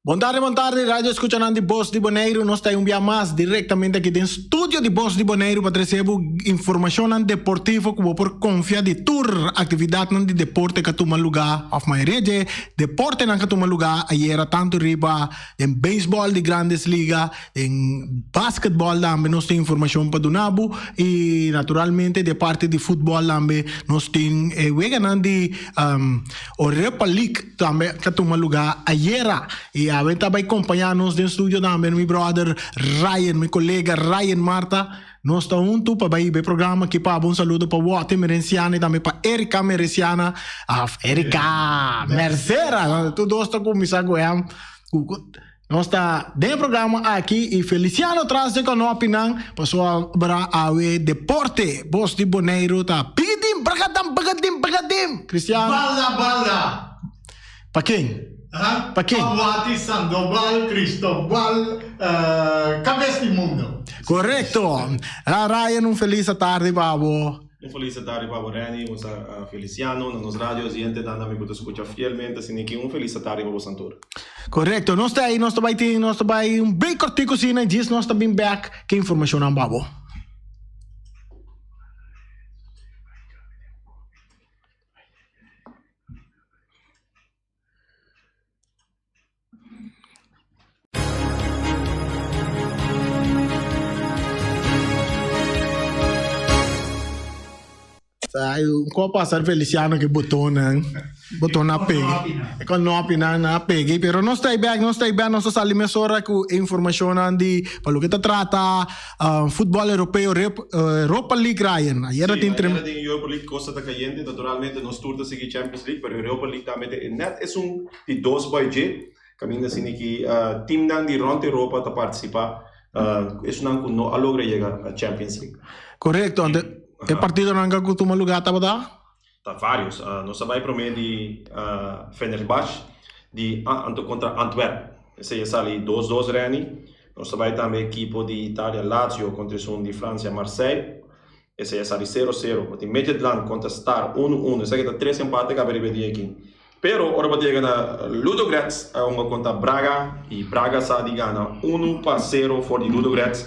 Bon tardi, bon tardi, radio escuchanan di Bos di Boneiru. Nos ta un bia mas directamente aki den studio di Bos di Boneiru pa trece bo informacionnan deportivo cu bo por confia di tur actividadnan di deporte cu a tuma luga of mayoria dje deportenan cu a tuma luga ayera tanto riba den baseball di Grandes Liga, den basketball tambe nos tin informacion pa duna bo y naturalmente di e parti di futbol tambe nos tin e weganan di Europa League tambe ta tuma luga ayera y awe ta bay compaña nos den studio tambe mi brother Ryan, mi colega Ryan Marta. Nos ta hunto pa bay hiba e programa aki pa bo. Un saludo pa Watty Merenciana y tambe pa Erika Mereciana, of Erika Mercera. Tur dos ta cuminsa cu M. Nos ta den e programa aki y Feliciano tras di konopinan pasobra awe deporte Bos di Boneiru ta pigidim bragadam bagadim bagadim. Cristiano. Bala bala. Pa ken? Ha? Pa ken? Pa Wati Sandoval Cristobal kabes di mundo. Korekto. Ryan un felis atardi pa bo. Un felis atardi pa bo Renny, un sa Feliciano, na nos radio oyentenan tambe ku ta skucha fielmente asina ki un felis atardi pa bosan tur. Korekto, nos ta ei, nos ta bai tin, nos ta bai un break kortiku asina i djis nos ta bin bek ku e informashonnan pa bo. Ay, un ko pasa Feliciano ke botonnan, boton a pega. E konopinan a pega, pero nos ta bek, nos ta bek, nos ta sali mesora ku e informashonnan di pa loke ta trata futbol europeo, Europa League Ryan. Ayera Sí, tin ayera den Europa League cosa ta cayente, naturalmente nos tur ta sigui Champions League, pero Europa League tambe ta e net esun di dos bai dje, caminda asina ki teamnan di rond Europa ta participa, esunnan cu no a logra yega Champions League. Correcto, ante e partidonan cu a tuma lugar tabata? Ta varios, nos a bai prome di Fenerbahce di anto contra Antwerp, esey a sali dos dos Renny, nos a bai tambe ekipo di Italia Lazio contra esun di Francia Marseille, esey a sali sero sero, bo tin Midtjylland contra Star uno uno, esaki ta tres empate caba riba e dia aki. Pero ora bo ta yega na Ludogorets a hunga contra Braga y Braga sa di gana uno pa sero for di Ludogorets.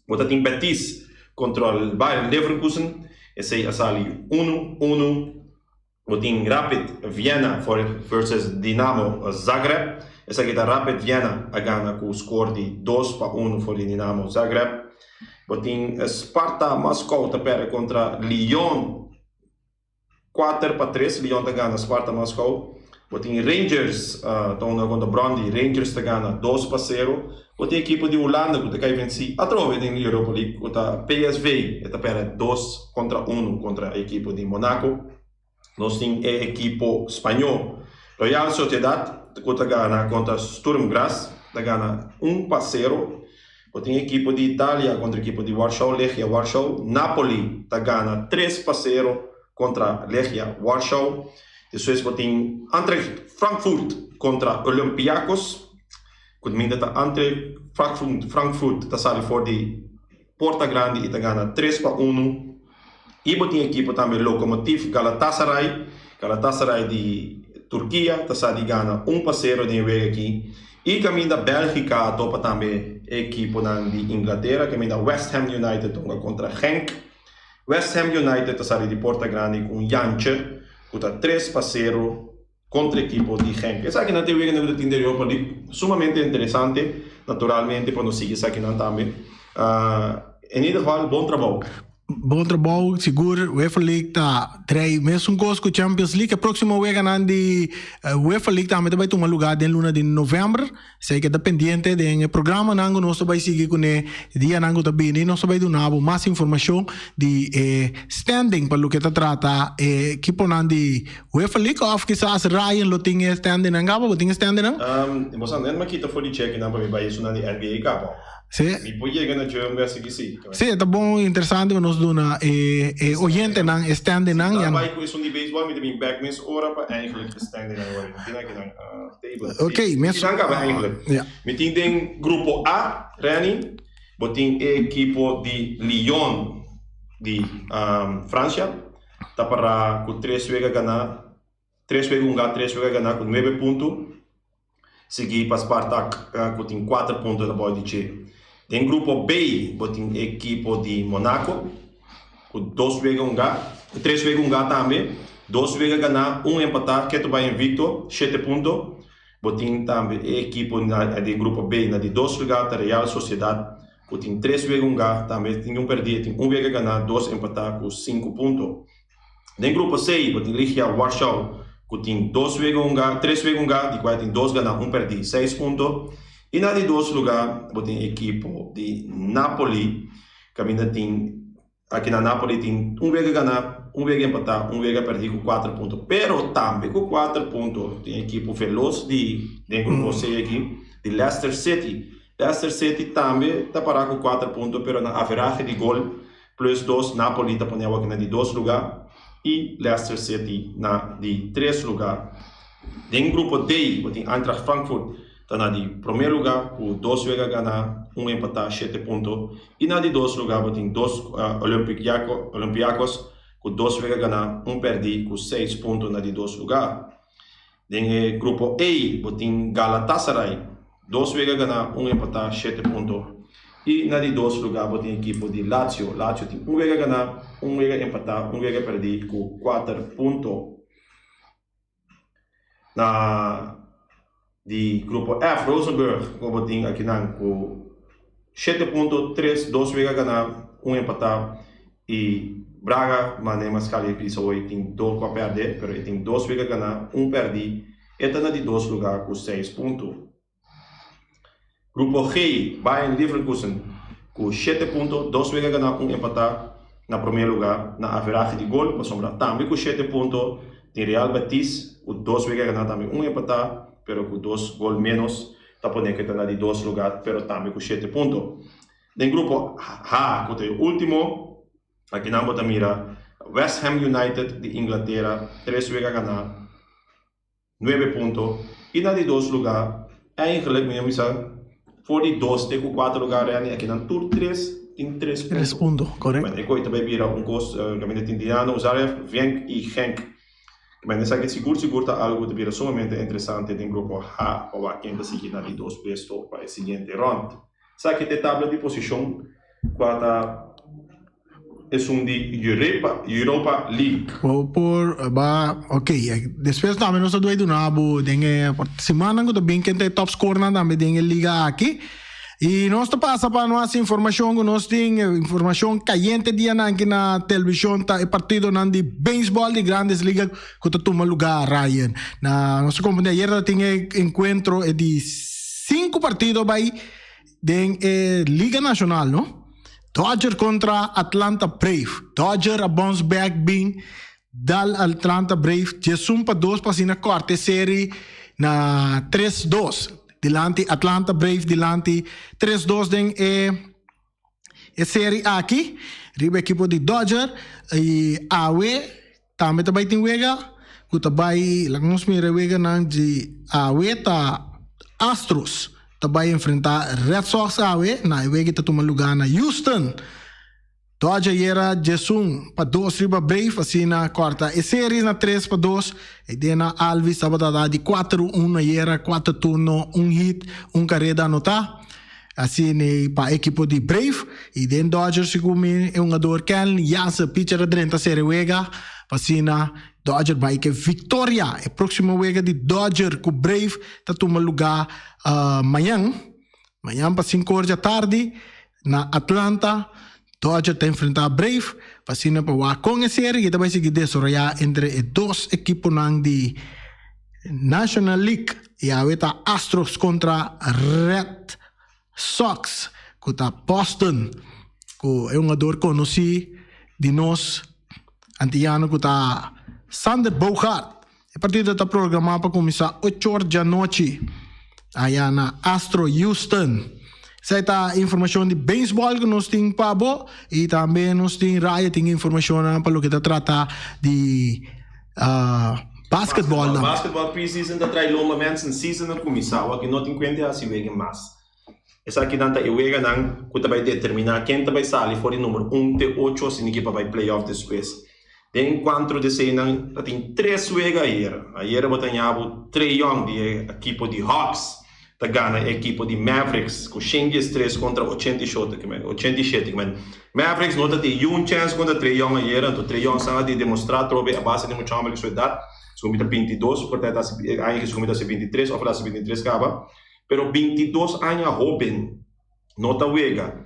Bo ta tin Betis contra Bayern Leverkusen, esey a sali uno uno. Bo tin Rapid Vienna versus Dinamo Zagreb, esaki ta Rapid Vienna a gana cu score di dos pa uno for di Dinamo Zagreb. Bo tin Sparta Moskou ta perde contra Lyon. Kuater pa tres, Lyon ta gana Sparta Moskou. Bo tin Rangers ta hunga kontra Brøndby, Rangers ta gana dos pa sero. Bo tin ekipo di Hulanda ku ta kai vensí atrobe den Europa League ku ta PSV, e ta pèrdè dos kontra unu kontra e ekipo di Monaco. Nos tin e ekipo spañó Real Sociedad ku ta gana kontra Sturm Graz, ta gana un pa sero. Bo tin ekipo di Italia kontra ekipo di Warschau, Legia Warschau. Napoli ta gana tres pa sero kontra Legia Warschau. Despues bo tin Eintracht Frankfurt kontra Olympiakos. Ku minta ta Eintracht Frankfurt ta sali for di porta grandi i ta gana tres pa unu. I bo tin ekipo tambe Lokomotiv Galatasaray. Galatasaray di Turkia ta sa di gana un pa sero den e wega aki. I kaminda Bèlgika a topa tambe e ekiponan di Inglatera, kaminda West Ham United ta hunga kontra Genk. West Ham United ta sali di porta grandi ku un yantje ku ta tres pa sero kontra ekipo di Genk. Esakinan ta e weganan ku ta tin den Europa League. Sumamente interesante, naturalmente pa nos sigui esakinan tambe. En ieder geval, bon trabou. Bon trabou, sigur UEFA League ta trei mesun kos ku Champions League. E próksimo weganan di UEFA League tambe ta bai tuma lugá den luna di novèmber. Esei keda pendiente den e programanan ku nos ta bai sigui kuné dianan ku ta bini. Nos ta bai duna bo mas informashon di e standing pa loke ta trata e ekiponan di UEFA League òf kisas Ryan lo tin e standingnan kaba. Bo tin e standingnan? Bo sa net mi a kita for di chekinan pa mi bai esunnan di NBA kaba. Sí. Mi por yega na dje un bes aki sí. Sí, e ta bon interesante pa nos duna e e oyentenan e standingnan. Si ta bai ku esun di beisbòl mi ta bin bèk mes ora pa eigenlijk e standingnan wòrdu. Mi tin aki nan table. Ok, mes. Mi tin nan kaba eigenlijk. Ja. Mi tin den grupo A, Renny, bo tin e ekipo di Lyon di Francia ta para ku tres wega ganá, tres wega hungá, tres wega ganá ku nuebe punto. Sigui pa Spartak ku tin kuater punto ta bou di dje. Den grupo B bo tin ekipo di Monaco ku dos wega hunga, tres wega hunga tambe, dos wega ganá, un empatá, ketu bai invicto, shete punto. Bo tin tambe e ekipo den grupo B na di dos lugá ta Real Sociedad ku tin tres wega hunga, tambe tin un pèrdí, tin un wega ganá, dos empatá ku sinku punto. Den grupo C bo tin Legia Warschau ku tin dos wega hunga, tres wega hunga, di kual tin dos ganá, un pèrdí, seis punto. I na di dos lugá bo tin ekipo di Napoli kaminda tin aki na Napoli tin un wega ganá, un wega empatá, un wega pèrdí ku kuater punto. Pero tambe ku kuater punto tin ekipo velos di den grupo C aki di Leicester City. Leicester City tambe ta pará ku kuater punto pero na averahe di gol Plus dos, Napoli ta pone awor na di dos lugá i Leicester City na di tres lugá. Den grupo D bo tin Eintracht Frankfurt ta na di promé lugá ku dos wega ganá, un empatá, shete punto. I na di dos lugá bo tin dos Olympiakos ku dos wega ganá, un pèrdí ku seis punto na di dos lugá. Den e grupo E bo tin Galatasaray, dos wega ganá, un empatá, shete punto. I na di dos lugá bo tin ekipo di Lazio. Lazio tin un wega ganá, un wega empatá, un wega pèrdí ku kuater punto. Na di grupo F, Rosenburg, ku bo tin akinan ku shete punto, tres, dos wega ganá, un empatá I Braga, mane mas kali e bisa hoy, tin do ku a pèrdè, pero e tin dos wega ganá, un pèrdí. E ta na di dos lugá ku seis punto. Grupo G, Bayern Leverkusen ku shete punto, dos wega ganá, un empatá na promé lugá na averahe di gol, pasobra tambe ku shete punto tin Real Betis ku dos wega ganá tambe un empatá, pero ku dos gol ménos ta pone ku e ta na di dos lugá, pero tambe ku shete punto. Den grupo H ku ta e ultimo, akinan bo ta mira West Ham United di Inglatera tres wega ganá, nuebe punto i na di dos lugá eigenlijk mi a bisa for di dos te ku kuater lugá Renny akinan tur tres tin tres punto. Tres punto, korekto. Bueno, e koi ta bai bira un kos kaminda tin Dinamo Zagreb, Genk i Genk. Bueno, esaki sigur sigur ta algu ku ta bira sumamente interesante den grupo H pa wak ken ta sigui na di dos puesto pa e siguiente rònt. Esaki ta e tabla di posishon kua ta esun di Europa League. Bo por ba ok despues tambe nos ta dwei duna bo den e simannan ku ta bin ken ta e top scorernan tambe den e liga aki y nos ta pasa pa nos informashon ku nos tin informashon kayente dianan aki na televishon ta e partidonan di beisbòl di Grandes Liga ku ta tuma luga Ryan na nos ta komprende ayer ta tin e enkuentro e di Sinku partido bai den e Liga Nacional, no? Dodger contra Atlanta Brave. Dodger a bounce back bin dal Atlanta Brave 11-2 pa asina corta e serie na 3-2. Dilanti Atlanta Brave dilanti 3-2 den e e serie aki riba ekipo di Dodger y awe tambe ta bai tin wega ku ta bai laga nos mira e weganan di awe ta Astros ta bai enfrenta Red Sox awe na e wega ta tuma luga na Houston. Dodger yera 11-2 riba Brave asina korta e serie na 3-2 e dena Alvis tabata da di 4-1 yera 4 turno un hit un kareda anota. Asina pa ekipo di Brave y den Dodgers segun mi e hungador Kenley Jansen pitcher a drenta sere wega pa asina Dodger bai ke victoria. E proximo wega di Dodger cu Brave ta tuma luga mañan, mañan pa cinco or dja tardi na Atlanta. Dodger ta enfrenta Brave pa asina pa wak con e serie ta bai sigui desaroya entre e dos ekiponan di National League y awe ta Astros contra Red Sox cu ta Boston cu e hungador conoci di nos Antillano cu ta Xander Bogaerts. E partido ta programa pa cuminsa ocho or djanochi aya na Astro Houston. Esai ta informacion di baseball cu nos tin pa bo y tambe nos tin Raya tin informacionnan pa loke ta trata di basketball nan. Basketball preseason ta trae lomba mensen season a cuminsa awor no tin cuenta haci wega mas. Esakinan ta e weganan ku ta bai determiná ken ta bai sali for di number un te ocho asina ki pa bai playoff despues. Den enkuantro di eseinan ta tin tres wega ayera. Ayera bo ta ña bo Trae Young di e ekipo di Hawks. Ta gana e ekipo di Mavericks ku 113 kontra 87 ke men 87 ke men Mavericks no ta tin yun chèns kontra Trae Young ayera anto Trae Young san a di demostrá atrobe a base di mucha hòmber di su edat segun mi ta 22 por ta e ta hasi e aña aki segun mi ta hasi 23 òf el a hasi 23 kaba pero 22 aña hóben no ta wega.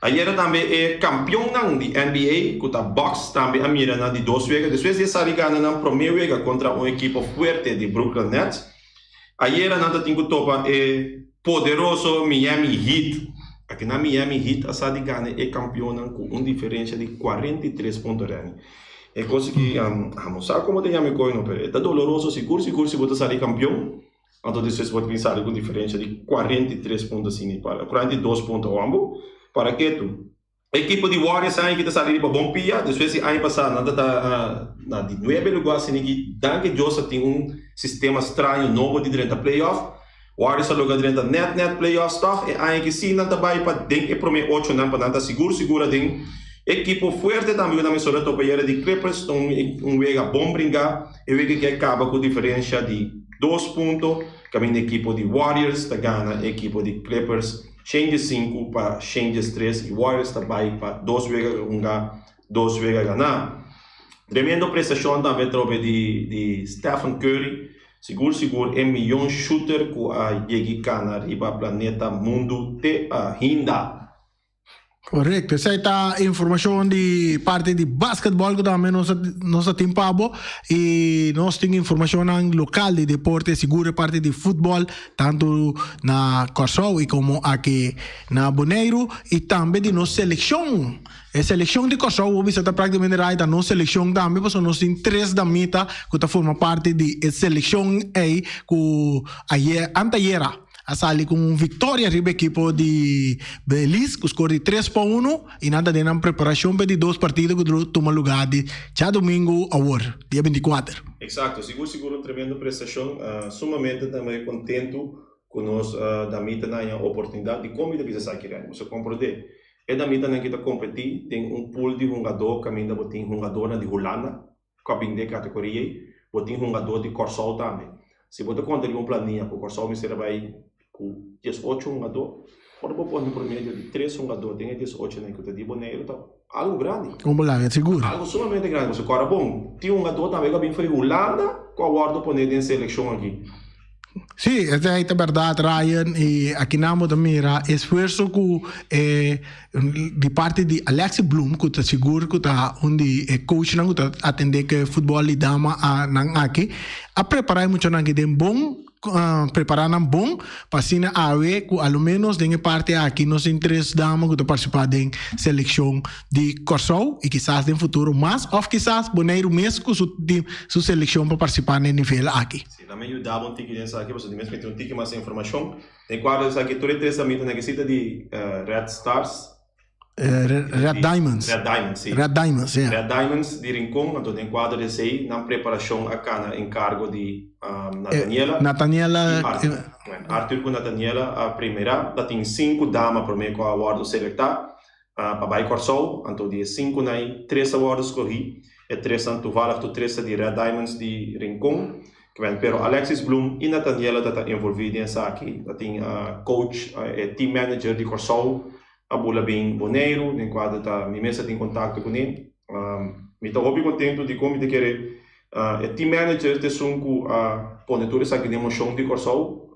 Ayera tambe e kampionnan di NBA ku ta Bucks tambe a mira nan di dos wega despues di e sali gana nan promé wega kontra un ekipo fuerte di Brooklyn Nets. Ayera nan ta tin ku topa e poderoso Miami Heat. Akinan Miami Heat a sa di gana e kampionnan ku un diferensha di 43 punto Renny. E kos aki amo sa komo ta yama e koi no pero e ta doloroso sigur sigur si bo ta sali kampion. Anto despues bo ta bin sali ku un diferensha di 43 punto asina i para 42 punto awambo. Para ketu ekipo di Warriors aña aki ta sali riba bon pia despues di aña pasá nan ta ta na di nuebe lugá asina ki danki Dios a tin un sistema straño nobo di drenta playoff. Warriors a logra drenta nèt nèt playoffs tòg e aña aki sí nan ta bai pa den e promé ocho nan pa nan ta sigur sigur aden. Ekipo fuerte tambe ku nan mester a topa yera di Clippers ta un wega bon bringá e wega aki a kaba ku diferensha di dos punto kaminda ekipo di Warriors ta gana e ekipo di Clippers 105 pa 103 i Warriors ta bai pa dos wega hunga dos wega ganá. Tremendo prestashon tambe atrobe di di Stephen Curry, sigur sigur e miyon shooter ku a yegi kana riba planeta mundu te ahinda. Korekto, esei ta informashon di parti di basketball ku tambe nos nos a tin pa bo i nos tin informashonnan lokal di deporte sigur e parti di futbòl tantu na Kòrsou i komo aki na Boneiru i tambe di nos selekshon. E selekshon di Kòrsou bo bisa ta praktikamente rai ta nos selekshon tambe pasobra nos tin tres damita ku ta forma parti di e selekshon ei ku ayer antayera a sali ku un viktoria riba ekipo di Belize ku skor di 3-1 i nan ta den nan preparashon pa e di dos partido ku lo tuma lugá di djadumingu awor, dia 24. Eksakto, sigur sigur un tremendo prestashon. Sumamente tambe kontentu ku nos damitanan haña oportunidat di kon mi ta bisa esaki Rèn. Bo sa komprondé. E damitanan ki ta kompetí den un pool di hungadó kaminda bo tin hungadónan di Hulanda, ku a bin den e kategoria ei, bo tin hungadó di Kòrsou tambe. Si bo ta konta riba un plania ku Kòrsou mester a bai ku 18 hungadó, ora bo pone un promedio di tres hungadó den e 18 nan ku ta di Boneiru ta algu grandi. Un balaga sigur. Algu sumamente grandi pasobra kòrda bon, tin hungadó tambe ku a bin for di Hulanda ku a wòrdu pone den selekshon aki. Sí, esei ta bèrdat Ryan i akinan bo ta mira esfuerso ku e di parti di Alexi Bloem ku ta sigur ku ta un di e coachnan ku ta atendé ku e futbòl di dama nan aki a prepará e muchanan aki den bon prepará nan bon pa asina awe ku a lo ménos den e parti aki nos tin tres dama ku ta partisipá den selekshon di Kòrsou i kisas den futuro mas òf kisas Boneiru mes ku su su selekshon pa partisipá na e nivel aki. Si, nan me yuda bo un tiki den esaki, pasobra di mes mi tin un tiki mas informashon. Den kuadro di esaki, tur e tres amitonan ke si ta di Red Stars. Red Diamonds. Red Diamonds, si. Red Diamonds, ya. Red Diamonds di Rincon, anto den kuadro di esei, nan preparashon a kana enkargo di Nathaniela. Nathaniela. I Arthur. Bueno, Arthur ku Nathaniela a primera, ta tin sinku dama promé ku a wòrdu selektá pa bai Kòrsou, anto di e sinkunan ei, tres a wòrdu skohí, e tresnan toevallig tur tres ta di Red Diamonds di Rincon, Kwen pero Alexis Bloem i Nathaniela ta ta envolví den esaki, ta tin coach, e team manager di Kòrsou a bula bin Boneiru, den kuadro ta mi mes a tin kontakto kuné. Mi ta hopi kontentu dikon mi ta kere e team manager ta esun ku a pone tur esaki den moshon di Kòrsou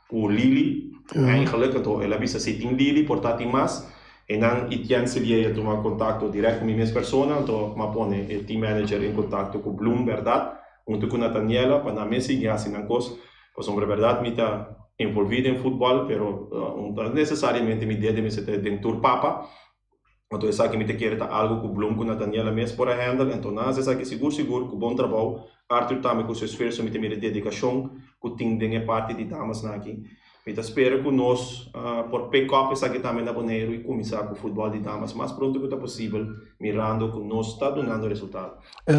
ku Lili, eigenlijk anto el a bisa si tin Lili por ta tin mas, einan Etienne Silier a tuma kontakto dirèkt ku mi mes persona anto mi a pone e team manager en kontakto ku Bloem bèrdat huntu ku Nathaniela pa nan mes sigui hasi nan kos pasobra bèrdat mi ta envolví den futbòl pero no ta nesesariamente mi dede mester ta den tur papa anto esaki mi ta kere ta algu ku Bloem ku Nathaniela mes por a handle anto nan hasi esaki sigur sigur ku bon trabou Arthur tambe ku su esfuerso mi ta mira e dedikashon ku tin den e parti di damasnan aki. Mi ta spera ku nos por pick up esaki tambe na Boneiru i kuminsá ku futbòl di damas mas pronto ku ta posibel, mirando ku nos ta dunando resultado.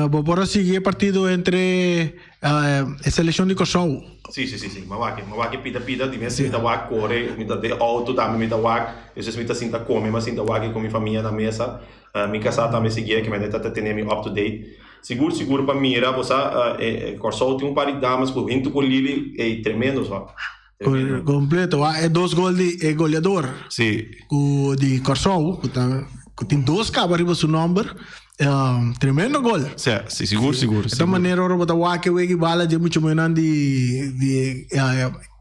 Bo por a sigui e partido entre e selekshon di Kòrsou? Sí, sí, sí, sí. Mi a wak, mi a wak e pida pida. Di mes mi ta wak kore, mi ta den outo tambe mi ta wak. Despues mi ta sinta kome, mi a sinta wak ku mi famia na mesa. Mi kasá tambe siguié, ke mi ta tene mi up to date. Sigur sigur pa mira, bo sa, Kòrsou tin un par di damas ku hintu ku Lili, ey, tremendo so. Completo, wa e dos gol di e goleador. Si. Ku di Kòrsou, ku ta ku tin dos kaba riba su nòmber. Tremendo gol. Si, si, sigur, sigur. E ta manera ora bo ta wak e wega i bala dje mucho menan di di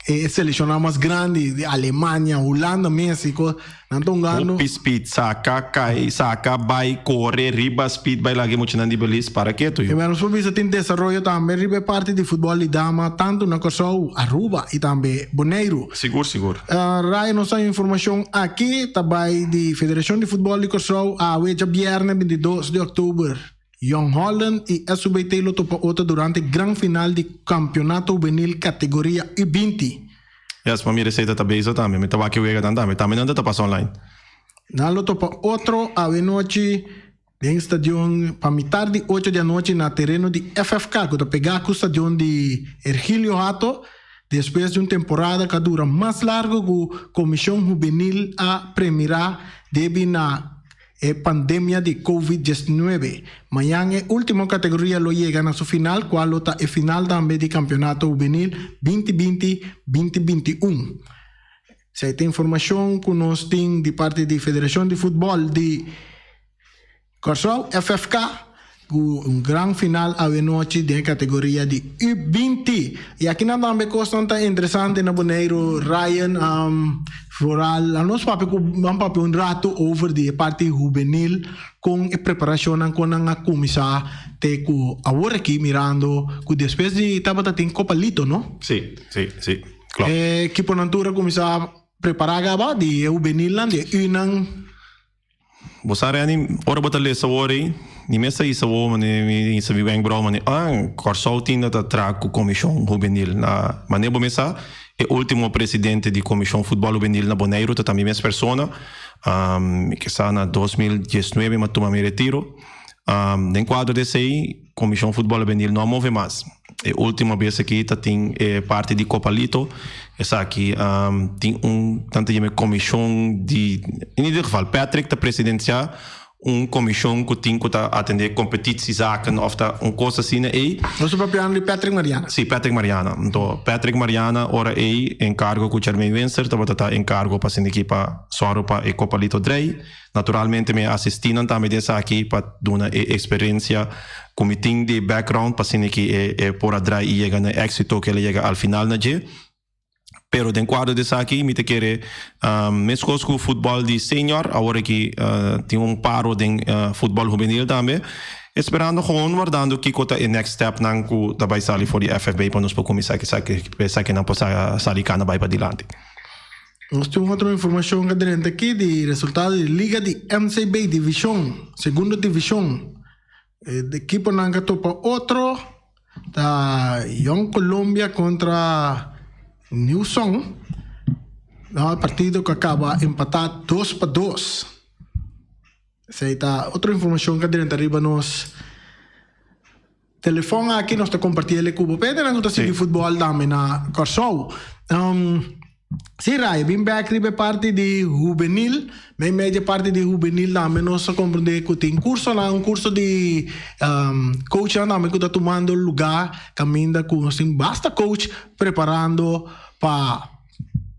e selekshonnan mas grandi di Alemania, Hulanda mes i kos. Nan ta hungando. Hopi speed, saka, kai, saka, bai, kore, riba speed bai laga e muchanan di Belize para ketu yu. Nos por bisa tin desaroyo tambe riba e parti di futbòl di dama tantu na Kòrsou, Aruba i tambe Boneiru. Sigur, sigur. Raya nos ta informashon aki ta bai di Federashon di Futbòl di Kòrsou awe djabièrnè 22 di òktober. Jong Holland i SUBT lo topa otro durante gran final di Kampionato Hubenil kategoria U 20. Yes, ma mi receta ta bezig tambe. Mi ta wak e weganan tambe. Tambe nan ta pasa online. Nan lo topa otro awe nochi den stadion pa mitar di ocho di anochi na tereno di FFK ku ta pegá ku stadion di Ergilio Hato despues di un temporada ku a dura mas largu ku Komishon Hubenil a premirá debi na e pandemia di Covid 19. Mañan e ultimo categoria lo yega na su final cual lo ta e final tambe di Campeonato Hubenil 2020, 2021. Esey ta informacion cu nos tin di parti di Federacion di Futbol di Kòrsou, FFK, ku un gran final awenochi den e kategoria di U 20. I akinan tambe kosnan ta interesante na Boneiru, Ryan, vooral nos papia ku ban papia un ratu over di e parti hubenil kon e preparashonnan kon nan a kuminsá te ku awor aki mirando ku despues di tabata tin Copa Lito, no? Sí, sí, sí, klòp. E ekiponan tur a kuminsá prepará kaba di e hubenilnan, di e Unan. Bo sa Renny, ora bo ta lesa awor ei, mi mes ta hisa awor mane mi hisa mi wenkbrou mane ah Kòrsou tin ta traha ku komishon hubenil na mane bo mes sa e ultimo presidente di komishon futbòl hubenil na Boneiru ta ta mi mes persona mi ke sa na 2019 mi a tuma mi retiro den kuadro di esei Komishon Futbòl Hubenil no a move mas. E último bes aki ta tin e parti di Copalito. Esaki tin un nan ta yama e komishon di, in ieder geval Patrick ta presidensiá un komishon ku tin ku ta atendé kompetitiezaken òf ta un kos asina ei. Nos ta papiando di Patrick Mariana. Sí, Patrick Mariana. Anto Patrick Mariana ora ei enkargo ku Jermaine Winster tabata ta enkargo pa sinti pa sòru pa e Copalito drei. Naturalmente mi a asistí nan tambe den esaki pa duna e eksperensia ku mi tin di background pa asina ki e e por a drai i yega na e éksito ku el a yega al final na dje. Pero den kuadro di esaki mi ta kere meskos ku futbòl di senior awor aki tin un paro den futbòl hubenil tambe esperando gewoon wardando kiko ta e next stepnan ku ta bai sali for di FFB pa nos por kuminsá esakinan por sali kana bai padilanti. Nos tin un otro informacion ka drenta aki di resultado di Liga di MCB Division, segundo division. E ekiponan ka topa otro ta Jong Colombia contra New Song. No, e partido ka kaba empata 2-2. Esei ta otro informacion ka drenta riba nos Telefòn aki nos ta kompartí el e ku bo. P'e nan ku ta sigui futbòl tambe na Kòrsou. Sí Ray, bin bèk riba e parti di hubenil. Meimei di e parti di hubenil tambe nos a komprendé ku tin kursonan, un kurso di coachnan tambe ku ta tumando lugá kaminda ku nos tin basta coach preparando pa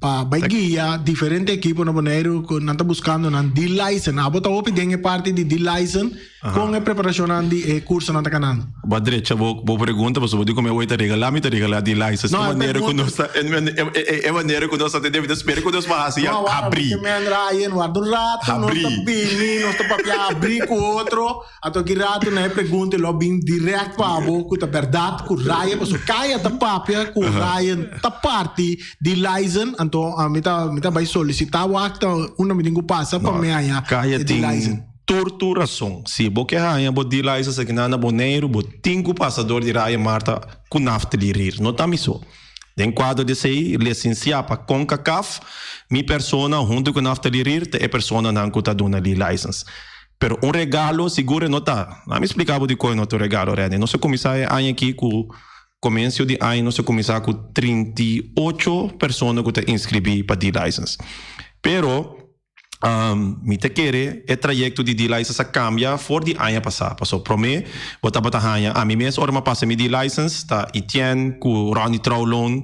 pa bai guia diferente ekipo na Boneiru ku nan ta buskando nan D-licen. Abo ta hopi den e parti di D-licen kon e preparashonnan di e kursonan ta kanando? Bo a drecha bo bo pregunta pasobra bo di ku mi awor ta regalá mi ta regalá D-licen. No, E manera ku nos ta e manera ku nos ta tende mi ta spera ku nos por hasi ya habrí. No, wak Ryan warda un rato nos ta bini nos ta papia habrí ku otro. Anto ki rato na e pregunta lo bin direct pa abo ku ta bèrdat ku Ryan pasobra Kaya ta papia ku Ryan ta parti di Lyzen anto mi ta mi ta bai solisitá wak ta unda mi tin ku pasa pa mi haña Kaya e tin D-Lyzen. tur tur rason. Si bo ke haña bo D-Lyzen esaki nan na Boneiru bo tin ku pasa dor di Ryan Martha ku Naftali Rier. No ta mi so. Den kuadro di esei lisensiá pa Concacaf mi persona huntu ku Naftali Rier ta e personanan ku ta duna D-License. Pero un regalo sigur e no ta. Laat mi splika bo dikon e no ta un regalo, Renny. Nos a kuminsá e aña aki ku komensio di aña nos a kuminsá ku 38 persona ku ta inskribí pa D-license. Pero mi ta kere e trayekto di D-license a kambia for di aña pasá. Pasobra promé bo tabata haña ami mes ora mi a pasa mi D-license ta Etienne ku Ronnie Trouwloon.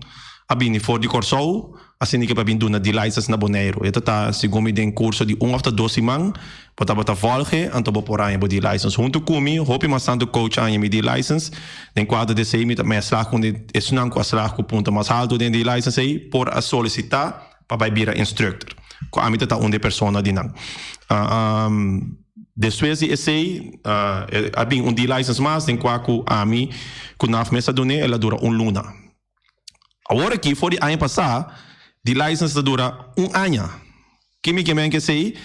a bini for di Kòrsou, asina ke pa bin duna D-license na Boneiru. E ta ta segun mi den kurso di un òf ta dos siman, bo tabata vòlge, anto bo por haña bo D-license. Huntu ku mi, hopi mas tantu coach a haña mi D-license. Den kuadro di esei mi ta mi a slag ku un di esunnan ku a slag ku punto mas haltu den D-license ei por a solisitá pa bai bira instructor. Ku ami ta ta un di e persona di nan. Despues di esei a bin un D-license mas den kua ku ami ku Naf mes a dun'é, el a dura un luna. Awor aki for di aña pasá di license ta dura un aña. Ki mi ke men ke esei?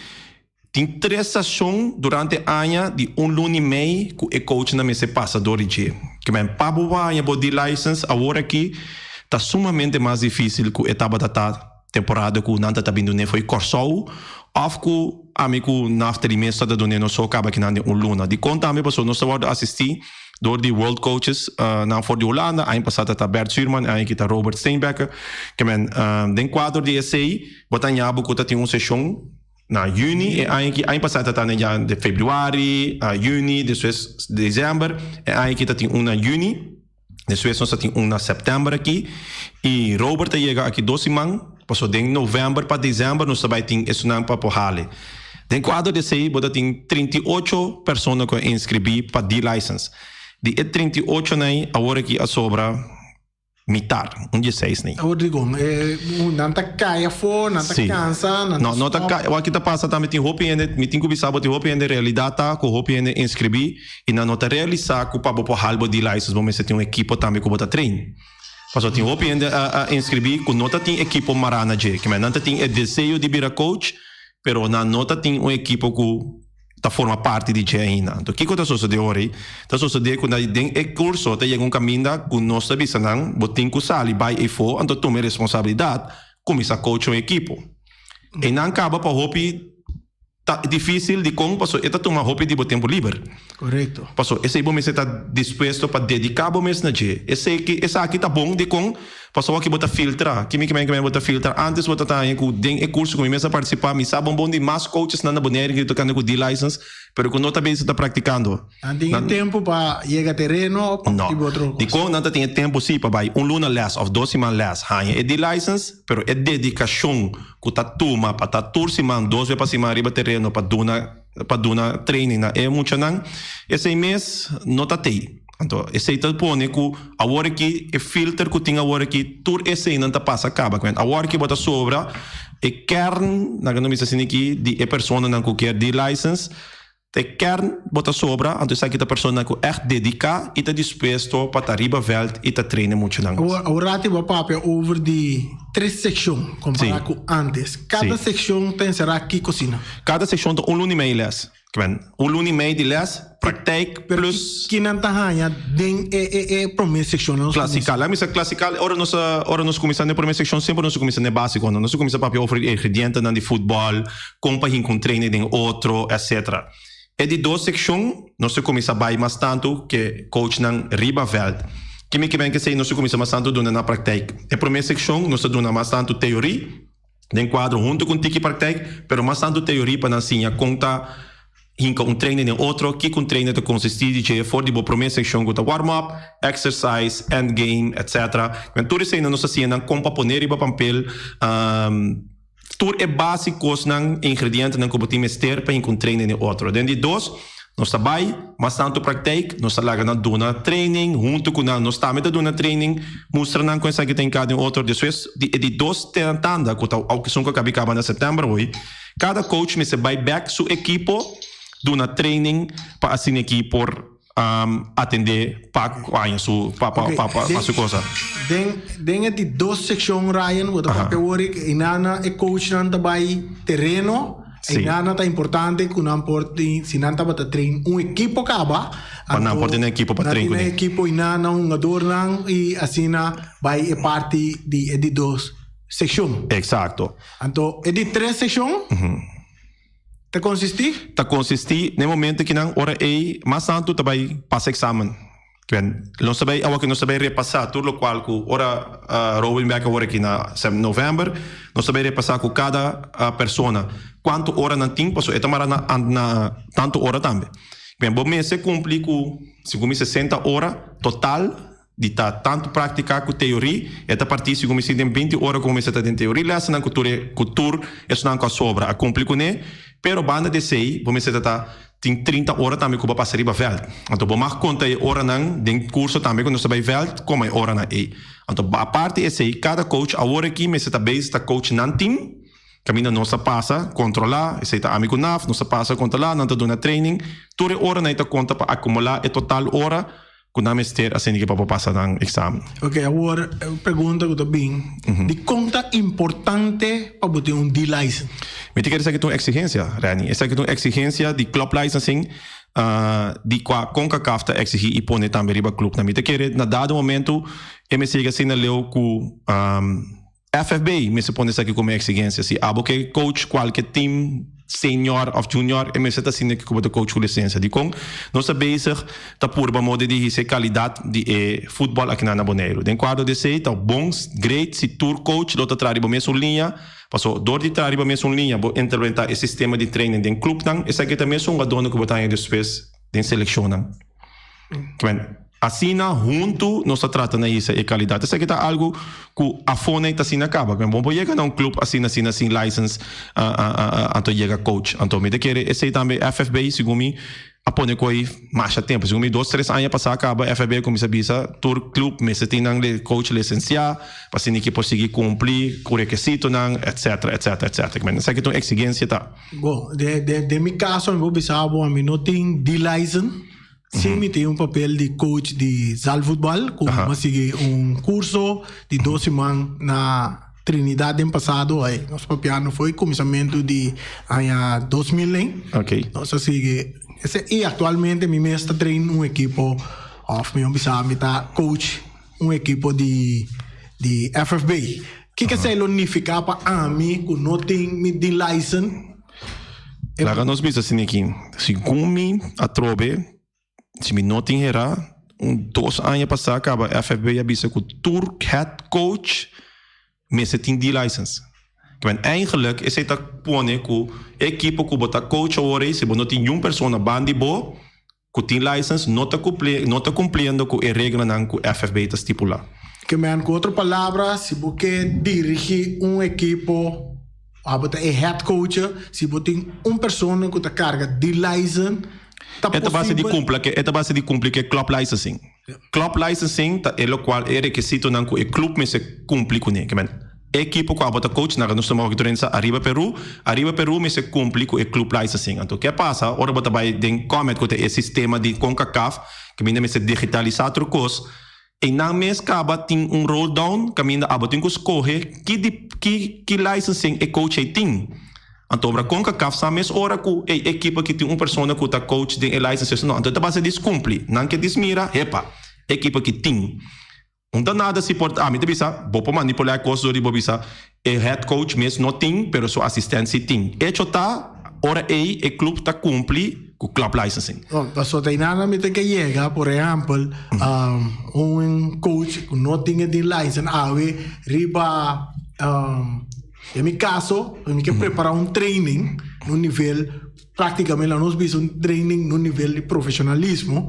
Tin tres sashon durante aña di un luna i mei ku e coachnan mester pasa dor di dje. Ke men pa bo haña bo di license awor aki ta sumamente mas difísil ku e tabata ta temporada ku nan ta ta bin dun'é fo'i Kòrsou òf ku ami ku Naftali mes ta ta dun'é nos so kaba kinan den un luna. Dikon tambe pasobra nos ta wòrdu asistí dor di World Coaches nan for di Hulanda, aña pasá ta ta Bert Zuurman, aña aki ta Robert Steenbecker. Ke men den kuadro di esei bo ta haña bo ku ta tin un seshon na yüni e aña aki, aña pasá ta ta na ya den febrüari, yüni, despues desèmber, e aña aki ta tin un na yüni. Despues nos a tin un na sèptèmber aki i Robert a yega aki dos siman, pasobra den novèmber pa desèmber nos ta bai tin esunnan pa por hale. Den kuadro di esei bo ta tin 38 persona ku a inskribí pa D-license. Di e 38 nan awor aki a sobra mitar, un dieseis nei. Awor digo, nan ta kai afó, nan ta kansa, nan ta No, no ta stòp. kai. Wak ki ta pasa tambe tin hopi hende, mi tin ku bisa bo tin hopi hende realidat ta ku hopi hende inskribí I nan no ta realisá ku pa bo por hal bo D-license bo mester tin un ekipo tambe ku bo ta train. Pasobra tin hopi hende a inskribí ku no ta tin ekipo mará na dje. Kimen nan ta tin e deseo di bira coach, pero nan no ta tin un ekipo ku ta forma parti di dje ainda. Anto kiko ta sosodé ora ei? Ta sosodé ku na den e kurso ta yega un kaminda ku nos ta bisa nan bo tin ku sali bai eifó anto tuma e responsabilidat kuminsá coach un ekipo. Einan kaba pa hopi. Ta dificil dicon? Paso e ta tuma hopi di bo tempo liber. Correcto. Paso esey bo mester ta dispuesto pa dedica bo mes na dje. Esey ki esaki ta bon dicon? Paso awor ki bo ta filtra. Kimi ki men bo ta filtra. Antes bo ta taña cu den e curso cu mi mes a participa mi sa bon bon di mas coaches nan na Bonaire cu ta tocando cu D-license pero cu no ta bezig ta practicando. Nan tin e tempu pa yega tereno o pa No. tipo otro kos? Dikon nan ta tin e tempu si pa bai un luna les of dos siman les haña e D-license, pero e dedikashon ku ta tuma pa ta tur siman, dos be pa siman riba tereno pa duna pa duna training na e muchanan, esei mes no ta tei. Anto esei ta pone ku awor aki e filter ku tin awor aki tur eseinan ta pasa kaba. Awor aki bo ta sobra e kern, nan a bisa asina aki, di e personanan ku kier D-license. Ta e kern bo ta sobra, anto esaki ta personanan ku ègt dediká i ta dispuesto pa ta riba vèlt i ta traina muchanan. Awor rati bo a papia over di tres sekshon kompará ku ántes. Kada sekshon ta enserá kiko asina? Kada sekshon ta un luna i mei lès. Kimen, un luna i mei di lès, praktijk plus. Pero ki nan ta haña den e promé sekshon? Klasikal. Laga mi sa klasikal, ora nos a ora nos kuminsá den e promé sekshon semper nos a kuminsá den e básiko. Nos a kuminsá papia over di ingredientenan di futbòl, kon pa hinka un trainer den otro, etc. E di dos sekshon nos ta kuminsá bai mas tantu ke coachnan riba vèlt. Ki mi ke men kesei nos ta kuminsá mas tantu duna na praktijk. E promé sekshon nos ta duna mas tantu teorí den kuadro huntu ku un tiki praktijk, pero mas tantu teorí pa nan siña kon ta hinka un trainer den otro, kiko un trainer ta konsistí di dje for di bo promé sekshon ku ta warm up, exercise, end game, etc. Tur eseinan nos ta siña nan kon pa pone riba pampel. Tur e base kosnan, ingredientenan ku bo tin mester pa hinka un training den otro. Den di dos, nos ta bai mas tantu praktijk, nos ta laga nan duna training huntu ku nan. Nos tambe ta duna training, mustra nan kon esaki ta hinka den otro. Despues di e di dos tanda ku ta esun ku a kabi kaba na sèptèmber hoy, kada coach mester bai bèk su ekipo duna training pa asina aki por atendé pa haña su pa pa pa pa su cosa. Den den e di dos sekshon Ryan bo ta papia awor einana e coachnan ta bai tereno einana ta importante ku nan por tin si nan tabata train un ekipo kaba Pa nan por tin ekipo pa train nan kuné. tin ekipo einana hungadornan i asina bai e parti di e di dos sekshon. Eksakto. Anto e di tres sekshon. Ta konsistí? Ta konsistí na e momento ki nan ora ei mas tantu ta bai pasa eksamen. Kiben, nos ta bai awor nos ta bai repasá tur lokual ku ora Robin bek awor aki na novèmber, nos ta bai repasá ku kada persona kuantu ora nan tin, pasobra e ta mara na na tantu ora tambe. Kiben, bo mester kumpli ku segun mi 60 ora total. Di ta tantu práktika ku teorí, e ta partí segun mi si den 20 ora ku mester ta den teorí lèsnan ku tur e ku tur esnan ku a sobra a kumpli kuné. Pero banda di esei bo mester ta ta tin 30 ora tambe ku bo a pasa riba vèlt. Anto bo mag konta e oranan den kurso tambe ku nos ta bai vèlt komo e oranan ei. Anto aparte esei kada coach awor aki mester ta bezig ta coach nan team. Kaminda nos ta pasa kontrolá, esei ta ami ku Naf, nos ta pasa kontrolá, nan ta duna training. Tur e oranan ei ta konta pa akumulá e total ora ku nan mester asina ke pa por pasa nan eksamen. Oke, awor e pregunta ku ta bin, dikon ta importante pa bo tin un D-license? Mi ta kere esaki ta un eksigensia, Renny. Esaki ta un eksigensia di club licensing di kua Concacaf ta eksigí i pone tambe riba clubnan. Mi ta kere na dado momento e mester yega asina leu ku FFB mester pone esaki como exigencia. Si abo ke coach cualke team senior of junior e mester ta asina ku bo ta coach ku licencia. Dikon nos ta bezig ta purba modo di hisa e calidad di e futbol akinan na Boneiru. Den cuadro di esey ta bon, great si tur coach lo ta traha riba mesun liña, paso dor di traha riba mesun liña bo interventa e sistema di training den clubnan, esaki ta mesun hungadornan ku bo ta haña despues den seleccionnan. Asina huntu nos ta trata na hisa e kalidat. Esaki ta algu ku afó nei ta asina kaba. Bo por yega na un klup asina asina sin license anto yega coach. Anto mi ta kere esei tambe FFB segun mi a pone ku ei masha tempu. Segun mi dos tres aña pasá kaba FFB a kuminsá bisa tur klup mester tin nan coach lisensiá pa asina ke por sigui kumpli ku rekesitonan etcetera etcetera etcetera. Esaki ta un eksigensia ta. Bo, den mi kaso mi por bisa bo ami no tin D-license. Sí, mi tin un papel di coach di zaalvoetbal, ku mi a sigui un kurso di dos siman na Trinidad den pasado. Ay, nos papiando foi kuminsamentu di aña 2000 en. Nos a sigui ese i aktualmente mi mes ta train un ekipo òf mihó bisa mi ta coach un ekipo di di FFB. Kiko esei lo nifiká pa ami ku no tin mi D-license? Laga nos bisa asina aki, segun mi atrobe, si mi no tin herá, un dos aña pasá kaba FFB a bisa ku tur head coach mester tin D-license. Kimen eigenlijk esei ta pone ku e ekipo ku bo ta coach awor ei, si bo no tin niun persona banda di bo ku tin license, no ta kumpli no ta kumpliendo ku e reglanan ku FFB ta stipulá. Kimen ku otro palabra, si bo ke dirigí un ekipo, abo ta e head coach, si bo tin un persona ku ta karga di license, ta E ta base di posibel. kumpla ke e ta base di kumpli ku e club licensing. Club licensing ta e lokual e rekesitonan ku e club mester kumpli kuné. Kimen e ekipo ku abo ta coach, nan nos tuma hoki tur Arriba Peru, Arriba Peru mester kumpli ku e club licensing. Anto ke pasa ora bo ta bai den Comet ku ta e sistema di Concacaf kaminda mester digitalisá tur kos, einan mes kaba tin un roll down kaminda abo tin ku skohe ki di ki ki licensing e coach ei tin. Anto obra Concacaf sa mes ora ku e ekipo aki tin un persona ku ta coach den e licenses no. Anto e ta basa dis kumpli. Nan ke dismira, hepa, e ekipo aki tin. Un ta nada si por ami ta bisa bo por manipulá e kos dor di bo bisa e head coach mes no tin pero su asistent si tin. Echo ta ora ei e club ta kumpli ku club licensing. No, pasobra ta einan mi ta ke yega, por ehèmpel, un coach ku no tin e di license awe riba den mi kaso mi ke prepará un training na un nivel práktikamente nos bisa un training na un nivel di profeshonalismo,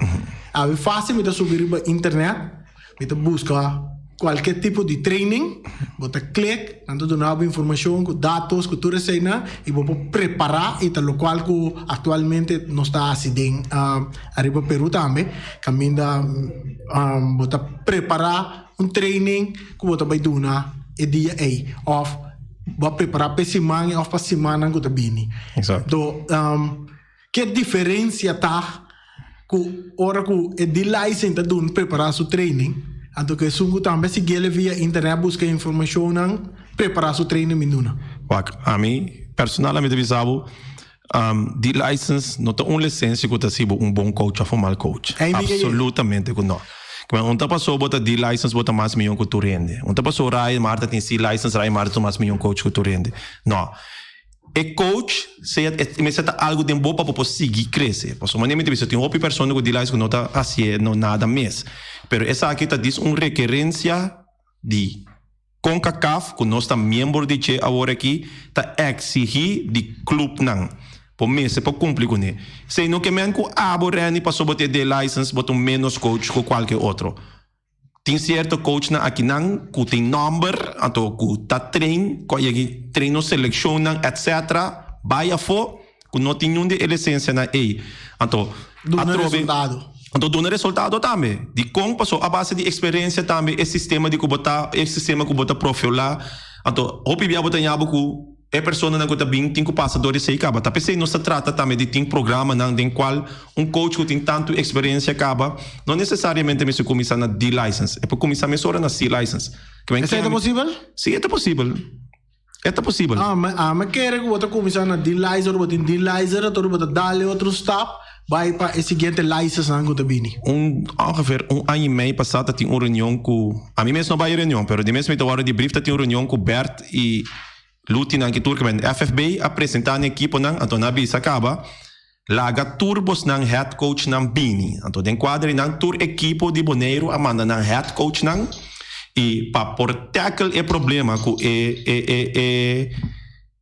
awe fásil mi ta subi riba internet. Mi ta buska kualke tipo di training, bo ta klik, nan ta duna bo informashon ku datos ku tur eseinan i bo por prepará i ta lokual ku aktualmente nos ta hasi den ariba Peru tambe, kaminda bo ta prepará un training ku bo ta bai duna e dia ei òf bo a prepará pa e siman òf pa simannan ku ta bini. Exacto. Ke diferensia ta ku ora ku e di licen ta dun prepará su training, anto ku esun ku tambe siguiele via internet buska informashonnan prepará su training bin duna? Wak, ami personal ami ta bisa bo, di license no ta un lisensia ku ta hasi bo un bon coach òf un mal coach. Absolutamente ku no. Kimen un ta paso bo ta di license bo ta mas mion ku tur hende. Un ta paso Ryan Marta tin si license Ryan Marta ta mas mion coach ku tur hende. No. E coach sea e mester ta algu den bo pa bo por sigui crece. Pasobra manera mi ta bisa tin hopi persona cu di license cu no ta haciendo nada mes. Pero esaki ta dis un rekerencia di Concacaf cu nos ta miembro di dje awor aki ta exigi di clubnan. Bo mester por cumpli cune. Esey no ke men cu abo Renny pasobra bo tin e D license bo ta un menos coach cu cualke otro. Tin cierto coachnan akinan cu tin nomber, anto cu ta train, cu a yega train nos seleccionnan etc. Bay afo cu no tin niun di e licencianan ey. Anto Duna atrobe resultado. Anto duna resultado tambe. Dicon? Paso a base di experiencia tambe e sistema di cu bo ta, e sistema cu bo ta profiola. Anto hopi bia bo ta ña bo cu. E personanan ku ta bin tin ku pasa dor esei kaba. Ta p'esei nos ta trata tambe di tin programanan den kual un coach ku tin tantu eksperensia kaba no nesesariamente mester kuminsá na D-license. E por kuminsá mesora na C-license. Esei ta posibel? Sí, e ta posibel. E ta posibel. Ami kere ku bo ta kuminsá na D-license, ora bo tin D-license ora bo ta dal e otro stap bai pa e siguiente licensenan ku ta bini. Un ongeveer un aña i mei pasá ta tin un reunion ku, ami mes no bai e reunion, pero di mes mi ta wòrdu di brief ta tin un reunion ku Bert i Lutinan ki tur kemen FFB a presenta nan ekiponan anto nan a bisa kaba laga tur bosnan head coachnan bini anto den kuadro di nan tur ekipo di Boneiru a manda nan head coachnan i pa por tackle e problema ku e e e e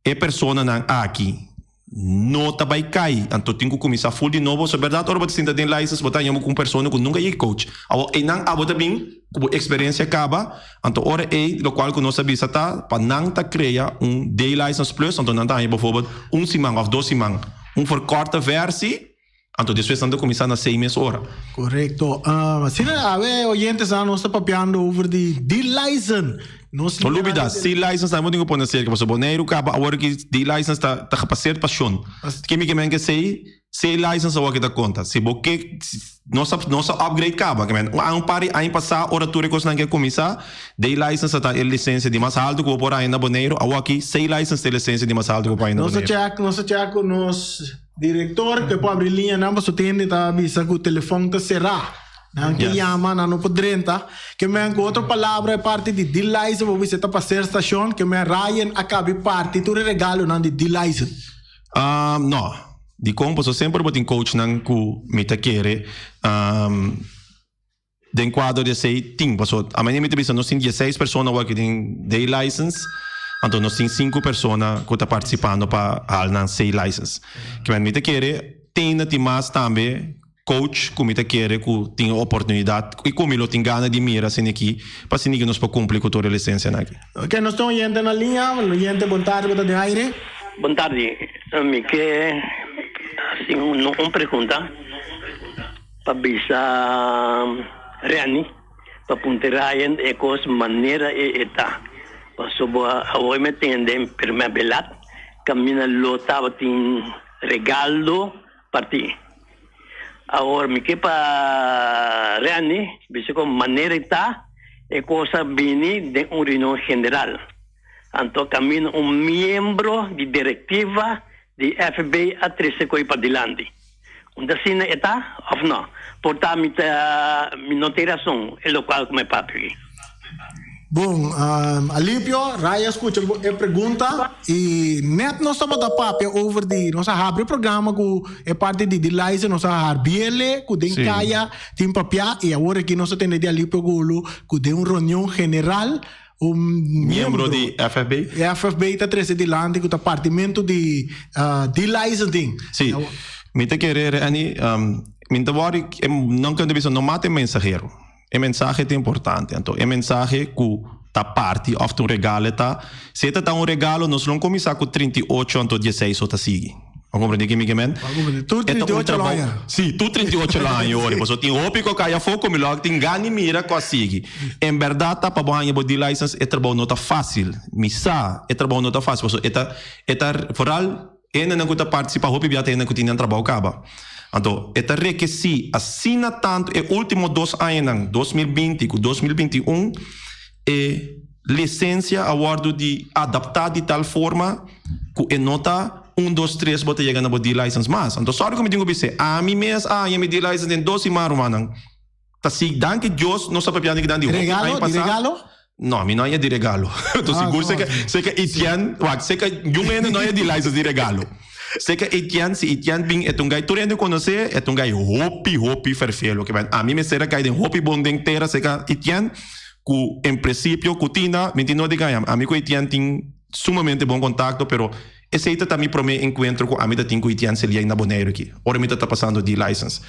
e personanan aki no ta bai kai anto tin ku kuminsá ful di nobo so bèrdat ora bo ta sinta den license bo ta haña bo ku un persona ku nunka yega coach awor einan abo ta bin ku bo eksperensia kaba anto ora ei lokual ku nos a bisa ta pa nan ta krea un day license plus anto nan ta haña bòvorbèld un siman òf dos siman un verkorte versie anto despues nan ta kuminsá na sei mes ora. Korekto. Asina awe oyentenan nos ta papiando over di D-license. Nos No lubida, C-license tambe bo tin ku pone serka pasobra Boneiru kaba awor ki D-license ta ta gepaseerd pa shon. Ke mi ke men ke sei, C-license awor ki ta konta. Si bo ke nos a nos a upgrade kaba ke men un par di aña pasá ora tur e kosnan ke kuminsá, D-license ta ta e lisensia di mas haltu ku bo por haña na Boneiru, awor ki C-license ta e lisensia di mas haltu ku bo por haña na Nos a Boneiru. check, nos a check ku nos Director ke por abri liñanan pasobra tin hende ta bisa ku telefòn ta será. Nan ke yama, nan no por drenta. Ke men ku otro palabra e parti di D-License bo bisa ta pa ser stashon, ke men Ryan a kabi parti tur e regalonan di D-License. No. Dikon? Pasobra semper bo tin coachnan ku mi ta kere Den kuadro di esei tin, paso a manera mi ta bisa nos tin dieseis persona awor ki tin D license, anto nos tin sinku persona ku ta partisipando pa hal nan C license. Kimen mi ta kere tin na tin mas tambe coach ku mi ta kere ku tin e oportunidat i ku mi lo tin gana di mira asina aki pa asina ki nos por kumpli ku tur e lisensianan aki. Ok, nos tin oyente na liña. Oyente, bon tardi, bo ta den aire. Bon tardi, mi ke hasi un pregunta. Pa bisa Renny pa punta Ryan e kos manera e ta. Pasobra awor mi tende den primer belat kaminda lo tabatin regaldo parti. Awor mi ke pa Renny bisa kon manera e ta e kos a bini den un reunion general. Anto kaminda un miembro di direktiva di FB a trese koe padilanti. Un ta asina e ta of no? Por ta mi ta mi no tin rason e locual cu mi papia aki. Bon, Alipio, Ray a scucha e pregunta y net nos tabata papia over di, nos a habri e programa cu e parti di Delize, nos a harbiele cu den caya tin papia y awor aki nos a tende di Alipio Gulu cu den un reunion general un miembro di FFB. FFB ta trece dilanti cu ta partimento di delicensing. Sí, mi ta kere Renny, mi ta wòrdu, nan kende bisa no mata e mensahero. E mensahe ta importante, anto e mensahe cu ta parti of ta un regalo e ta, si e ta ta un regalo nos lo cuminsa cu 38 anto 16 so ta sigui. Bo comprende ki mi ke men? Tur 38 lo haña. Sí, tur 38 lo haña ori. Pasobra tin hopi ku a kai afó ku mi lo tin gana di mira ku a sigui. En bèrdat ta pa bo haña bo D-license e trabou no ta fásil. Mi sa e trabou no ta fásil pasobra e ta e ta foral hendenan ku ta partisipá hopi bia ta hendenan ku tin nan trabou kaba. Anto e ta rekesí asina tantu e último dos añanan, 2020 ku 2021, e lisensia a wòrdu di adaptá di tal forma ku e no ta un dos tres bo ta yega na bo D-license mas. Anto sòri ku mi tin ku bis'é, ami mes a haña mi D-license den dos siman rumannan. Ta si danki Dios nos ta papiando kinan di hopi aña Regalo? Di pasá. regalo? No, mi no haña di regalo. Anto sigur seka seka Etienne, wak, seka yun hende no haña D-license di regalo. Seka Etienne, si Etienne bin e ta un gai tur hende konosé, e ta un gai hopi hopi ferfelo. Ke ami mester a kai den hopi bon den tera seka Etienne. Ku en presipio ku Tina mi tin no di gaña. Ami ku Etienne tin sumamente bon kontakto pero esei ta ta mi prome enkuentro ku ami ta tin ku Etienne Celier na Boneiru aki ora mi ta ta pasando di license.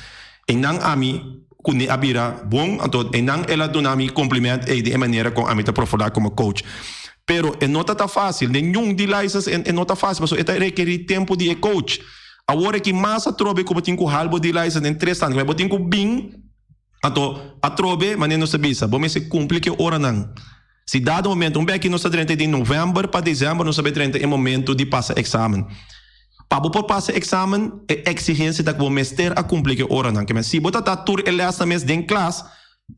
Einan ami. Kuné a bira bon, anto einan el a duna mi compliment ei di e manera kon ami ta profilá komo coach. Pero e no ta ta fásil, den ñun di license e no ta fásil pasobra e ta rekerí tempu di e coach. Awor aki mas atrobe ku bo tin ku hal bo D-license den tres aña, bo tin ku bin anto atrobe manera nos ta bisa bo mester kumpli ku e oranan. Si dado momento, un beki nos ta drenta di novèmber pa desèmber nos ta bai drenta e momento di pasa eksamen. Pa bo por pasa eksamen e eksigensia ta ku bo mester a kumpli ku e oranan. Ke men si bo ta ta tur e lèsnan mes den klas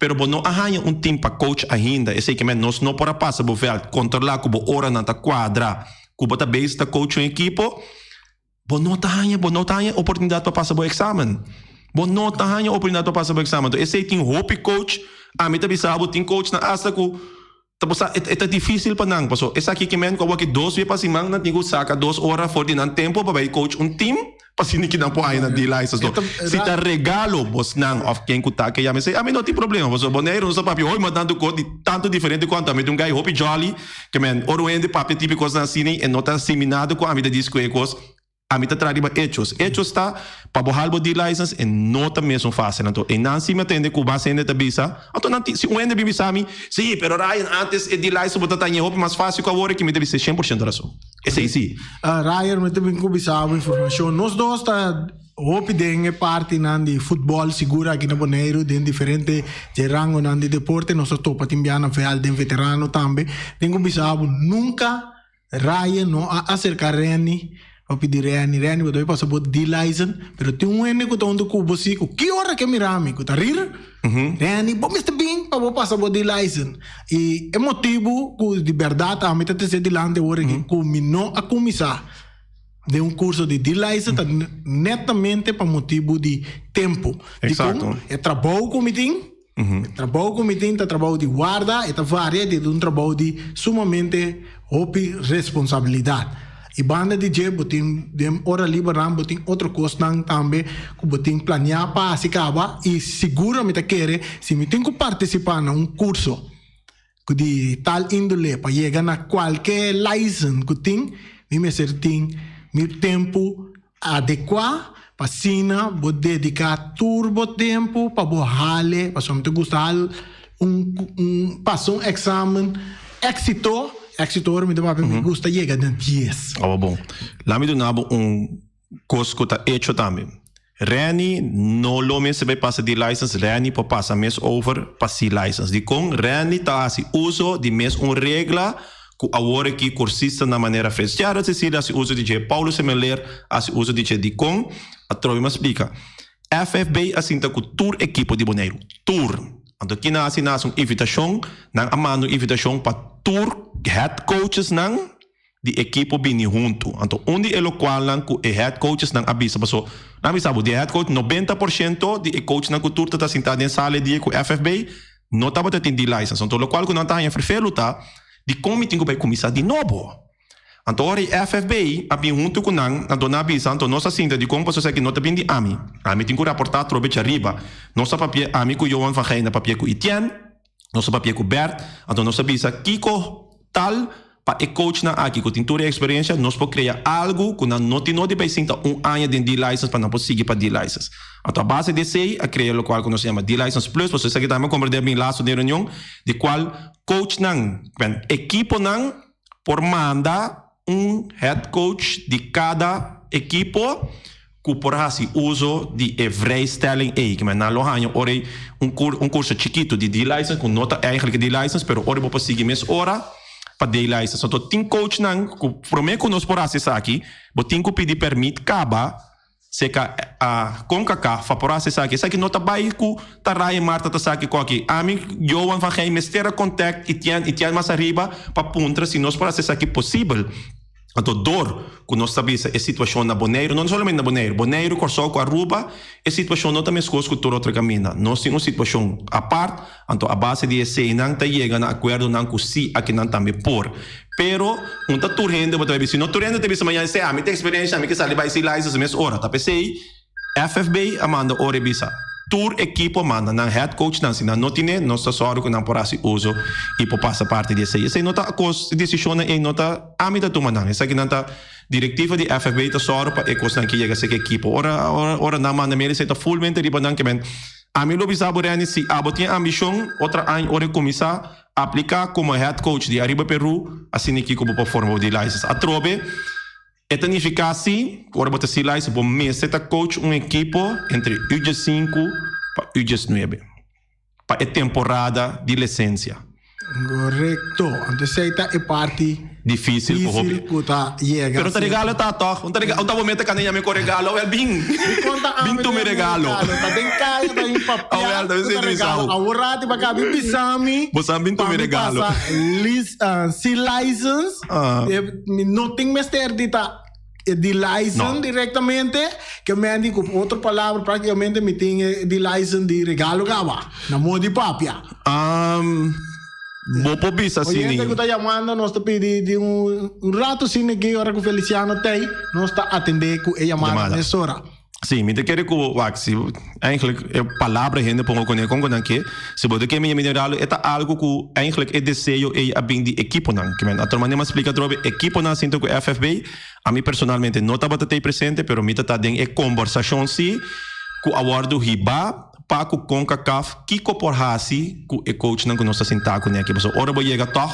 pero bo no a haña un tim pa coach ainda, esei ke men nos no por a pasa bo vèlt kontrolá ku bo oranan ta kuadra ku bo ta bezig ta coach un ekipo. Bo no ta haña, bo no ta haña oportunidat pa pasa bo eksamen. Bo no ta haña oportunidat pa pasa bo eksamen. Enton esei tin hopi coach, ami ta bisa bo tin coachnan asta ku ta bo sa e ta difisil pa nan paso esaki ke men ku awor ki dos bia pa siman nan tin ku saka dos ora for di nan tempo pa bai coach un team pa asina ki nan por haña nan D-license. Enton si ta regalo bosnan of ken ku ta ke yama esei ami no tin problema paso Boneiru nos ta papia hopi mas tantu kos di tantu diferente konta ami ta un guy hopi jolly. Ke men, ora un hende papia tipo kosnan asina e no ta hasi nada ku ami ta dici ku e kos, ami ta traha riba hechos. Hechos ta, pa bo hal bo D-license e no ta mesun fácil. Anto einan si mi a tende ku mas hende ta bisa, anto nan tin, si un hende bin bisa mi, sí, pero Ryan antes e D-license bo ta taña hopi mas fácil ku awor, ki mi ta bisa 100% rason. Esei sí. Ryan, mi ta bin ku bisa bo informashon. Nos dos ta. Hopi den e partinan di futbòl sigur aki na Boneiru den diferente dje rangonan di deporte nos a topa tin bia na vèlt den veterano tambe. Tin ku bisa bo nunka Ryan no a aserká Renny pa pidi Renny, Renny bo ta bai pasa bo D-license pero tin un hende ku ta huntu ku bo si ku ki ora ke mira mi ku ta rir Renny bo mester bin pa bo pasa bo D-license i e motibu ku di bèrdat ami ta trese dilanti awor aki ku mi no a kuminsá. Den un curso di D-License ta netamente pa motibu di tempu. Exacto. Dikon? E trabou ku mi tin, e trabou ku mi tin ta trabou di warda, e ta varia di un trabou di sumamente hopi responsabilidat. I banda di dje bo tin den ora libernan bo tin otro kosnan tambe ku bo tin planeá pa hasi kaba i sigur mi ta kere si mi tin ku partisipá na un kurso ku di tal índole pa yega na kualke license ku tin, mi mester tin mi tempu adekuá pa asina bo dediká tur bo tempu pa bo hale, pasobra mi ta gusta hal un un pasa un èksamen éksito, éksito ora mi ta papia mi gusta yega na dies. Awa bon. Laat mi duna bo un Kos ku ta echo tambe. Renny no lo mester bai pasa D-license, Renny por pasa mes over pa C-license. Dikon? Renny ta hasi uso di mes un regla ku awor aki kursistanan manera Fitzgerald Cecilia hasi uso di dje, Paulo Semeleer hasi uso di dje. Dikon? Atrobe mi a splika. FFB a sinta ku tur ekipo di Boneiru. Tur. Anto kina hasi? Nan hasi un invitashon, nan a manda un invitashon pa tur head coachesnan. di ekipo bini huntu. Anto un di e lokualnan ku e head coachesnan a bisa paso nan a bisa bo di e head coach 90% di e coachnan ku tur ta ta sinta den sala e dia ku FFB no tabata tin di license. Anto lokual ku nan ta haña ferfelu ta dikon mi tin ku bai kuminsá di nobo. Anto ora e FFB a bin huntu ku nan anto nan a bisa anto nos a sinta dikon paso esaki no ta bin di ami. Ami tin ku raportá atrobe djariba. Nos a papia ami ku Johan van Gijn a papia ku Etienne. Nos a papia ku Bert, anto nos a bisa kiko tal pa e coachnan aki ku tin tur e eksperensia, nos por krea algu ku nan no tin nodi bai sinta un aña den D-license pa nan por sigui pa D-license. Anto a base di esei a krea lokual ku nos a yama D-license plus, pasobra esaki tambe a komprendé bin lastu den reunion di kual coachnan, ekiponan por manda un head coach di kada ekipo ku por hasi uso di e vrijstelling ei. Kimen nan lo haña ora ei un kur un kurso chikitu di D-license ku no ta eigenlijk D-license pero ora bo por sigui mes ora pa D-license. Anto tin coachnan ku promé ku nos por hasi esaki bo tin ku pidi pèrmit kaba Seka a Concacaf pa por hasi esaki. Esaki no ta bai ku ta Ryan Marta ta saki koki. Ami, Johan van Gijn mester a contact Etienne, Etienne mas ariba pa puntra si nos por hasi esaki posibel. Anto dor ku nos ta bisa e situashon na Boneiru, no solamente na Boneiru, Boneiru, Kòrsou ku Aruba, e situashon no ta meskos ku tur otro kaminda. Nos tin un situashon apart, Anto a base di eseinan ta yega na akuerdonan ku sí akinan tambe por. Pero un ta tur hende bo ta bai bisa. Si no tur hende ta bisa mañana esei ami tin eksperensia, ami ke sali bai si license mes ora. Ta p'esei FFB a manda ora e bisa tur ekipo manda nan head coachnan si nan no tine nos ta sòru ku nan por hasi uso i por pasa parti di esei. Esei no ta kos desishonnan ei no ta ami ta tuma nan. Esakinan ta direktiva di FFB ta sòru pa e kosnan ke yega seki ekipo. Ora ora nan manda mi esei ta fulmente riba nan ke men. Ami lo bisa bo Renny si abo tin ambishon otro aña ora e kuminsá apliká komo head coach di Ariba Peru asina kiko bo por forma bo di license. Atrobe e ta nifiká si ku ora bo ta C license bo mester ta coach un ekipo entre U diesinku pa U diesnuebe pa e temporada di lisensia. Korekto. Anto esei ta e parti Difícil ku hopi. Difícil ku ta yega. Pero ta regalo ta tòg. Un ta rega, un ta bo meta kanda yami ku regalo. Awel bin. Dikon ta ami Bin ta tuma e yami regalo. regalo? Ta den kaya ta bin papia Awel, ta ku ta bin regalo. sali. Awor rati pa kabi bisa mi Bo sa bin pa tuma e mi regalo. pasa lis, C license. Ah. Mi no tin mester di ta di license No. directamente, ke men di ku otro palabra praktikamente mi tin e di license di regalo kaba, na modo di papia. Um, bo por bisa asina. Oyente ku ta yamando nos ta pidi di un un rato asina aki ora ku Feliciano t'ei, nos ta atende ku e yamada Yamada. mesora. Sí, mi ta kere ku wak, si eigenlijk e palabra hende pongo kuné kon ku nan ke, si bo ta ke mi yami regalo e ta algu ku eigenlijk e deseo ei a bin di ekiponan. Ke men a tormande mas splika atrobe, ekiponan sinta ku FFB, ami personalmente no tabata t'ei presente pero mi ta ta den e kombersashon sí ku a wòrdu hibá pa ku Concacaf kiko por hasi ku e coachnan ku nos ta sintá kuné aki. Pasobra ora bo yega tòg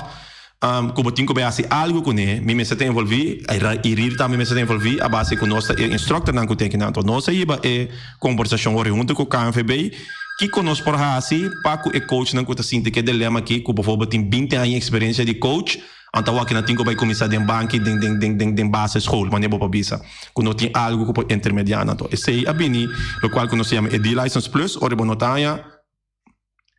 Ku bo tin ku bai hasi algu kuné, mi mester ta envolví, i Riri tambe mester ta envolví, a base ku nos ta e instructornan ku tin akinan. Anto nos a hiba e kombersashon ora huntu ku KNVB, kiko nos por hasi pa ku e coachnan ku ta sinti ku e dilema aki, ku bovorbel tin binti aña eksperensia di coach, anto awor aki nan tin ku bai kuminsá den banki, den den den den den basisschool, manera bo por bisa, ku no tin algu ku por intermediá nan. Anto esei a bini lokual ku nos ta yama e D-License Plus, ora bo no ta haña.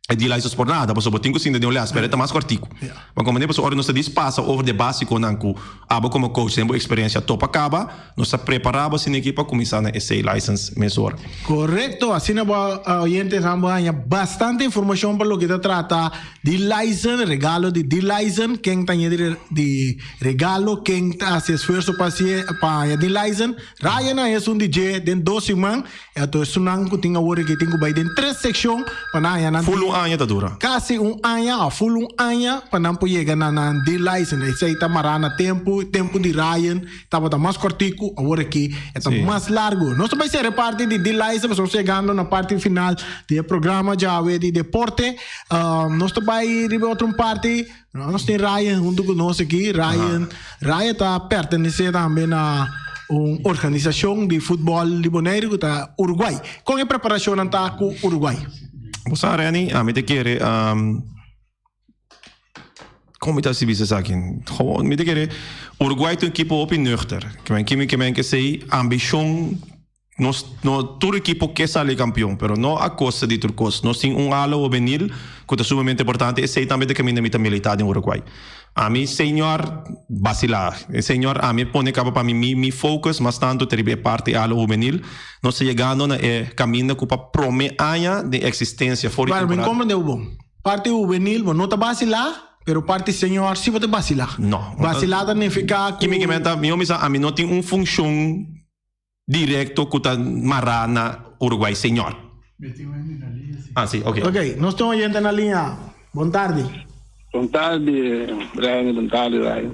E di license por nada, pasobra bo tin ku sinta den un les, pero e ta mas kòrtiku. Ma komo pasobra ora nos ta dis pasa over di e básikonan ku abo komo coach den bo eksperensia topa kaba, nos ta prepará bo asina aki pa kuminsá na e C license mesora. Korekto, asina bo oyentes han bo haña bastante informashon pa loke ta trata di license, regalo di di license, ken ta haña di regalo, ken ta hasi esfuerso pa hasié pa haña di license. Ryan a haña esun di dje den dos siman. E ato esunnan ku tin awor aki tin ku bai den tres sekshon pa nan haña nan Ful un aña ta dura. Kasi un aña òf ful un aña pa nan por yega na nan D license. Esei ta mará na tempu. Tempu di Ryan tabata mas kòrtiku, awor aki e ta mas largu. Nos ta bai sera e parti di D license pasobra nos ta yegando na parti final di e programa djawe di deporte. Nos ta bai riba e otro un parti. Nos tin Ryan huntu ku nos aki. Ryan, Ryan ta pertenesé tambe na un organisashon di futbòl di Boneiru ku ta Uruguay. Kon e preparashonnan ta ku Uruguay? Bo sa Renny, ami ta kere kon mi ta hasi bisa esaki? Gewoon mi ta kere Uruguay ta un ekipo hopi nuchter. Ke men ke men ke esei ambishon. Nos no tur ekipo ke sali kampion, pero no a kosta di tur kos. Nos tin un ala hubenil ku ta sumamente importante, esei tambe ta kaminda mi ta militá den Uruguay. Ami señor basilá, e señor ami pone kaba pa mi mi mi focus mas tantu ta riba e parti ala hubenil. Nos ta yegando na e kaminda ku pa prome aña den eksistensia for di Bueno, mi temporada. komprende bo bon. Parti hubenil bo no ta basilá, pero parti señor si bo ta basilá. No. Basilá ta nifiká ku. Kimi ke menta, mi homie sa ami no tin un funshon. Directo cu ta mará na Uruguay señor. Ah si, ok. Ok, nos tin un oyente na liña. Bon tardi. Bon tardi Rene, bon tardi Ryan.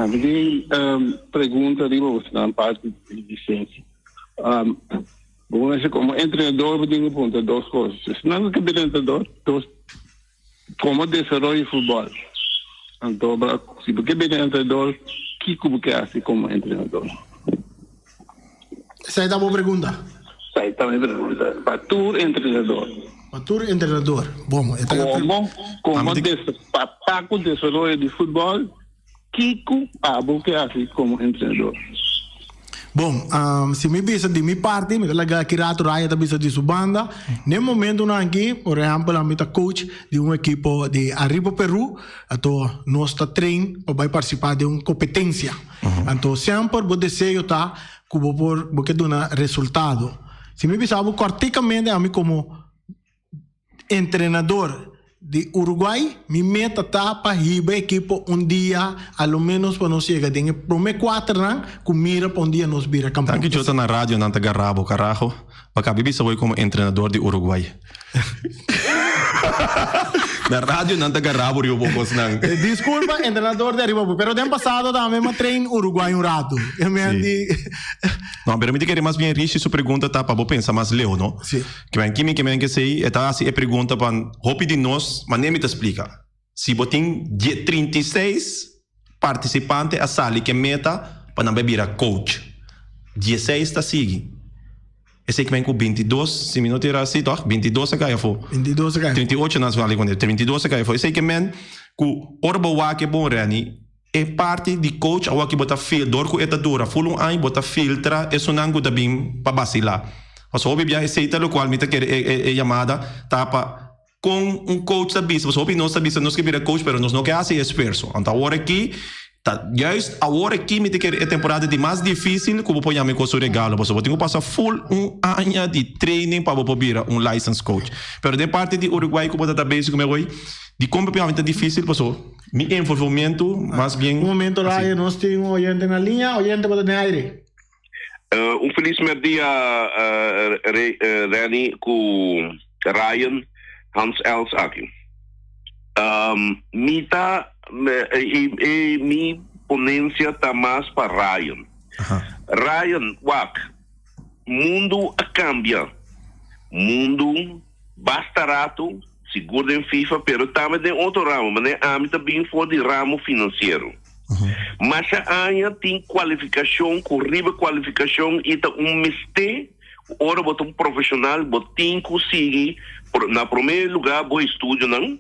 Mi tin un pregunta riba bosonan parti di licencia. Bo mester como entrenador bo tin cu puntra dos cos. Esnan cu ta bira entrenador, dos como desaroyo futbol. Anto si bo ke bira entrenador, kico bo ke haci como entrenador? Esai ta bo pregunta? Esai ta mi pregunta pa tur entrenador. Pa tur entrenador. Bon, e ta. Como, como des, pa, pa cu desaroyo di futbol, kico abo ke haci como entrenador? Bon, si mi bisa di mi parti, mi ta laga aki rato Raya ta bisa di su banda. N'e momentonan aki, por ehempel, ami ta coach di un ekipo di Arriba Peru, anto nos ta train pa bai participa den un competencia. Anto semper bo deseo ta ku bo por bo ke duna resultado. Si mi bisa bo kòrtikamente ami komo entrenador di Uruguay mi meta ta pa hiba e ekipo un dia a lo menos pa nos yega den e prome kuaternan ku mira pa un dia nos bira kampeon. Tanki djo ta na radio nan ta garra bo carajo. Bo kabi bisa hoy komo entrenador di Uruguay. Na radio nan ta gará bo riba bo kosnan. Disculpa entrenador di Ariba Boy, pero den pasado tambe m'a train Uruguay un rato. E mi a di. No, pero mi ta kere mas bien Rishi su pregunta ta pa bo pensa mas leu, no? Si. Ke men kimi ke men ke sei e ta hasi e pregunta pa hopi di nos, manera mi ta splika. Si bo tin die 36 partisipante a sali ke meta pa nan bai bira coach. 16 ta sigui. Esei ke men ku 22, si mi no ta era asi tòg, 22 a kai afó. 22 a kai afó. 38 nan sali kuné, 22 a kai afó. Esei ke men ku ora bo wak e bon Renny, e parti di coach awor ki bo ta fil, dor ku e ta dura ful un aña bo ta filtra esunnan ku ta bin pa basilá. Pasobra hopi bia esei ta lokual mi ta kere e yamada ta pa Kon un coach ta bisa? Pasobra hopi nos ta bisa nos ke bira coach pero nos no ke hasi e esfuerso. Anto awor aki ta juist awor aki mi ta kere e temporada di mas dificil ku bo por yama e kos un regalo pasobra bo tin ku pasa full un aña di training pa bo por bira un licensed coach. Pero den parti di Uruguay ku bo ta ta bezig ku mi awor dikon bo piensa ta dificil? Pasobra mi envolvimiento mas bien Un momento asi. Ryan, nos tin un oyente na liña. Oyente bo ta den aire. Un felis merdia Renny ku Ryan Hans Els aki. Mi ta e mi ponencia ta mas pa Ryan. Ryan wak mundu a cambia mundu basta rato sigur den FIFA pero tambe den otro ramo manera ami ta bin for di ramo financiero. Masha aña tin kualifikashon ku riba kualifikashon i ta un mester ku ora bo ta un profeshonal bo tin ku sigui na promé lugá bo estudionan,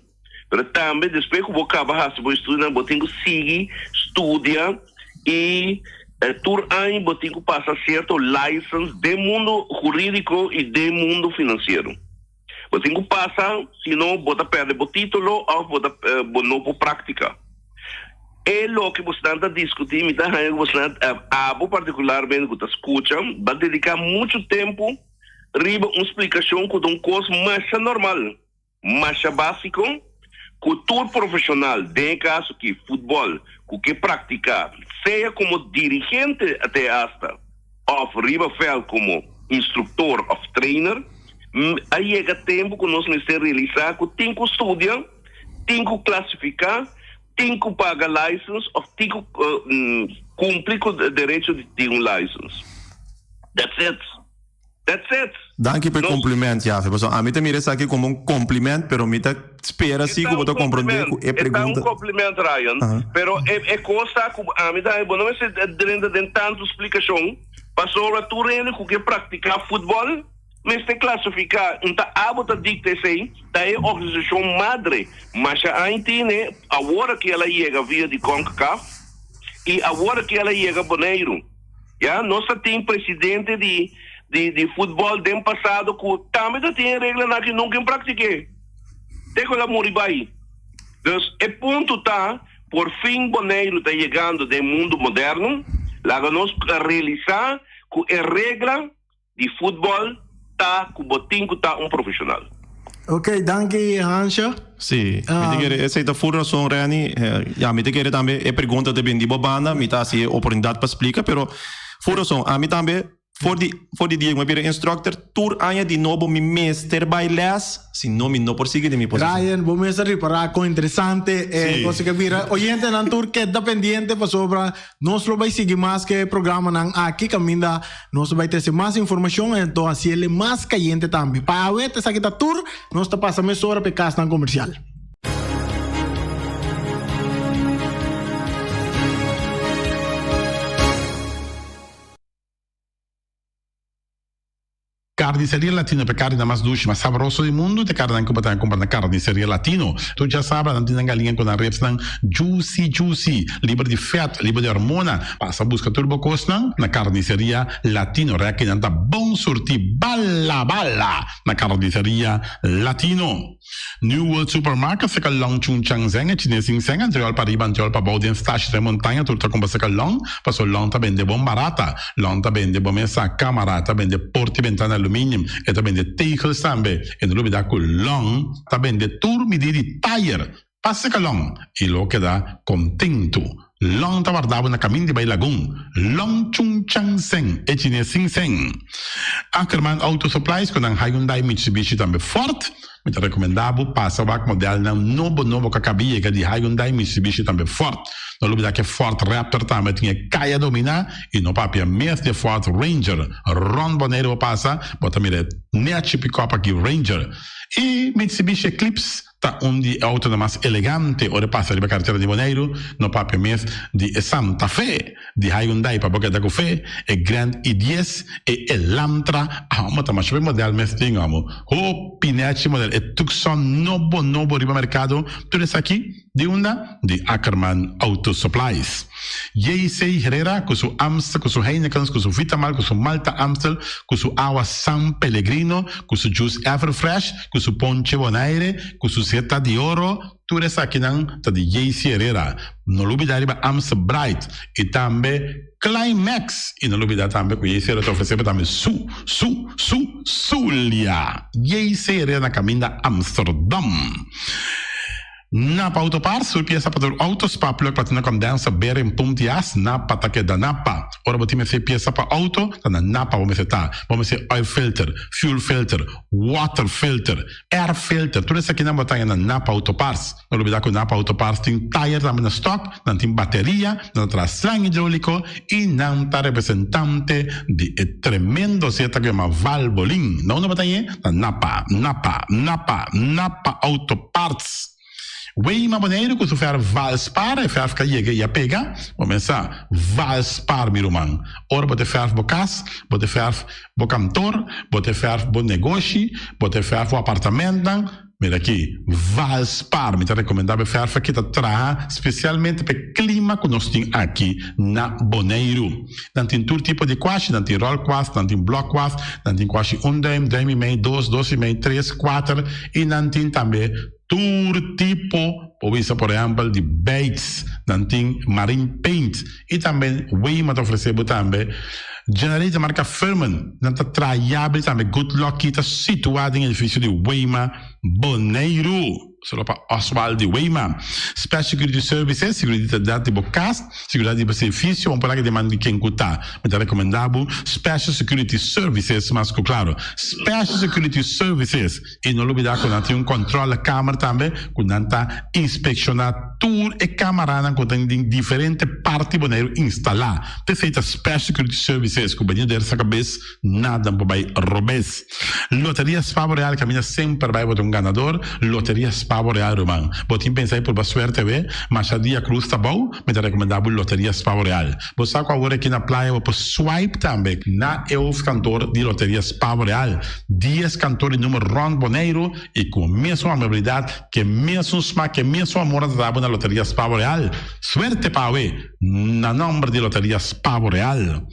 pero tambe despues ku bo kaba hasi bo estudionan bo tin ku sigui studia i tur aña bo tin ku pasa sierto license den mundo hurídiko i den mundo finansiero. Bo tin ku pasa, sino bo ta pèrdè bo título òf bo ta bo no por práktika. E loke bosnan ta diskutí, mi ta haña ku bosnan, abo partikularmente ku ta skucha, ba dediká muchu tempu riba un splikashon ku ta un kos masha normal, masha básiko, ku tur profeshonal, den e kaso aki futbòl, ku ke praktiká, sea komo dirigente te asta òf riba vèlt komo instruktor òf trainer, a yega tempu ku nos mester realisá ku tin ku studia, tin ku klasifiká, tin ku paga license òf tin ku kumpli ku derecho di tin un license. That's it. That's it. Danki pa e Nos. compliment, Jafe. Pasobra ami ta mira esaki como un compliment, pero mi ta spera E si ta cu bo un ta comprende compliment, cu e e ta un pregunta. compliment, Ryan. Aha. Pero e e cos ta cu ami ta, bo no mester drenta den tanto splicacion, pasobra tur hende cu ke practica futbol mester clasifica. Un ta abo ta dicta esey, ta e organisacion madre. Masha aña tine, awor aki el a yega via di Concacaf y awor aki el a yega Boneiru. Ya, nos ta tin presidente di di di futbol den pasado ku tambe ta tin e reglanan aki nunka in praktik'é. Te ku el a muri bai. Dus e punto ta, por fin Boneiru ta yegando den mundu moderno, laga nos realisá ku e regla di futbol ta ku bo tin ku ta un profeshonal. Ok, danki Hansje. Sí, mi ta kere esei ta full rason Renny. Ya, mi ta kere tambe e pregunta ta bin di bo banda, mi ta hasi e oportunidat pa splika, pero full rason. Ami tambe for di for di dia ku mi a bira instructor, tur aña di nobo mi mester bai les, si no mi no por sigui den mi posishon. Ryan, bo mester ripará kon interesante e cosa ke bira. Oyentenan tur keda pendiente pasobra Nos lo bai sigui mas ke programanan aki kaminda nos lo bai trese mas informashon en to hasi el mas kayente tambe. Pa awe ta esaki ta tur, nos ta pasa mesora pa e kasnan komersial. Carniceria Latino pa e carninan mas dushi, mas sabroso di mundu ta e carninan cu bo ta cumpra na Carniceria Latino. Tur djasabra nan tin nan galiña cu nan ribsnan juicy juicy, liber di vet, liber di hormona. Pasa busca tur bo cosnan na Carniceria Latino. Rekinan ta bon surti bala bala na Carniceria Latino. New World Supermarket seka long Chung Chang Zeng e chines sin seng antriol pa riba antriol pa bou den stash den montaña tur ta kumpra seka long paso long ta bende bon barata long ta bende bo mesa kamara ta bende porti bentana aluminium e ta bende tegels tambe e no lubida ku long ta bende tur midi di tayer. Pasa ka Long i lo keda kontentu. Long ta warda bo na kamin di bai Lagun. Long Chung Chang Seng, e chines sin seng. Ackerman Auto Supplies ku nan Hyundai, Mitsubishi tambe Ford. Mi ta rekomendá bo pasa wak modelnan nobo nobo ku a kabi yega di Hyundai, Mitsubishi tambe Ford. No lubidá ku e Ford Raptor tambe tin e kaya dominá i no papia mes di e Ford Ranger. Rònt Boneiru bo pasa, bo ta mira e nèchi pikòp aki Ranger. I Mitsubishi Eclipse Ta un di e autonan mas elegante ora e pasa riba karetera di Boneiru, no papia mes di e Santa Fe di Hyundai pa bo keda ku fe, e Grand i dies, e Elantra, amo ta masha be model mes tin amo, hopi nechi model, e Tucson nobo nobo riba merkado, tur esaki di unda? Di Ackerman Auto Supplies. JC Herrera ku su Amstel, ku su Heinekens, ku su Vitamal, ku su Malta Amstel, ku su awa San Pellegrino, ku su juice Everfresh, ku su ponche Bonaire, ku su seta di oro, tur esakinan ta di JC Herrera. No lubida riba Amstel Bright i tambe Climax. I no lubida tambe ku JC Herrera ta ofresé bo tambe su, su, su, Zulia. JC Herrera na kaminda Amsterdam. Napa Autoparts, tur piesa pa tur auto, spa, plug, platina, condenser, bearing, pump di as, Napa ta keda Napa. Ora bo tin mester piesa pa auto, ta na Napa bo mester ta. Bo mester oil filter, fuel filter, water filter, air filter, tur esakinan bo ta haña na Napa Autoparts. No lubida ku Napa Autoparts tin tayer tambe na stock, nan tin bateria, nan ta traha slang hidroliko i nan ta representante di e tremendo zeta ku yama Valvoline. Na unda bo ta hañ'e? Na Napa, Napa, Napa, Napa Autoparts. Weima Boneiru ku su fèrf Valspar, e fèrf ka yega i a pega. Bo mesa Valspar mi ruman. Ora bo te fèrf bo kas, bo te fèrf bo kantor, bo te fèrf bo negoshi, bo te fèrf bo apartamentnan, mira aki, Valspar. Mi ta rekomendá bo e fèrf aki ta traha spesialmente pa e klima ku nos tin aki na Boneiru. Nan tin tur tipo di kwashi, nan tin ròl kwast, nan tin blòk kwast, nan tin kwashi un duim, duim i mei, dos, dos i mei, tres, kuater i nan tin tambe tur tipo, por bisa por ehèmpel di beits, nan tin marine paint i tambe Weima ta ofresé bo tambe generator marka Firman, nan ta traha yabri tambe Good Lucky ta situá den edifisio di Weima Boneiru. Solo pa Oswald di Weima. Special Security Services, Seguridat di bo kas, seguridat di bo servisio, un palabra di man di ken ku ta. Mi ta rekomendá bo Special Security Services mas ku klaro. Special Security Services. I no lubidá ku nan tin un kòntròle kamer tambe ku nan ta inspekshoná tur e kamaranan ku ta den diferente parti Boneiru instalá. P'esei ta Special Security Services ku bini der sa kabes nada por bai robes. Loteria Spavo Real caminda semper bai bo ta un ganador Loteria Spavo Real ruman bo tin pensa di purba suerte we masha dia cruz ta bou mi ta recomenda bo Loteria Spavo Real bo sa cu awor aki na playa bo por swipe tambe na e hoofdkantoor di Loteria Spavo Real dies kantoor di numero rond Boneiru y cu mesun amabilidad ke mesun smak ke mesun amor nan ta dabo na Loteria Spavo Real suerte pa awe na nomber di Loteria Spavo Real.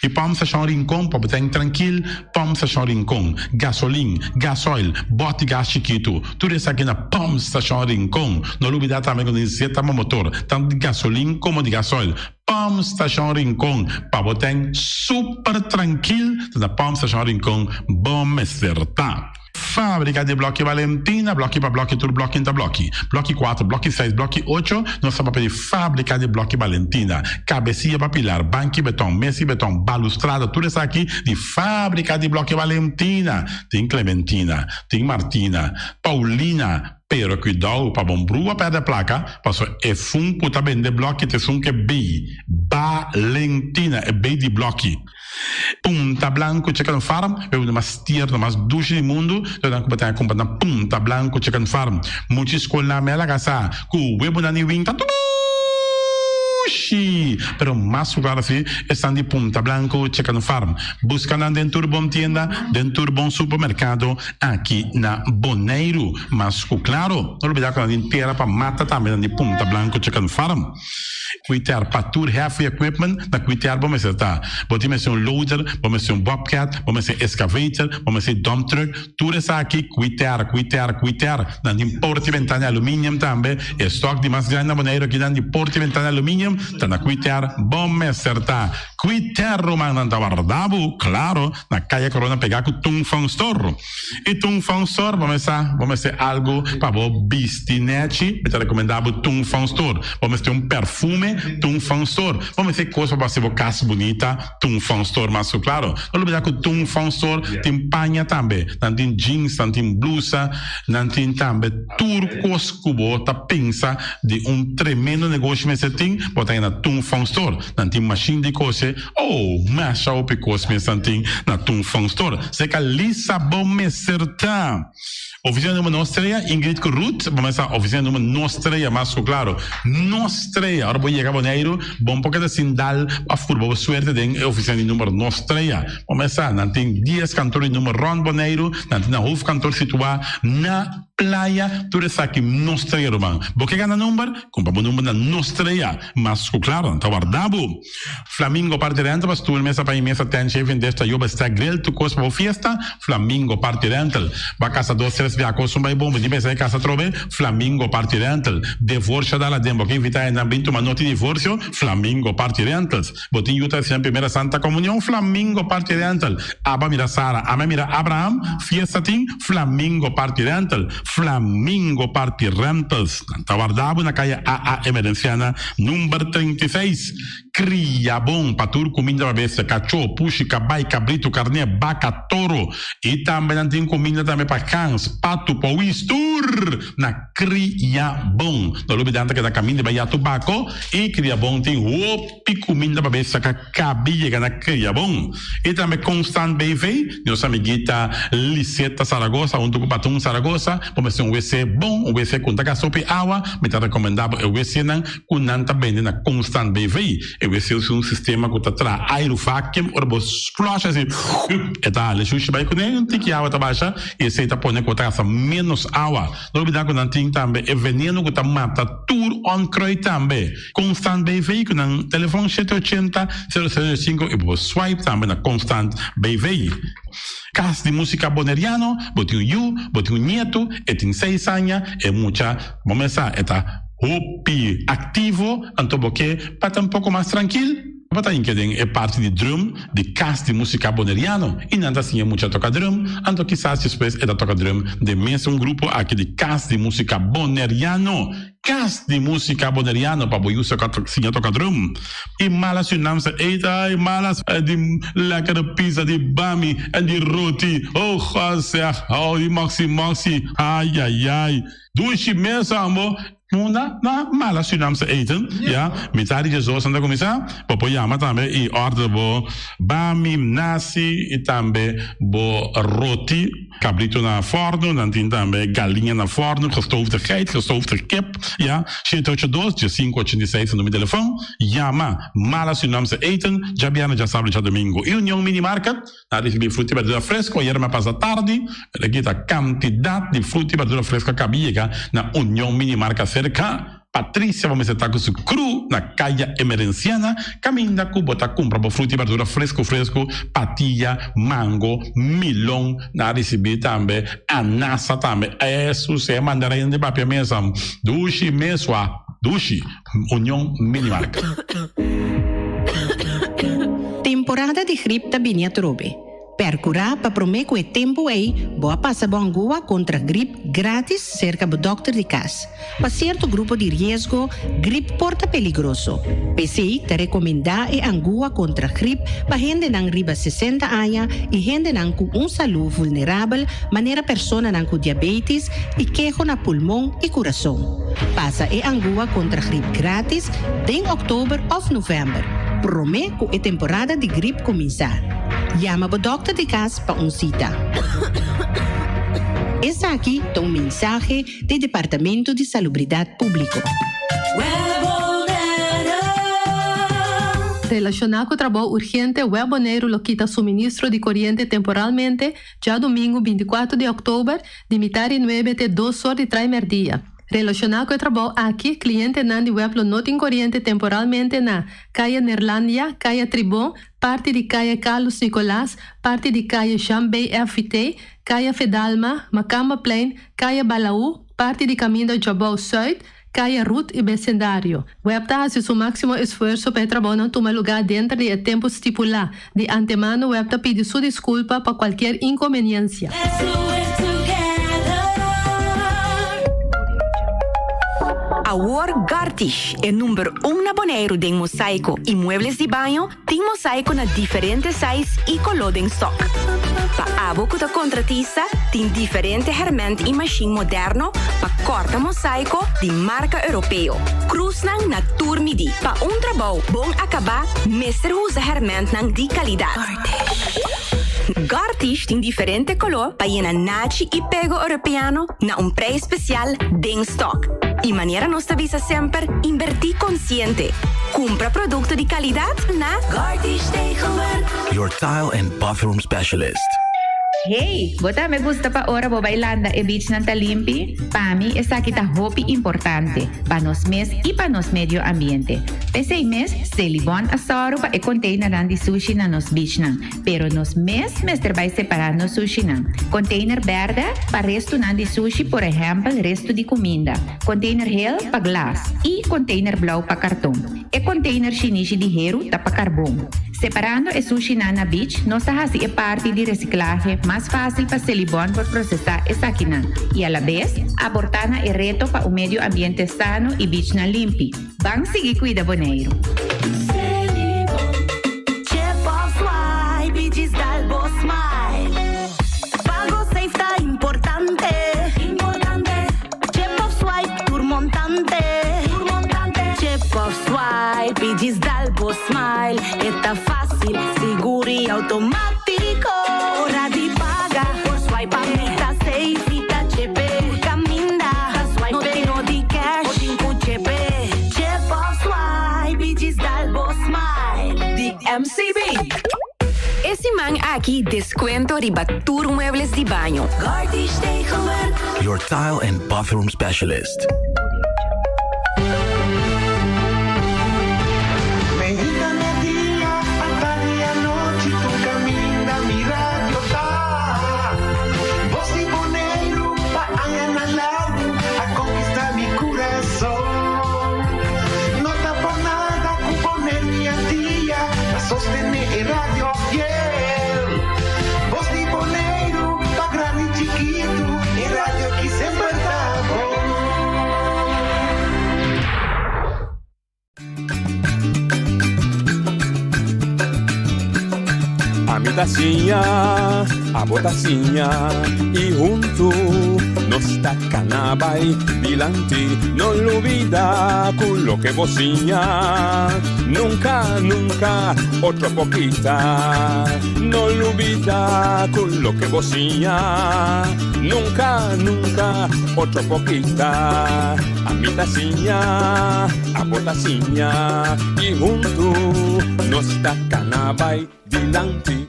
E pòmp stashon Rincon pa bo ta trankil, pòmp stashon Rincon, gasolin, gasoil, bòt di gas chikitu, tur esaki na pòmp stashon Rincon. No lubidá tambe ku nos zeta bo motor, tantu di gasolin komo di gasoil. Pòmp stashon Rincon pa bo ta super trankil, ta na pòmp stashon Rincon bo mester ta. Fábrika di blòki Valentina, blòki pa blòki tur blòki ta blòki. Blòki kuater, blòki seis, blòki ocho, nos ta papia di fábrika di blòki Valentina. Kabesia pa pilar, banki beton, mesi beton, balustrada, tur esaki di fábrika di blòki Valentina. Tin Clementina, tin Martina, Paulina, pero kuidou pa bon brua pèrdè plaka, pasobra e fun ku ta bende blòki ta esun ku e bei Valentina, e bei di blòki. Punta Blanco Chicken Farm, e un mas tierno, mas dushi di mundu, lo nan ku bo ta kumpra na Punta Blanco Chicken Farm. Muchi skol na mela kasa ku webunan di win ta dushi! Pero mas ku klaro si esnan di Punta Blanco Chicken Farm. Buska nan den tur bon tienda, den tur bon supermerkado aki na Boneiru. Mas ku klaro, no lubida ku nan tin tera pa mata tambe nan di Punta Blanco Chicken Farm. Quiter pa tur heavy equipment na Quiter bo mester ta. Bo tin mester un loader, bo mester un bobcat, bo mester excavator, bo mester dump truck, tur esaki Quiter, Quiter, Quiter. Nan tin porta y ventana aluminium tambe. E stock di mas grandi na Boneiru aki nan di porta y ventana aluminium ta na Quiter bo mester ta. Quiter ruman nan ta warda bo, claro, na Caya Corona pega cu Tung Fong Store. Y Tung Fong Store bo mester bo mester algo pa bo bisti nechi, mi ta recomenda bo Tung Fong Store. Bo mester un perfume, Tung Fong Store. Bo mester cos pa bo haci bo cas bunita, Tung Fong Store mas cu claro. No lubida cu Tung Fong Store tin paña tambe. Nan tin jeans, nan tin blusa, nan tin tambe tur cos cu bo ta pensa di un tremendo negoshi mester tin, bo ta haya na Tung Fong Store. Nan tin machine di cose, oh, masha hopi cos mes nan tin na Tung Fong Store. Seca Lisa bo mester ta. Oficina numero nos trea, Ingrid cu Ruth, bo mester sa oficina numero nos trea mas cu claro. Nos trea, ora bo yega Boneiru, bo no por keda sin dal of purba bo suerte den e oficina di numero nos trea. Bo mester sa, nan tin dies kantoor di numero rond Boneiru, nan tin nan hoofdkantoor situa na Playa, tur esaki nos trea ruman. Bo ke gana number? Kumpra bo number na nos trea. Mas ku klaro, nan ta warda bo. Flamingo Party Rental pa stoel, mesa pa i mesa, tent, chef en desta, yoba, stack, grill, tur kos pa bo fiesta. Flamingo Party Rental. Bo a kasa dos, tres bia kos un bai bon, bo tin pensa e kasa atrobe? Flamingo Party Rental. Devorsio dal aden, bo ke invita hendenan bin tuma noti divorsio? Flamingo Party Rentals. Bo tin yu ta hasi nan primera Santa Comunion? Flamingo Party Rental. Aba mira Sara, ame mira Abraham, fiesta tin? Flamingo Party Rental. Flamingo Party Rentals. Nan ta warda bo na kaya AA Emerenciana number 36. Kria bon pa tur kuminda pa bestia, kachó, pushi, kabai, kabritu, karné, baka, toro. I tambe nan tin kuminda tambe pa gans, patu, powis, tur na Kria bon. No lubida nan ta keda kaminda bai ya tobako i kria bon tin hopi kuminda pa bestia ka kabi yega na kria bon. I tambe Constant BV, nos amiguita Liseta Zaragoza huntu ku Patun Zaragoza bo mester un wc bon, un wc ku no ta gasta hopi awa. Mi ta rekomenda bo e wcnan ku nan ta bende na Constant BV. E wc usa un sistema ku ta traha airu vacuum ora bo flush asi e ta hala e shushi bai kuné un tiki awa ta basha i esei ta pone ku bo ta gasta menos awa. No olbida ku nan tin tambe e veneno ku ta mata tur onkruid tambe. Constant BV ku nan telefon shete ochenta, sero sero sinku i bo por swipe tambe na Constant BV. Kas di Musika Boneriano, bo tin un yu, bo tin un nietu, e tin seis aña, e mucha bo mes sa e ta hopi aktivo, anto bo ke pa ta un poko mas trankil? Bo ta hinka den e parti di drum di Kas di Musika Boneriano i nan ta siña mucha toka drum, anto kisas despues e ta toka drum den mesun grupo aki di Kas di Musika Boneriano. Kas di Musika Boneriano pa bo yu siña toka drum. I mala Surinaamse eten, ai mala di lekkere pizza, di bami en di roti, oh God zeg, oh di moxi moxi, ai ai ai, dushi mes ambo. Munda na mala Surinaamse eten, ya, mitad di djesdos nan ta kuminsá, bo por yama tambe i order bo bami, nasi i tambe bo roti, kabrito na fòrnu, nan tin tambe galiña na fòrnu, gestoofde geit, gestoofde kip, ya, shete ocho dos, diesinku ochenta i seis ta numero di telefòn, yama Mala Surinaamse Eten, djabièrnè, djasabra i djadumingu. I Union Mini Market. Na ricibi fruta y berdura fresco ayer me pasa tardi, pero aki ta cantidad di fruta y berdura fresco a caba yega na Union Mini Marca cerca Patricia bo mester ta cu su crew na Caya Emerenciana caminda cu bo ta cumpra bo fruta y berdura fresco fresco, patilla, mango, milon, na ricibi tambe anasa tambe, Jesus e mandarina di papia mesa dushi mesua dushi. Union Mini Marca. Temporada di grip ta bini atrobe. Percura pa prome cu e tempo ey bo a pasa bo angua contra grip gratis cerca bo dokter di cas. Pa cierto grupo di riesgo, grip por ta peligroso. P'esey ta recomenda e angua contra grip pa hendenan riba 60 aña y hendenan cu un salud vulnerabel manera personanan cu diabetes y keho na pulmon y curason. Pasa e angua contra grip gratis den october of november, prome cu e temporada di grip cuminsa. Yama bo dokter di cas pa un cita. Esaki ta un mensahe di Departamento di Salubridad Publico. Relashoná ku trabou urgente, Web Boneiru lo kita suministro di koriente temporalmente djadumingu 24 di òktober di mitar di nuebe te dos or di trai mèrdia. Relashoná ku e trabou aki, klientenan di web lo no tin koriente temporalmente na Kaya Neerlandia, Kaya Tribon, parti di Kaya Carlos Nicolaas, parti di Kaya Jean BFVT, Kaya Fedalma, Makambaplein, Kaya Balaú, parti di Kaminda Djabou Sùit, Kaya Ruth i besindario. Web ta hasi su máksimo esfuerso pa e trabounan tuma lugá denter di e tempu stipulá. Di antemano web ta pidi su diskulpa pa kualkier inkonbeniensia. Awor Gartish, e number un na Boneiru den mosaiko i muebles di baño, Tin mosaico na diferente size y coló den stock. Pa abo cu ta contratista, tin diferente herment y machine moderno pa corta mosaico di marca Europeo. Cruznan na tur midi. Pa un trabou bon acaba, mester usa hermentnan di calidad. Gartish tin diferente coló pa yena nachi y pego Europeano na un prijs special den stock. Y manera nos ta bisa semper, inverti consciente. Cumpra producto di calidad na Gartish Tegelwerk. Your tile and bathroom specialist. Hey, bo tambe gusta pa ora bo bai landa e beachnan ta limpi? Pa mi esaki ta hopi importante, pa nos mes i pa nos medio ambiente. P'esei mes, Selibon a sòru pa e containernan di sushi na nos beachnan. Pero nos mes mester bai separá nos sushinan. Container bèrdè pa restunan di sushi, por ehèmpel restu di kuminda. Container hel pa glas i container blou pa karton. E container shinishi di heru ta pa karbon. Separando e sushinan na beach nos ta hasi e parti di resiklahe mas fásil pa Selibon por prosesá esakinan i alabes aportá na e reto pa un medio ambiente sano i beachnan limpi. Ban sigui cuida Boneiru. Di MCB. E siman aki descuento riba tur muebles di baño. Your tile and bathroom specialist. Ami ta siña, abo ta siña y huntu nos ta cana bay dilanti. No lubida cu loke bo siña nunca, nunca otro por kita. No lubida cu loke bo siña nunca, nunca otro por kita. Ami ta siña, abo ta siña y huntu nos ta cana bay dilanti.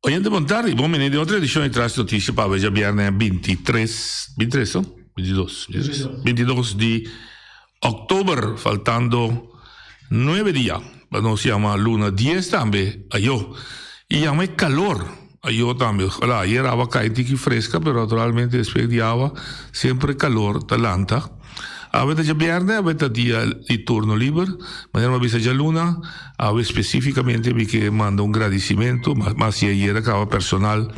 Oyente bon tardi, bon bini den otro edicion di Tras Noticia pa awe djabierne 23, 23 no? 22, 23, 22 di october, faltando nuebe dia pa nos yama luna dies tambe ayo y yama e calor ayo tambe, ojalá ayer awa cay tiki fresca pero naturalmente despues di awa siempre calor ta lanta. Awe ta djabierne, awe ta dia di turno liber, manera mi a bisa djaluna, awe specificamente mi ke manda un gradicimento, mas si ayer a caba personal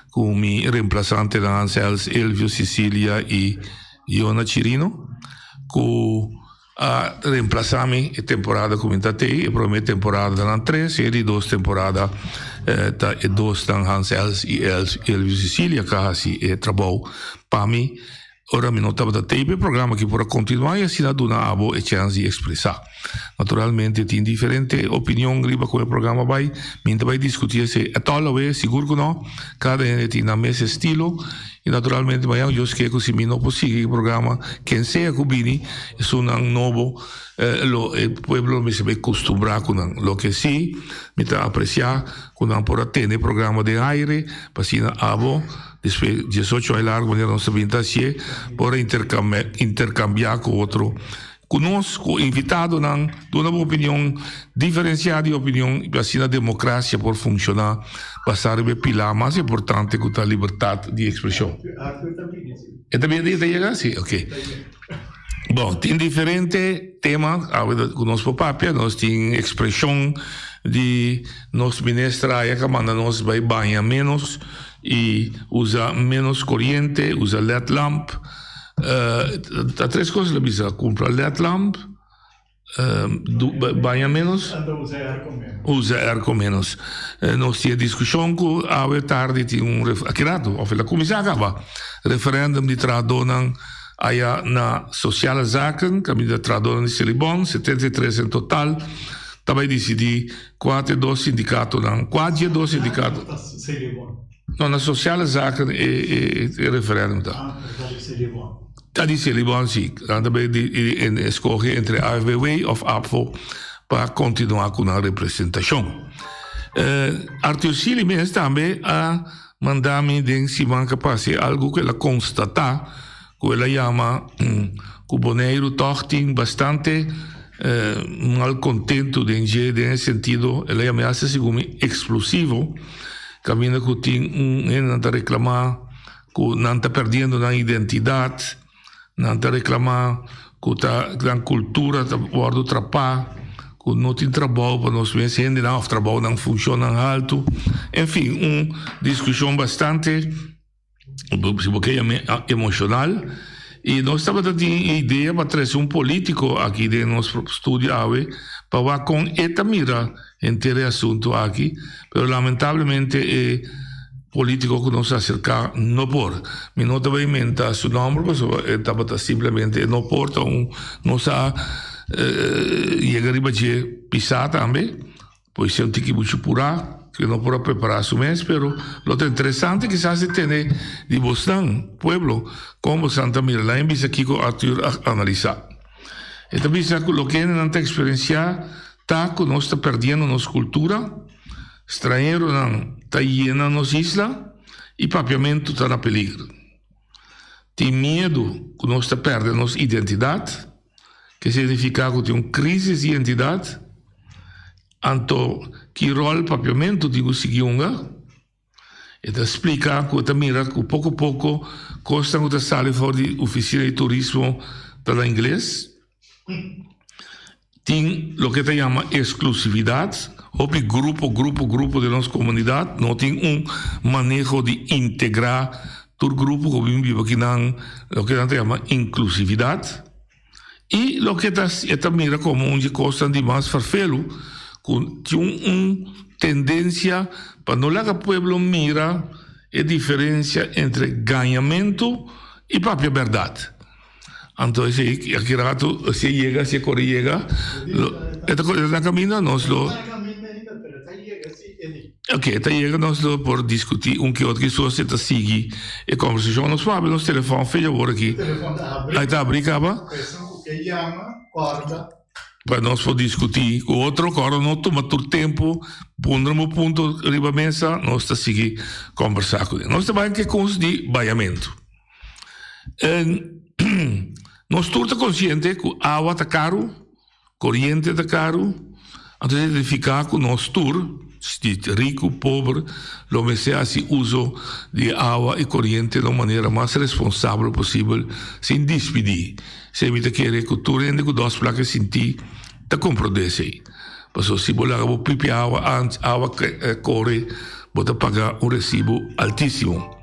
cu mi reemplasantenan Hans Elvio Cecilia y Yona Chirino cu a reemplasa mi e temporada cu mi ta tey, e prome temporada ta nan tres y e di dos temporada ta e dosnan Hans Els y Elvio Cecilia cu a haci e trabou pa mi. Ora mi no tabata tei pa e programa aki por a kontinuá i asina duna abo e chèns di ekspresá. Naturalmente tin diferente opinion riba kon e programa bai. Mi no ta bai diskutí esei ètòl awe, sigur ku nò. Kada hende tin nan mes estilo i naturalmente mañana Dios ke ku si mi no por sigui e programa ken sea ku bini esunnan nobo lo e pueblo lo mester bai kustumbrá ku nan. Loke sí mi ta apresiá ku nan por a tene e programa den aire pa asina abo. Despues 18 aña largo manera nos ta bin ta hacié por a intercambia cu otro cu nos cu invitadonan duna bo opinion diferencia di opinion y asina democracia por funciona basa riba e pilar mas importante cu ta libertad di expresion. E ta bini? E ta yega? Si, ok. Bon, tin diferente tema awe cu nos por papia. Nos tin expresion di nos minister aya cu a manda nos bay baña menos y usa menos coriente, usa led lamp. Ta tres cos el a bisa, cumpra led lamp, Baña menos. Usa airco menos. Usa airco menos. Nos tin e discusion cu awe tardi tin un aki rato of el a cuminsa caba referendum di trahadornan aya na Sociale Zaken caminda trahadornan di Selibon 73 en total ta bay dicidi cua ta e dos sindicatonan cua dje dos sindicato. No na Sociale Zaken e referendum ta. Ah, ta di Selibon. Ta di Selibon si. Nan ta bay di escoge entre AFBW of APFO pa continua cu nan representacion. Arthur Sealy mes tambe a manda mi den siman cu pasa algo cu el a constata cu el a yama cu Boneiru tog tin bastante malcontento den dje den e sentido el a yama hasta segun mi explosivo caminda cu tin un hende nan ta reclama cu nan ta perdiendo nan identidad, nan ta reclama cu ta nan cultura ta wordo trapa, cu no tin trabou pa nos mes hendenan of trabounan funcionnan halto, enfin un discusion bastante si bo ke yam'e emocional y nos tabata tin e idea pa trece un politico aki den nos studio awe pa wak con e ta mira henter e asunto aki, pero lamentablemente e politico cu nos a acerca no por. Mi no ta bay menta su nomber pasobra e tabata simplemente e no por ta un nos a yega riba dje pisa tambe, pues si un tiki mucho pura cu e no por a prepara su mes, pero lo ta interesante kisas di tende di bosnan, pueblo, con bosnan ta mira. Laña bisa kico Arthur a analisa. E ta bisa cu loke hendenan ta experiencia Ta ku nos ta perdiendo nos kultura, strañeronan ta yena nos isla i papiamentu ta na peligro. Tin miedu ku nos ta pèrdè nos identidat, ke signifiká ku tin un krísis di identidat. Anto ki ròl papiamentu tin ku sigui hunga? E ta splika ku e ta mira ku poko poko kosnan ku ta sali for di ofisina di turismo ta na ingles. Tin loke ta yama eksklusividat. Hopi grupo, grupo, grupo den nos komunidat no tin un maneho di integrá tur grupo ku bin biba akinan, loke nan ta yama inklusividat. I loke ta e ta mira komo un dje kosnan di mas ferfelu, ku tin un tendensia pa no laga pueblo mira e diferensia entre gañamentu i papia bèrdat. Anto esei aki ratu si e yega, si e kore yega, lo e ta kore na kaminda nos lo. Ok, e ta yega nos lo por diskutí un ke otro kisos e ta sigui e kòmbersashon. Nos por habri nos telefòn fecha awor aki. Ai ta abrí kaba? Pa nos por diskutí ku otro, ku ora no tuma tur tempu pondra bo punto riba mesa, nos ta sigui kòmbersá kuné. Nos ta bai ke kos di bayamentu. Nos tur ta konsiente ku awa ta karu. Koriente ta karu, anto ta signifiká ku nos tur, di riku, pober, lo mester hasi uso di e awa i koriente na un manera mas responsabel posibel sin dispidí. Esei mi ta kere ku tur hende ku dos plaka sintí ta komprondé esei. Pasobra si bo laga bo pipi awa awa kore bo ta paga un resibu altísimo.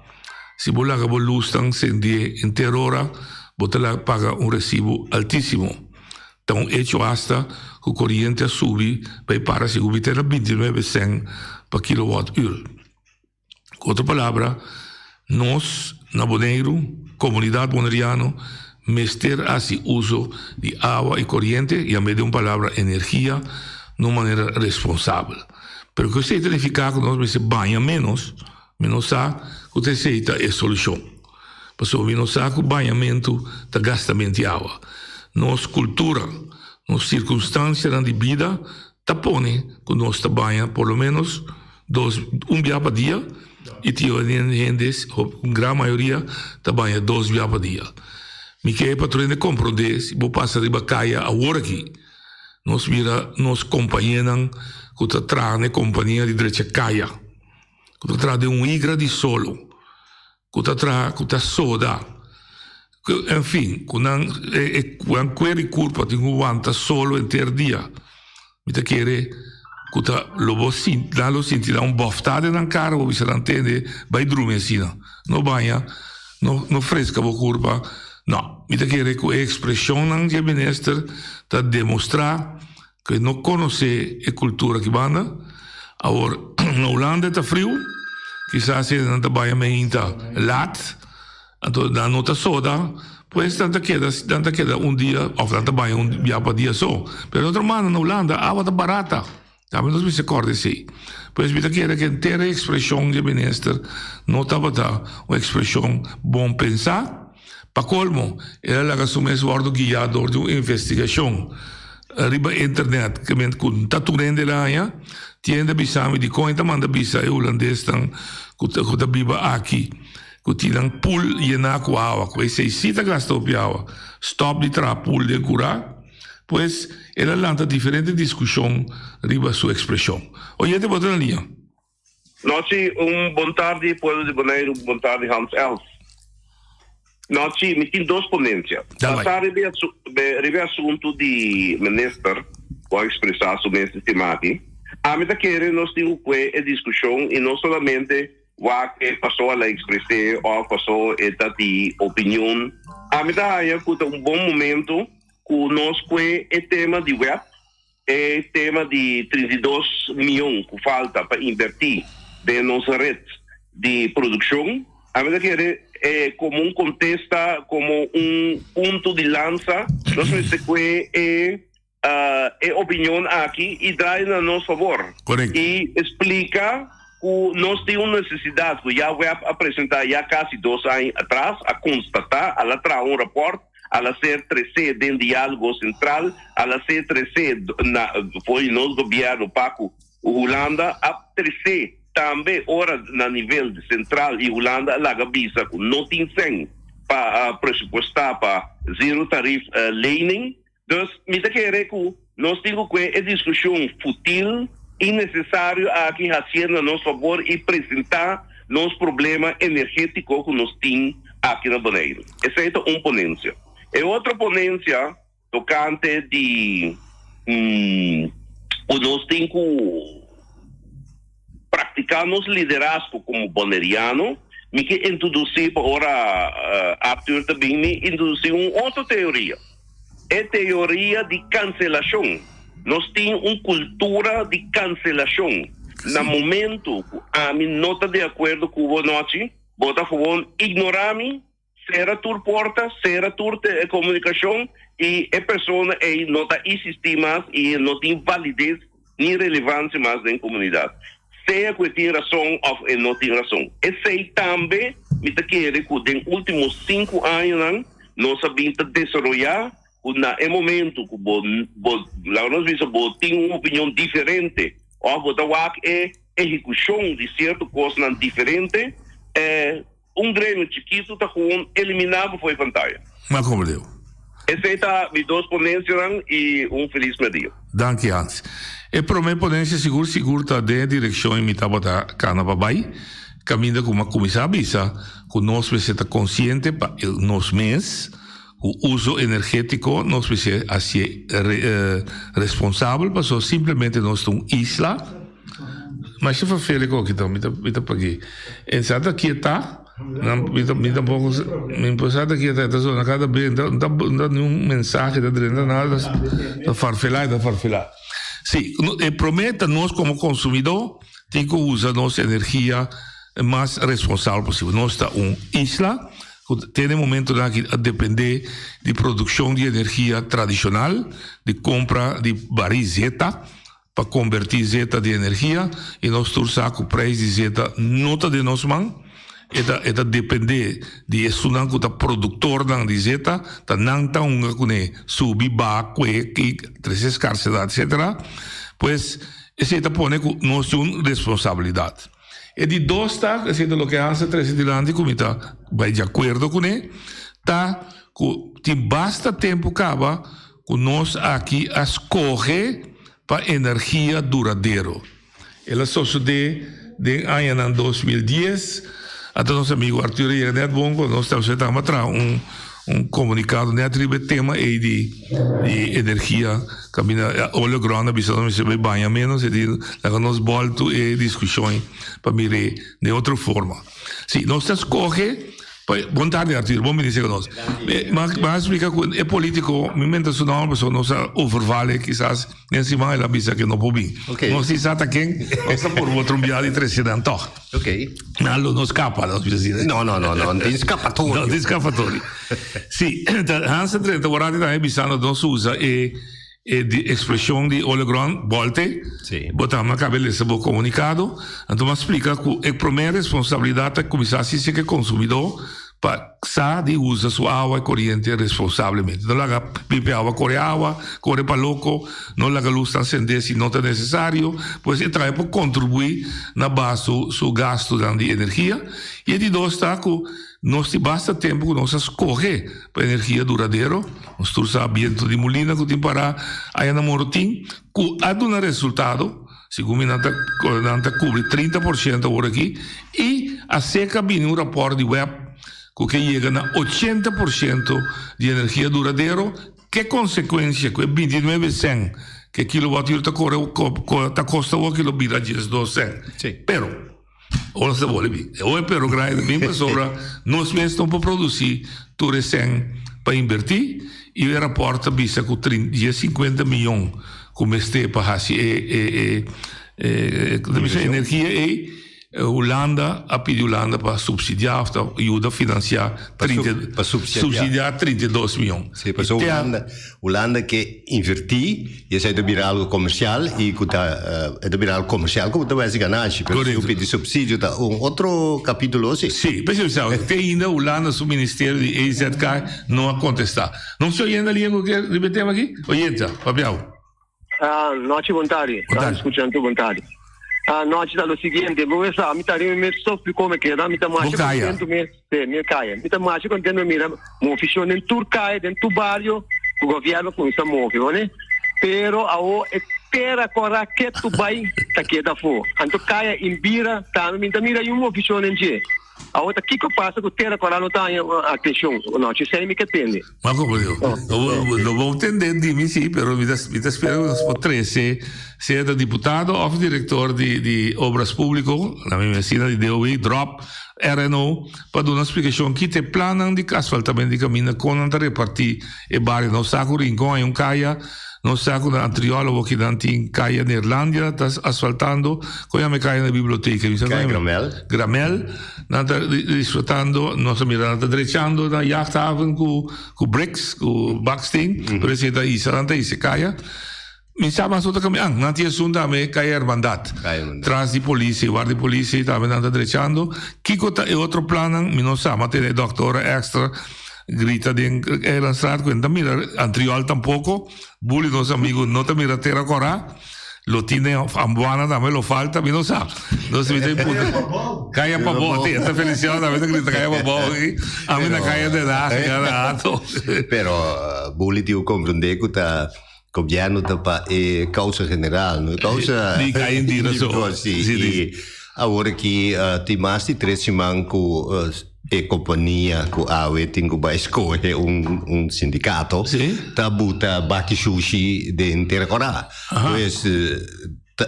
Si bo laga bo lusnan sendé henter ora bo ta paga un resibu altísimo. Ta un echo asta ku koriente a subi pa e para segun mi te na 29 sèn pa kilowatt ur. Ku otro palabra, nos na Boneiru, komunidat boneriano, mester hasi uso di awa i koriente, yam'é den un palabra energia, na un manera responsabel. Pero ku esei ta nifiká ku nos mester baña ménos, mi no sa ku ta esei ta e solushon. Pasobra mi no sa ku bañamentu ta gastament di awa. Nos kultura, nos sirkunstansianan di bida ta pone ku nos ta baña por lo ménos dos, un bia pa dia. I tin hende, un gran mayoria, ta baña dos bia pa dia. Mi ke pa tur hende komprondé, si bo pasa riba kaya awor aki, nos mira nos kompañenan ku ta traha na e kompania di drecha kaya, ku ta traha den un igra di solo, ku ta traha, ku ta soda, ku enfin, ku nan e nan kuer i kurpa tin ku wanta solo henter dia. Mi ta kere ku ta lo bo sinti, nan lo sinti nan un bòftá den nan kara, bo bisa nan tende, bai drumi asina. No baña, no no freska bo kurpa. No, mi ta kere ku e ekspreshonnan di e minister ta demostrá ku e no konosé e kultura aki banda. Awor, na Hulanda e ta friu, kisas e nan ta baña meinta lat. Anto nan no ta soda, pues nan ta keda nan ta keda un dia of nan ta baña un bia pa dia so. Pero otro manda na Hulanda awa ta barata. Tambe nos mester corda esey. Pues mi ta kere ke henter e expresion di e minister no tabata un expresion bon pensa. Pa colmo el a laga su mes wordo guia door di un investigacion riba internet ke men ku ta tur hende el a haña. Tin hende a bisa mi dikon e ta manda bisa e hulandesnan ku ta biba aki. Ku tin nan pool yená ku awa, ku esei sí ta gasta hopi awa. Stòp di traha pool den kurá. Pues, el a lanta diferente diskushon riba su ekspreshon. Oyente bo ta na liña. Nochi, un bon tardi pueblo di Boneiru, bon tardi Hans Els. Nochi, mi tin dos ponensia. Basá riba e asuntu di minister ku a ekspresá su mes estima aki, ami ta kere nos tin ku kue e diskushon i no solamente Wak e paso a la expres'é òf paso e ta di opinion. Ami ta haña ku ta un bon momento ku nos kue e tema di web, e tema di 32 mion ku falta pa invertí den nos ret di produkshon. Ami ta kere komo un kontesta, komo un punto di lansa, nos mester kue e e opinion aki y draai na nos favor. Correcto. Y splica cu nos tin un necesidad cu ya web a presenta ya casi dos aña atras, a constata, a la traha un rapport, a la ser trece den dialogo central, a la ser trece na for di nos gobierno pa cu Hulanda, a trece tambe ora na nivel central y Hulanda a laga bisa cu no tin cen pa presupuesta pa zero tarief lening. Dus mi ta kere ku nos tin ku kue e diskushon futil, innesesario aki hasié na nos fabor i presentá nos problema energétiko ku nos tin aki na Boneiru. Esei ta un ponensia. E otro ponensia tokante di ku nos tin ku praktiká nos liderazgo komo boneriano, mi ke introdusí pa ora Arthur ta bin mi introdusí un otro teoria. E teoria di kanselashon. Nos tin un kultura di kanselashon. Na momentu ku ami no ta di akuerdo ku bo nochi, bo ta gewoon ignorá mi, sera tur porta, sera tur komunikashon i e persona ei no ta isistí mas i e no tin valides ni relevansia mas den komunidat. Sea ku e tin rason òf e no tin rason. Esei tambe mi ta kere ku den último sinku añanan nos a bin ta desaroyá ku na e momentu ku bo bo laga nos bisa bo tin un opinion diferente òf bo ta wak e ehekushon di sierto kosnan diferente e un gremio chikitu ta gewoon eliminá bo for e pantaya. M'a komprendé. Esei ta mi dos ponensianan i un felis merdia. Danki Hans. E promé ponensia sigur sigur ta den e direkshon i mi tabata kana pa bai, kaminda ku m'a kuminsá bisa ku nos mester ta konsiente pa nos mes ku uso energétiko nos mester hasié responsabel pasobra simplemente nos ta un isla. Masha vervelend ook ito, mi ta mi ta pag'é. En sa ta kieta, nan mi ta mi tampoco mi por sa ta kieta, e ta zona cada bes, no ta no ta niun mensahe ta drenta nada, ta farfelá e ta farfelá. Sí, e promé ta nos como consumidó tin cu usa nos energia mas responsabel posibel. Nos ta un isla cu te na e momentonan aki a depende di produccion di energia tradicional, di compra di barí zeta, pa kombertí zeta di energia i nos tur sa ku preis di zeta no ta den nos man, e ta e ta dependé di esunnan ku ta produktornan di zeta, ta nan ta hunga kuné, subi, baha, kue, kik, trese skarsedat etsetera. Pues esei ta pone ku nos tin un responsabilidat. E di dos ta, esei ta loke Hans a trese dilanti ku mi ta bai di akuerdo kuné, ta ku tin basta tempu kaba ku nos aki a skohe pa energia duradero. El a sosodé den añanan 2010. Ata nos amigo Arturo a yega nèt bon ku nos tabata traha un un komunikado nèt riba e tema ei di di energia kaminda Ole Ground a bisa nos mester bai baña ménos e di laga nos bòltu e diskushon pa mir'é den otro forma. Si nos ta skohe pa bon tardi Arturo bon bini serka nos. Mi a splika ku e politiko mi menta su nòmber pasobra nos a overval e kisas den siman el a bisa ke no por bin. Nos si sa ta ken nos ta purba otro biaha di trese nan tòg. Nan lo no skapa nos bisa asina. No no no no tin skapatorio. No tin skapatorio. Si Hans a drenta wor tambe bisando nos usa e E di ekspreshon di Ole Grond, Bolte, bo ta ama kabe lesa bo komunikado, anto m'a splika ku e promé responsabilidat ta kuminsá si si ke konsumidó pa sa di usa su awa i koriente responsablemente. No laga pipi awa kore awa, kore pa loko, no laga lusnan sendé si no ta nesesario, pues e trae por kontribuí na baha su su gastunan di energia. I e di dos ta ku Nos tin basta tempu ku nos a skohe pa energia duradero. Nos tur sa bientu di mulina ku tin pará aya na Morotin, ku a duna resultado, segun mi nan ta nan ta kubri 30% awor aki, i a seka bini un rapòrt di web ku ke yega na 80% di energia duradero, ke konsekuensia ku e 29 sèn ke kilowatùr ta kore ta kosta awor ki lo bira 12 sèn. Pero. Ora sa boli bin. E oi pero grai ta bin pasobra nos mes no por produci tur e cen pa inverti y e rapport ta bisa cu dies cincuenta miyon cu mester pa haci e e e energia ey. Hulanda a pidi Hulanda pa subsidia of ta yuda financia Pa subsidia 32 miyon. Si, pasobra Hulanda Hulanda ke inverti. Y esey ta bira algo comercial y cu ta e ta bira algo comercial cu ta wens di ganashi. Pero si bo pidi subsidio ta un otro capitulo si. Si, p'esei mi sa te ainda Hulanda su ministerio di EZK no a contesta. Nos tin oyente alia cu kier riba e tema aki? Oyente, papia awo. Ah, nochi bon tardi. Bon tardi. Escucha anto bon tardi. Ah, nochi ta lo siguiente, bo mesa, mi ta riba mi stof di come keda, mi ta masha contento mes. Sí, mi kaya. Mi ta masha contento mira movision den tur kaya, den tur bario, ku gobierno kuminsa move, bone? Pero awo e tera kora ketu bai ta keda afó. Anto kaya Imbira tambe mi ta mira un movision den dje. Awo ta kiko pasa ku tera kora no ta haña atenshon? Nochi esei mi ke tende. Ma como digo, no bo tende di mi sí, pero mi ta mi ta spera ku nos por trese sea ta diputado of director di di Obras Público, na mi mesina di DOW, drop RNO, pa duna splikashon ki ta e plannan di asfaltamento di kaminda, kon nan ta repartí e bario. Nos sa ku Rincon hay un kaya, nos sa ku na Antriol awor ki nan tin kaya Neerlandia ta asfaltando, kon yama e kaya na biblioteka? Mi sa kon yama. Kaya Gramel. Gramel. Nan ta disfrutando, nos a mira nan ta drechando na jachthaven ku ku bricks, ku baksteen, pero esei ta isa, nan ta isa e kaya. Mi sa mas otro kami, ah, nan tin esun tambe kaya Hermandad. Tras di polisie, warda di polisie tambe nan ta drechando. Kiko ta e otro plannan, mi no sa, mi a tene e doktora extra grita den Eilandstraat ku e no ta mira Antriol tampoko, Bully nos amigo no ta mira tera kora. Lo tine Ambuana tambe lo falta, mi no sa. Nos mi ta puntra. Kaya pa bo, ti, esta Feliciano tambe ta grita kaya pa bo. Ami na kaya de la, cada rato. Pero Bully tin ku komprendé ku ta gobierno ta pa e causa general, no e causa Di kaya indira so. Sí, i awor aki tin mas di tres siman ku E kompania ku awe tin ku bai skohe un un sindikato ta buta baki shushi den Tera Kòrá. Pues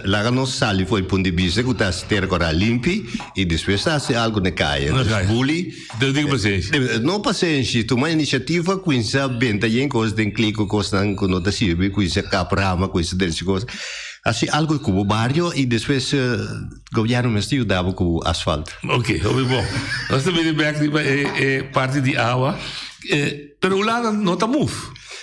laga nos sali for e punt di bista ku ta hasi Tera Kòrá limpi i despues ta hasi algu na kaya. Dus buli. Debe tin pasenshi. No pasenshi, tuma inisiativa, kuinsa benta yen kos den kliko kosnan ku no ta sirbi, kuinsa kap rama, kuinsa delse kos. Hasi algu ku bo bario i despues Gobierno mester yuda bo ku asfalt. Ok, hopi bon. Nos ta bini bek riba e e parti di awa. Pero Hulanda no ta move.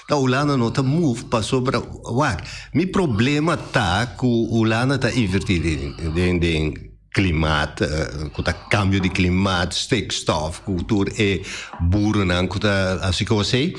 No, Hulanda no ta move pasobra, wak, mi problema ta ku Hulanda ta inverti den den den klimaat, ku ta kambio di klimaat, stikstof, ku tur e burunan ku ta hasi kos ei.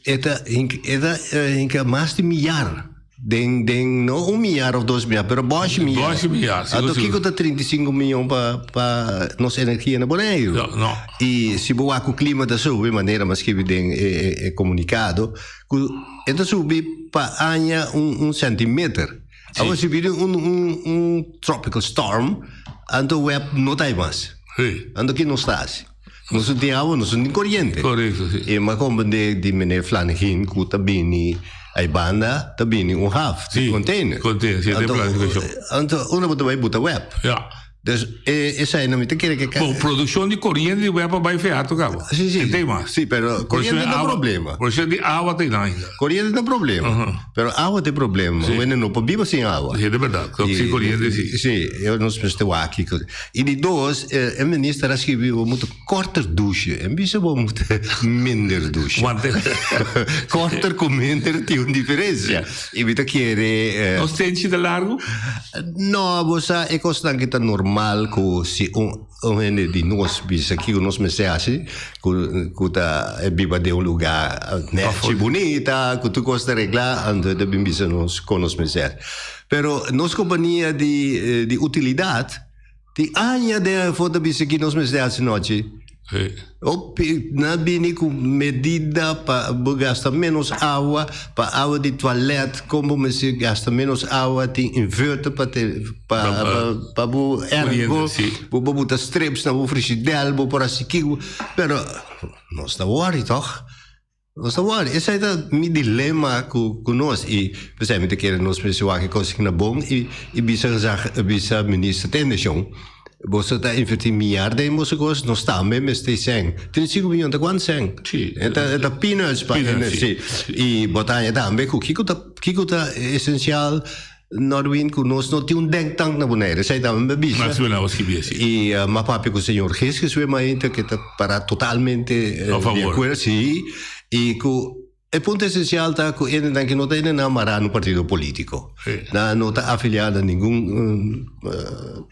E ta e ta hinka mas di miar. Den den no un miar of dos miar, pero boshi miar. Boshi miar, sigur, Anto sigur. kiko ta 35 mion pa pa nos energia na Boneiru? No, no. I si bo wak ku klima ta subi, manera mi a skibi den e e e komunikado, ku e ta subi pa aña un un sentimeter. Si. Awor si bini un un un tropical storm, anto web no ta ei mas. Sí. Anto ki nos ta hasi? Nos no tin awa, nos no tin koriente. Korekto, si. I mi a komprendé di meneer Flanegin ku ta bini ei banda, ta bini un haf di Sí, container. container, sí, den Anto, planifikashon. anto unda bo ta bai buta web? Ja. Dus e esei no mi ta kere ke. Bon, produkshon di koriente di web a bai feato kaba. Sí, sí. E tema. Sí, pero koriente ta problema. Produkshon di awa ta einan ainda. Koriente ta problema. Pero awa ta e problema. Sí. Wende no por biba sin awa. Sí, ta berdad. Sin koriente, sí. Sí, eu nos mester wak kiko. I di dos, e minister a skibi bo moet korter douche. En bisa bo moet minder douche. Want Korter ku minder tin un diferensia. I mi ta kere. No stenchi ta largu? No, bo sa e kosnan ki ta normal ku si un un hende di nos bisa kiko nos mester hasi ku ku ta e biba den un lugá nèchi bunita ku tur kos ta reglá anto e ta bin bisa nos kon nos mester hasi. Pero nos kompania di di utilidat tin aña den afó ta bisa ki nos mester hasi nochi. Hopi nan bini ku medida pa bo gasta ménos awa, pa awa di tualèt, kon bo mester gasta ménos awa, tin inverter pa te pa pa bo ergo, bo por buta strips na bo frishidèl, bo por hasi kiko, pero nos ta wòri tòg, nos ta wòri. Esei ta mi dilema ku ku nos i p'esei mi ta kere nos mester wak e kos na bon i i bisa gezag bisa minister tende shon. Boso ta invertí miar den boso kos, nos tambe mester sèn. 35 mion ta kuantu sèn? Sí. E ta, e ta peanuts pa Peanuts, sí. I bo ta haña tambe ku kiko ta, kiko ta esensial, Norwin, ku nos no tin un denktank na Bonaire. Esei tambe mi a bisa. Mas bueno, a skibí así. I m'a papia ku señor Gisges wei mainta ke ta pará totalmente A favor. di akuerdo, sí. I ku E punto esencial ta cu hendenan ki no ta hendenan mará na un partido politico. Nan no ta afiliá na ningun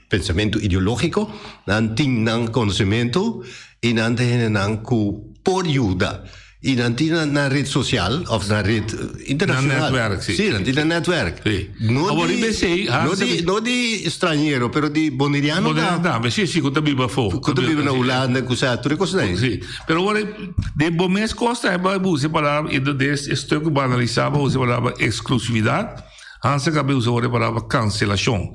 pensamento ideologico. Nan tin nan conocemento y nan ta hendenan cu por yuda. Y nan tin nan red social of nan red internacional. Nan netwerk, si. Si, nan tin nan netwerk. Si. No Awor di, riba esey, no di, no di stranhero, pero di boneriano Boneriano tambe, si, si, cu ta biba afó. Cu ta biba na Hulanda, cu sa tur e cosnan ey. Si. Pero ora den bo mes kos ta bo a usa e palabra i den e stuk ku bo a analisá bo a usa e palabra eksklusividat, Hans a kaba di usa ora e palabra kanselashon.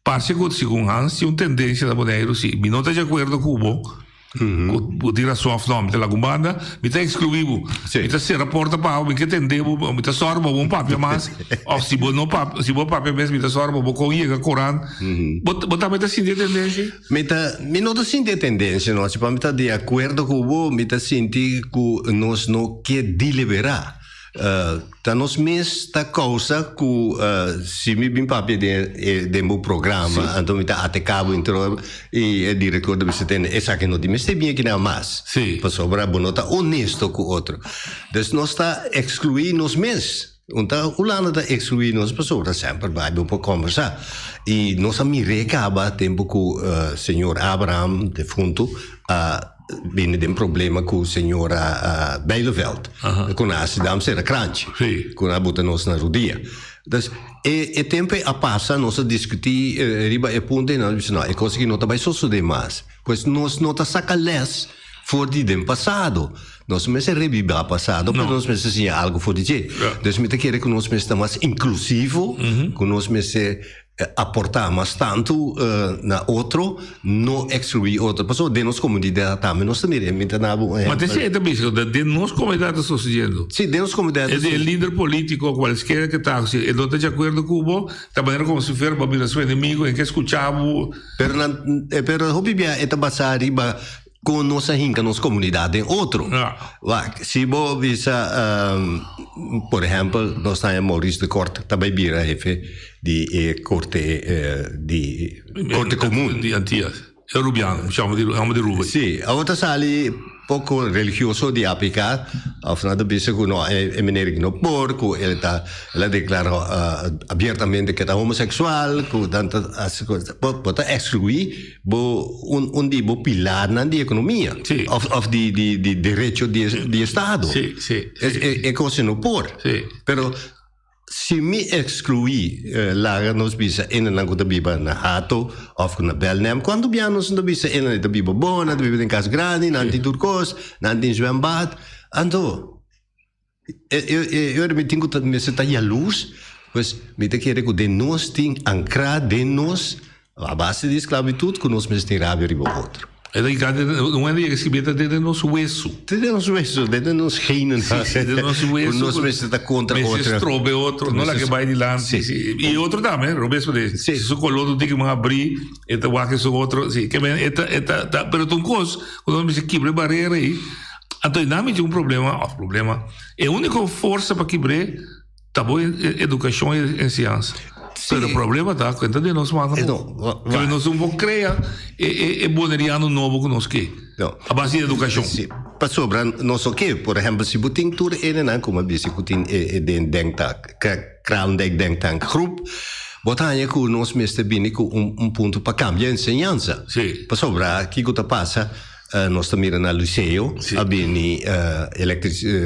Parse ku segun Hans tin un tendensia na Boneiru si mi no ta di akuerdo ku bo, ku bo tin rason òf no, mi ta laga un banda, mi ta ekskluí bo, mi ta sera porta pa bo, mi ke tende bo, mi ta sòru pa bo no papia mas, òf si bo no papia, si bo papia mes mi ta sòru pa bo kon yega korant. Bo bo tambe ta sinti e tendensia? Mi ta, mi no ta sinti e tendencia no, si pa mi ta di acuerdo cu bo, mi ta sinti cu nos no ke deliberá. Ta nos mes ta causa cu si mi bin papia den e, den bo programa, anto mi ta atacá bo intro y e director ta bisa tende, esaki no tin mester bin aki nan mas. Pasobra bo no ta honesto cu otro. Dus nos ta excluí nos mes. Un ta Hulanda ta excluí nos pasobra semper bai bo por combersa. Y nos a mir'é caba tempo cu señor Abraham defunto a bini den problema cu señora Bijleveld. Cu nan a haci dam cera kranchi. Cu nan a buta nos na rudia. Dus e e tempo ei a pasa nos a discuti riba e punto y nan a bisa no e cos aki no ta bai sosode mas. Pues nos no ta saca les for di den pasado. Nos no mester rebibá pasado, pero nos mester siña algu for di dje. Dus mi ta kere ku nos mester ta mas inklusivo, ku nos mester aportá mas tantu na otro, no ekskluí otro. Pasobra den nos komunidat tambe nos ta mira, mi ta na bo un Ma ehèmpel. te esei ta bisa ku ta den nos komunidat ta sosediendo. Sí, den nos komunidat ta E sosediendo. lider polítiko, kualeskera ke ta, si e no ta di akuerdo ku bo, ta manera komo si fuera bo a bira su enemigo, e ke skucha bo. Pero nan, pero hopi bia e ta basá riba Kon nos a hinka nos komunidat den otro. Wak, si bo bisa, por ehèmpel, nos ta haña Maurice de Kort ta bai bira hefe di e korte di korte komun. Di Antias. E Rubiano, mi chama di hòmber di Ruben. Si, awor ta sali poko religioso di APK, òf nan ta bisa ku no, e meneer aki no por, ku el ta, el a deklará abiertamente ku e ta homoseksual, ku nan ta hasi kos, bo ta ekskluí Bo un un di bo pilarnan di ekonomia. Sí. Of of di di di derecho di di estado. Sí, sí. E e e kos no por. Sí. Pero Si mi ekskluí laga nos bisa enenan ku ta biba na Hato òf ku na Belnem, kuantu bia nos no ta bisa enenan ta biba bon, nan ta biba den kas grandi, nan tin tur kos, nan tin zwembad. Anto, e ora mi tin ku ta mester ta yalurs, pues mi ta kere ku den nos tin ankrá den nos A base di esclavitud cu nos mester tin rabia riba otro. E ta yega un hende yega escribi ta den nos hueso. Ta den nos hueso, den nos genen. Si, si, den nos hueso. Cu nos mester ta contra otro. Mester strobe otro, no laga e bay dilanti. Si. Y otro tambe, robes por e. Si su color no tin cu abri, e ta wak esun otro. Si, ke men e ta, e ta, ta, pero ta un cos cu nos mester kibra e barera ey. Anto nan mi tin un problema, of problema, e unico forsa pa kibr'e Ta bo educacion y enseñansa. Pero e problema ta cu e ta den nos man tampoco. Pero nos no por crea e boneriano nobo cu nos ke. A base di educacion. Si. Pasobra nos no ke. Por ehempel, si bo tin tur enenan como a bisa cu tin e den denktank, Kralendijk denktank groep, bo ta haña cu nos mester bini cu un punto pa cambia enseñansa. Pasobra kico ta pasa? Nos ta mira na Liceo a bini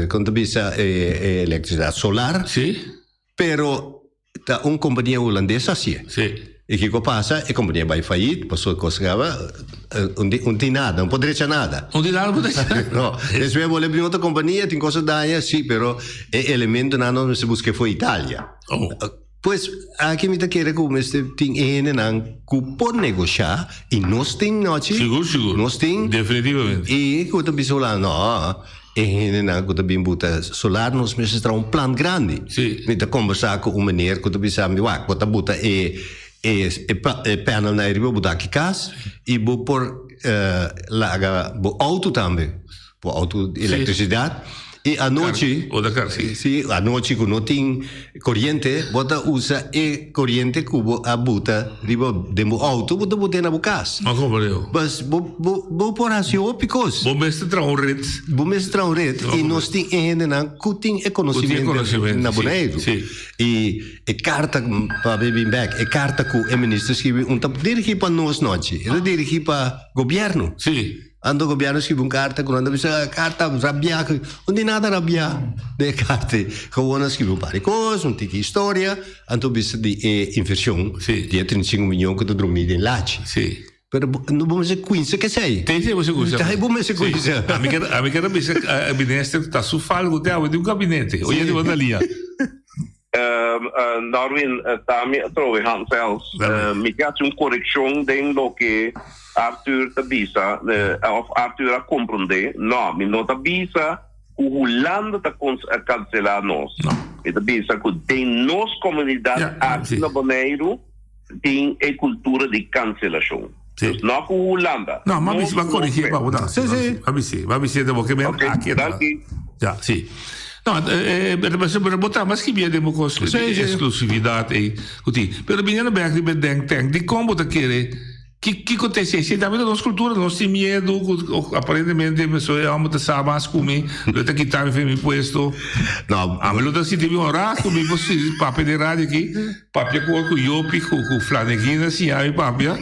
kon ta bisa e elektrisidat solar. Pero ta un kompania hulandes a hasié. I kiko pasa? E kompania bai fayit pasobra e kos kaba un tin nada, no por drecha nada. Un tin nada por drecha. No. Despues a bolbe bini otro kompania tin kos a daña si pero e elementonan nos mester buska for Italia. Pues, aki mi ta kere ku mester tin e hendenan ku por negoshá i nos tin nochi. Sigur, sigur. Nos tin. Definitivamente. I ku ta bisa Hulanda, no, e hendenan ku ta bin buta solar nos mester traha un plan grandi. Si. Mi ta kombersá ku un meneer ku ta bisa mi, wak, bo ta buta e e e panelnan ariba bo dak kas i bo por laga bo outo tambe. Bo auto di electricidad y anochi si anochi cu no tin coriente bo ta usa e coriente cu bo a buta riba den bo auto bo ta buta na bo cas. Ma comprendo. Bas bo bo bo por haci hopi cos. Bo mester traha un red. Bo mester traha un red y nos tin e hendenan cu tin e conocimento na Boneiru. Y e carta pa mi bin bek e carta cu e minister scribi un ta dirigi pa nos nochi e ta dirigi pa gobierno. Anto gobierno scribi un carta cu nan ta bisa carta rabia cu no tin nada rabia den e carta ei. Gewoon a scribi un par di cos, un tiki historia, anto bisa di e inversion di e 35 miyon cu ta drumi den lachi. Pero no bo mester cuinsa kesey. Te bo mester cuinsa. Te bo mester cuinsa. Ami kier ami kier a bisa e minister ta su fal cu te awe di un gabinete. Oye di bo ta lia. Darwin, ta mi atrobe Hans Els. Mi ke hasi un korekshon den loke Arthur ta bisa, òf Arthur a komprondé. No, mi no ta bisa ku Hulanda ta kanselá nos. Mi ta bisa ku den nos komunidat aki na Boneiru tin e kultura di kanselashon. Dus no ku Hulanda. No, m'a bisa, m'a korigí pa bo ta. Sí, sí. M'a bisa, m'a bisa te bo ke men aki e ta. Ja, sí. No, pero bo ta mas skibié den bo kos di eksklusividat ei ku tin. Pero biniendo bèk riba e denktank, dikon bo ta kere Ki kiko ta esei? Si tambe ta nos kultura, nos tin miedu ku aparentemente pasobra e hòmber ta sa mas ku mi, lo e ta kita mi for mi puesto. No. Ami lo ta sinti mi honrá ku mi por papia den radio aki, papia ku ku Yopi, ku ku Flanegina siña mi papia.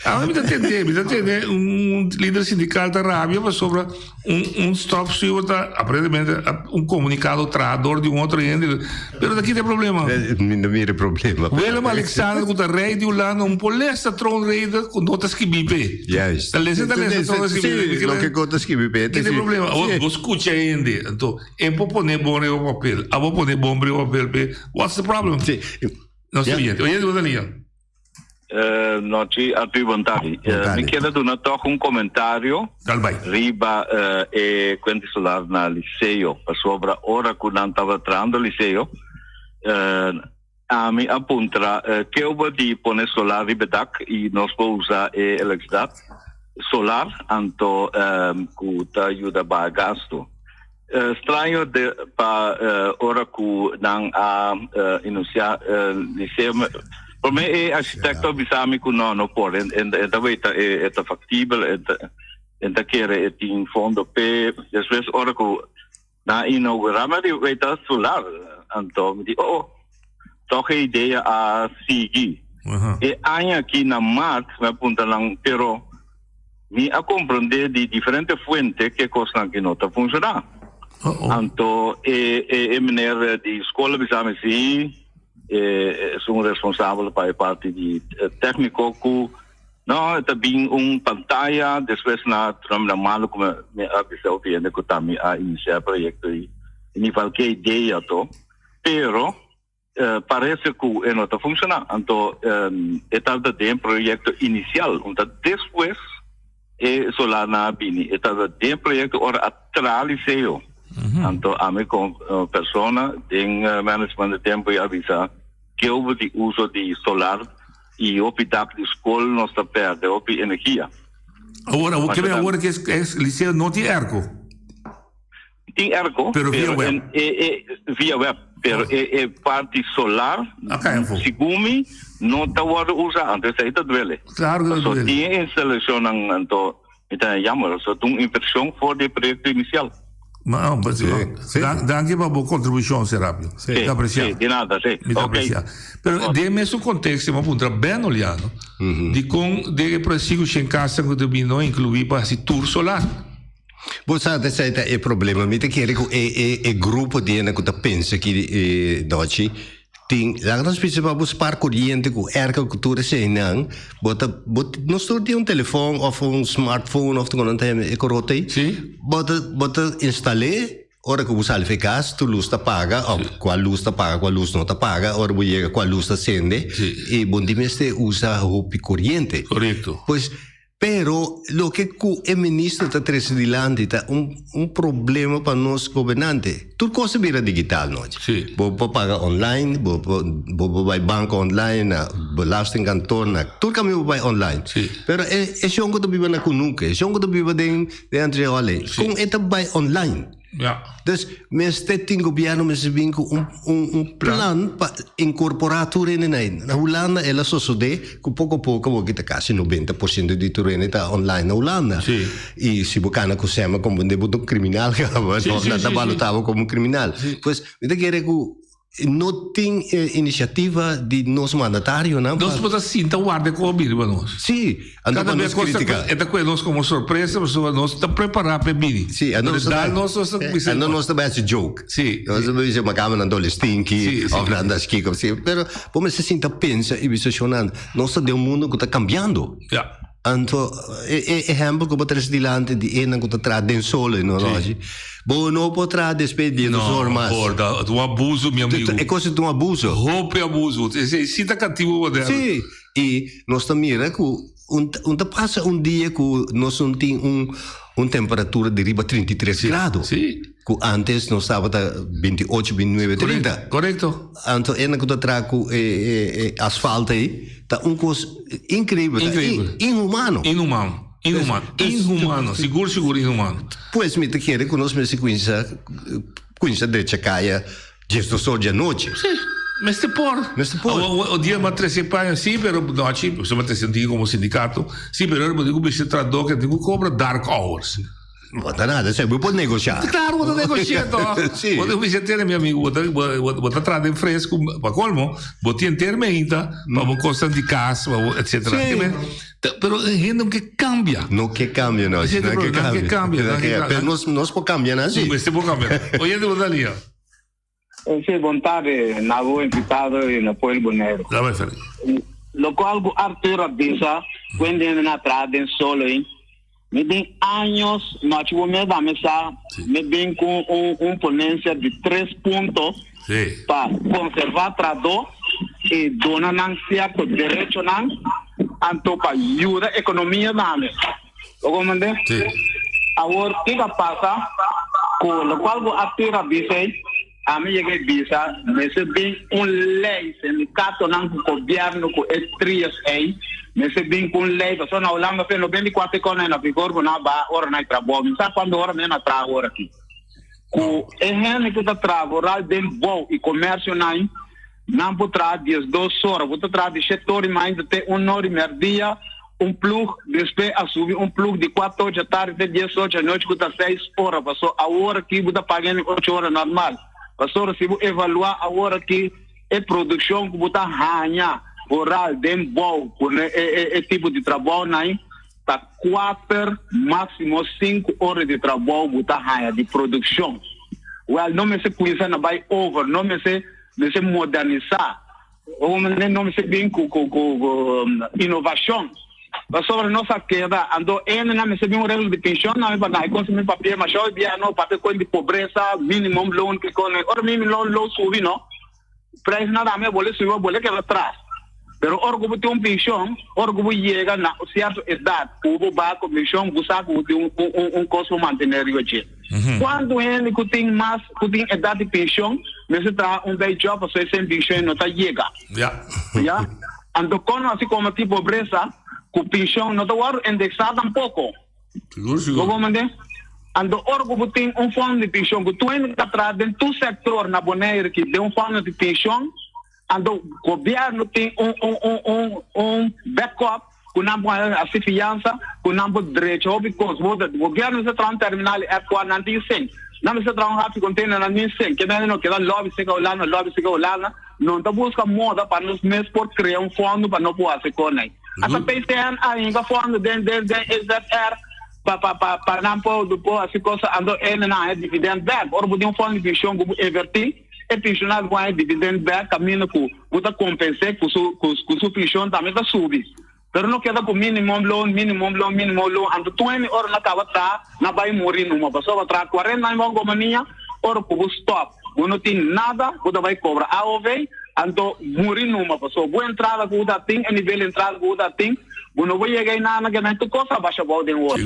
Ami mi ta tende, mi ta tende un lider sindikal ta rabia pasobra un un stofzuiger ta aparentemente un komunikado traha dor di un otro hende, pero ta kita e problema? Mi no mira e problema. Willem Alexander ku ta rei di Hulanda un por lesa troonrede ku no ta skibi p'e. Juist. Ta lesa ta lesa troonrede skibi p'e. Si, loke ku ta skibi p'e. Kita e problema? Awor bo skucha hende, anto e por pone bon riba papel, abo pone bon riba papel p'e, what's the problem? Si. Nos oyente, oyente bo ta lia. Nochi Arthur bon tardi. Mi kier a duna tog un comentario riba e cuenta solar na liceo pasobra ora cu nan tabata trahando liceo ami a puntra keuba di pone solar riba e dak y nos por usa e electricidad solar anto cu ta yuda baha gasto. Straño de pa ora cu nan a enuncia liceo. Prome e architecto a bisa mi cu no, no por. En en ta weta e ta factibel, en ta en ta kere e tin fondo p'e. Despues ora cu nan a inaugura mi a di weta solar. Anto mi di oh oh, toch e idea a sigui. E aña aki na maart mi a puntra nan pero. Mi a comprende di diferente fuente ke cosnan ki no ta funciona. Anto e e e meneer di school a bisa mi si. E esun responsabel pa e parti di tékniko ku no ta bin un pantaya despues na trump na malo ku mi a bisa hopi hende ku ta mi a inisiá e proyekto i mi kualke idea to pero parese ku e no ta funshoná anto e tabata den proyekto inisial un ta despues e solar nan a bini e tabata den proyekto ora a traha liceo anto ami komo persona den management di tempo i a bisa keubo di uso di solar i hopi dak di skol nos ta perde hopi energia. Awor awor ke awor ke es liceo no tin airco? Tin airco pero via web e e via web pero e e parti solar segun mi no ta wordo usa anto esei ta duele. Claro que ta duele. Tin e instalacionnan anto mi ta jammer so ta un inversion for di e proyecto inicial. Ma danki pa bo contribucion Serapio. Mi ta aprecia. Si, di nada, si. Mi ta aprecia. Pero den e mesun contexto mi a puntra Ben Oliano dikon den e proyecto Shen Casa ku ta bini no inclui pa hasi tur solar. Bo sa esei ta e problema. Mi ta kere ku e e e grupo di hende ku ta pensa ki dochi tin laga nos bisa pa bo spar koriente ku erka ku tur eseinan bo ta bo nos tur tin un telefon òf un smartphone òf kon nan ta yama e korota ei bo ta bo ta instal'é ora ku bo sali for e kas tur lus ta paga òf kua lus ta paga kua lus no ta paga ora bo yega kua lus ta sende i bo no tin mester usa hopi koriente. Pues Pero loke ku e minister ta trese dilanti ta un un problema pa nos gobernante. Tur kos a bira digital nochi. Sí. Bo por paga online, bo por bo por bai banko online, na belastingkantoor, na tur kaminda bo por bai online. Sí. Pero e e shon ku ta biba na Kunuke, e shon ku ta biba den den Antriole, kon e ta bai online? Ja. Dus mester tin gobierno mester bin ku un un un plan pa inkorporá tur hende na Na Hulanda el a sosodé ku poko poko bo kita kasi 90% di tur hende ta online na Hulanda. Sí. I si bo kana ku sema komprendé bo ta un kriminal kaba, Sí, sí, nan ta sí, sí. balotá bo komo un kriminal. Pues mi ta kere ku No tin iniciativa di nos mandatarionan pa. Nos por ta sinta warda e koe bini pa nos. Sí, anto pa nos critica. E ta koe nos como sorpresa pasobra nos ta prepara pa e bini. Sí, anto nos ta nos ta bisa. Anto nos ta bai haci joke. Sí. Nos ta bisa makamba nan dole stinky of nan ta haci kiko. Sí, pero bo mester sinta pensa y bisa shonnan nos ta den un mundo cu ta cambiando. Ja. Anto e ehempel ku bo trese dilanti di enan ku ta traha den solo i no logi, bo no por traha despues di dos or mas. No por, ta un abuso mi amigo. E kos ta un abuso. Hopi abuso. Esei si ta katibu moderno. Si, i nos ta mira ku un ta pasa un dia ku nos no tin un temperatura di riba 33 grado. Si. Ku antes nos tabata 28, 29, 30. Korekto. Anto enan ku ta traha ku e asfalto ei. Ta un kos inkreibel, ta Inkreibel. inhumano. Inhumano, inhumano, inhumano, sigur sigur inhumano. Pues mi ta kere ku nos mester kuinsa kuinsa drecha kaya diesdos or di anochi. Sí, mester por. Mester por. Awor o dia mas trese paña sí, pero nochi, pasobra mi ta sinti komo sindikato, sí, pero ora bo tin ku bisa trahadó ke tin ku kobra dark hours. Bo ta nada, esei bo por negoshá. Claro, bo ta negoshá toch. Sí. Bo ta bisa tene mi amigo, bo ta bo ta traha den fresco, pa colmo, bo tin henter meinta pa bo cosnan di cas, pa bo etcetera. Sí. Pero e hende no ke cambia. No ke cambia no, Ese no ke no ke cambia. cambia, no ke Pero nos nos por cambia nan si. Mester por cambia. Oyente bo ta lia. Sí, bon tarde na bo invitado y na pueblo Boneiru. La bai Ferdi. Locual cu Arthur a bisa, cu hende hende na traha den solo ei, mi den años, no haci bo mes dame sa, mi bin cu un un ponencia di tres punto Sí. pa conserva trahador y duna nan cierto derechonan, anto pa yuda economia dame. Bo comprende? Sí. Awor, kiko a pasa? Ku lokual ku Arthur a bisa ei, ami yega e bisa, mester bin un lei, sindikatonan ku gobièrnu ku e trias ei, mester bin ku un lei, pasobra na Hulanda fe 94 kòne na vigor ku nan a baha oranan di trabou, mi sa kuantu ora mi a traha awor aki. Ku e hende ku ta traha vooral den bou i komersionan, nan por traha 12 ora, bo ta traha di shete ora di mainta te un ora di mèrdia, Un plug, despues a subi un plug di kuater ocho tardi te dies ocho anochi ku ta seis ora, paso awor aki bo ta paga hende ocho ora normal. Pasobra si bo evaluá awor aki e produkshon ku bo ta haña vooral den bou ku e e tipo di trabounan ta kuater máksimo sinku ora di trabou bo ta haña di produkshon. Wèl no mester kuminsá na bai over, no mester mester modernisá. No mester bin ku ku ku inovashon. Pasobra nos a keda anto hendenan mester bin un reglo di penshon nan pa nan e konsumí papia masha hopi bia no papia kon di pobresa minimum loon kiko ora minimum loon lo subi no prijsnan tambe a bole subi a bole keda tras pero ora ku bo tin un penshon ora ku bo yega na sierto edat ku bo ba ku penshon bo sa ku bo tin un un kos pa mantené riba dje kuantu hende ku tin mas ku tin edat di penshon mester traha un bij job pasobra esei penshon no ta yega. Ya. Anto kon hasi kombatí pobresa ku penshon no ta wòrdu indeksá tampoko? Sigur, sigur. Bo komprendé? Anto ora ku bo tin un fondo di penshon ku tur hende ta traha den tur sektor na Boneiru ki den un fondo di penshon, anto gobièrnu tin un un un un un backup ku nan por hasi fiansa, ku nan por drecha hopi kos. Bo ta gobièrnu mester traha un terminal di airport nan tin sen. Nan mester traha un haf di container nan tin sen. Ke mende no keda lòbi seka Hulanda, lòbi seka Hulanda. No ta buska moda pa nos mes por krea un fondo pa no por hasi kon ei. Hasta PCN a hinka fondo den den den EZR pa pa pa pa nan por por hasi cosa anto e nan haña dividend bek. Ora bo tin un fondo di penshon ku bo invertí, e penshonado por haña dividend bek kaminda ku bo ta kompens'é ku su ku su penshon tambe ta subi. Pero no keda ku minimum loon, minimum loon, minimum loon anto tur hende ora nan kaba traha nan bai muri numa pasobra traha cuarenta aña bo gomania ora ku bo stop bo no tin nada bo ta bai kobra AOV anto muri numa pasobra bo entrada ku bo ta tin e nivel entrada ku bo ta tin bo no por yega einan ke nan tur kos a basha abou den ora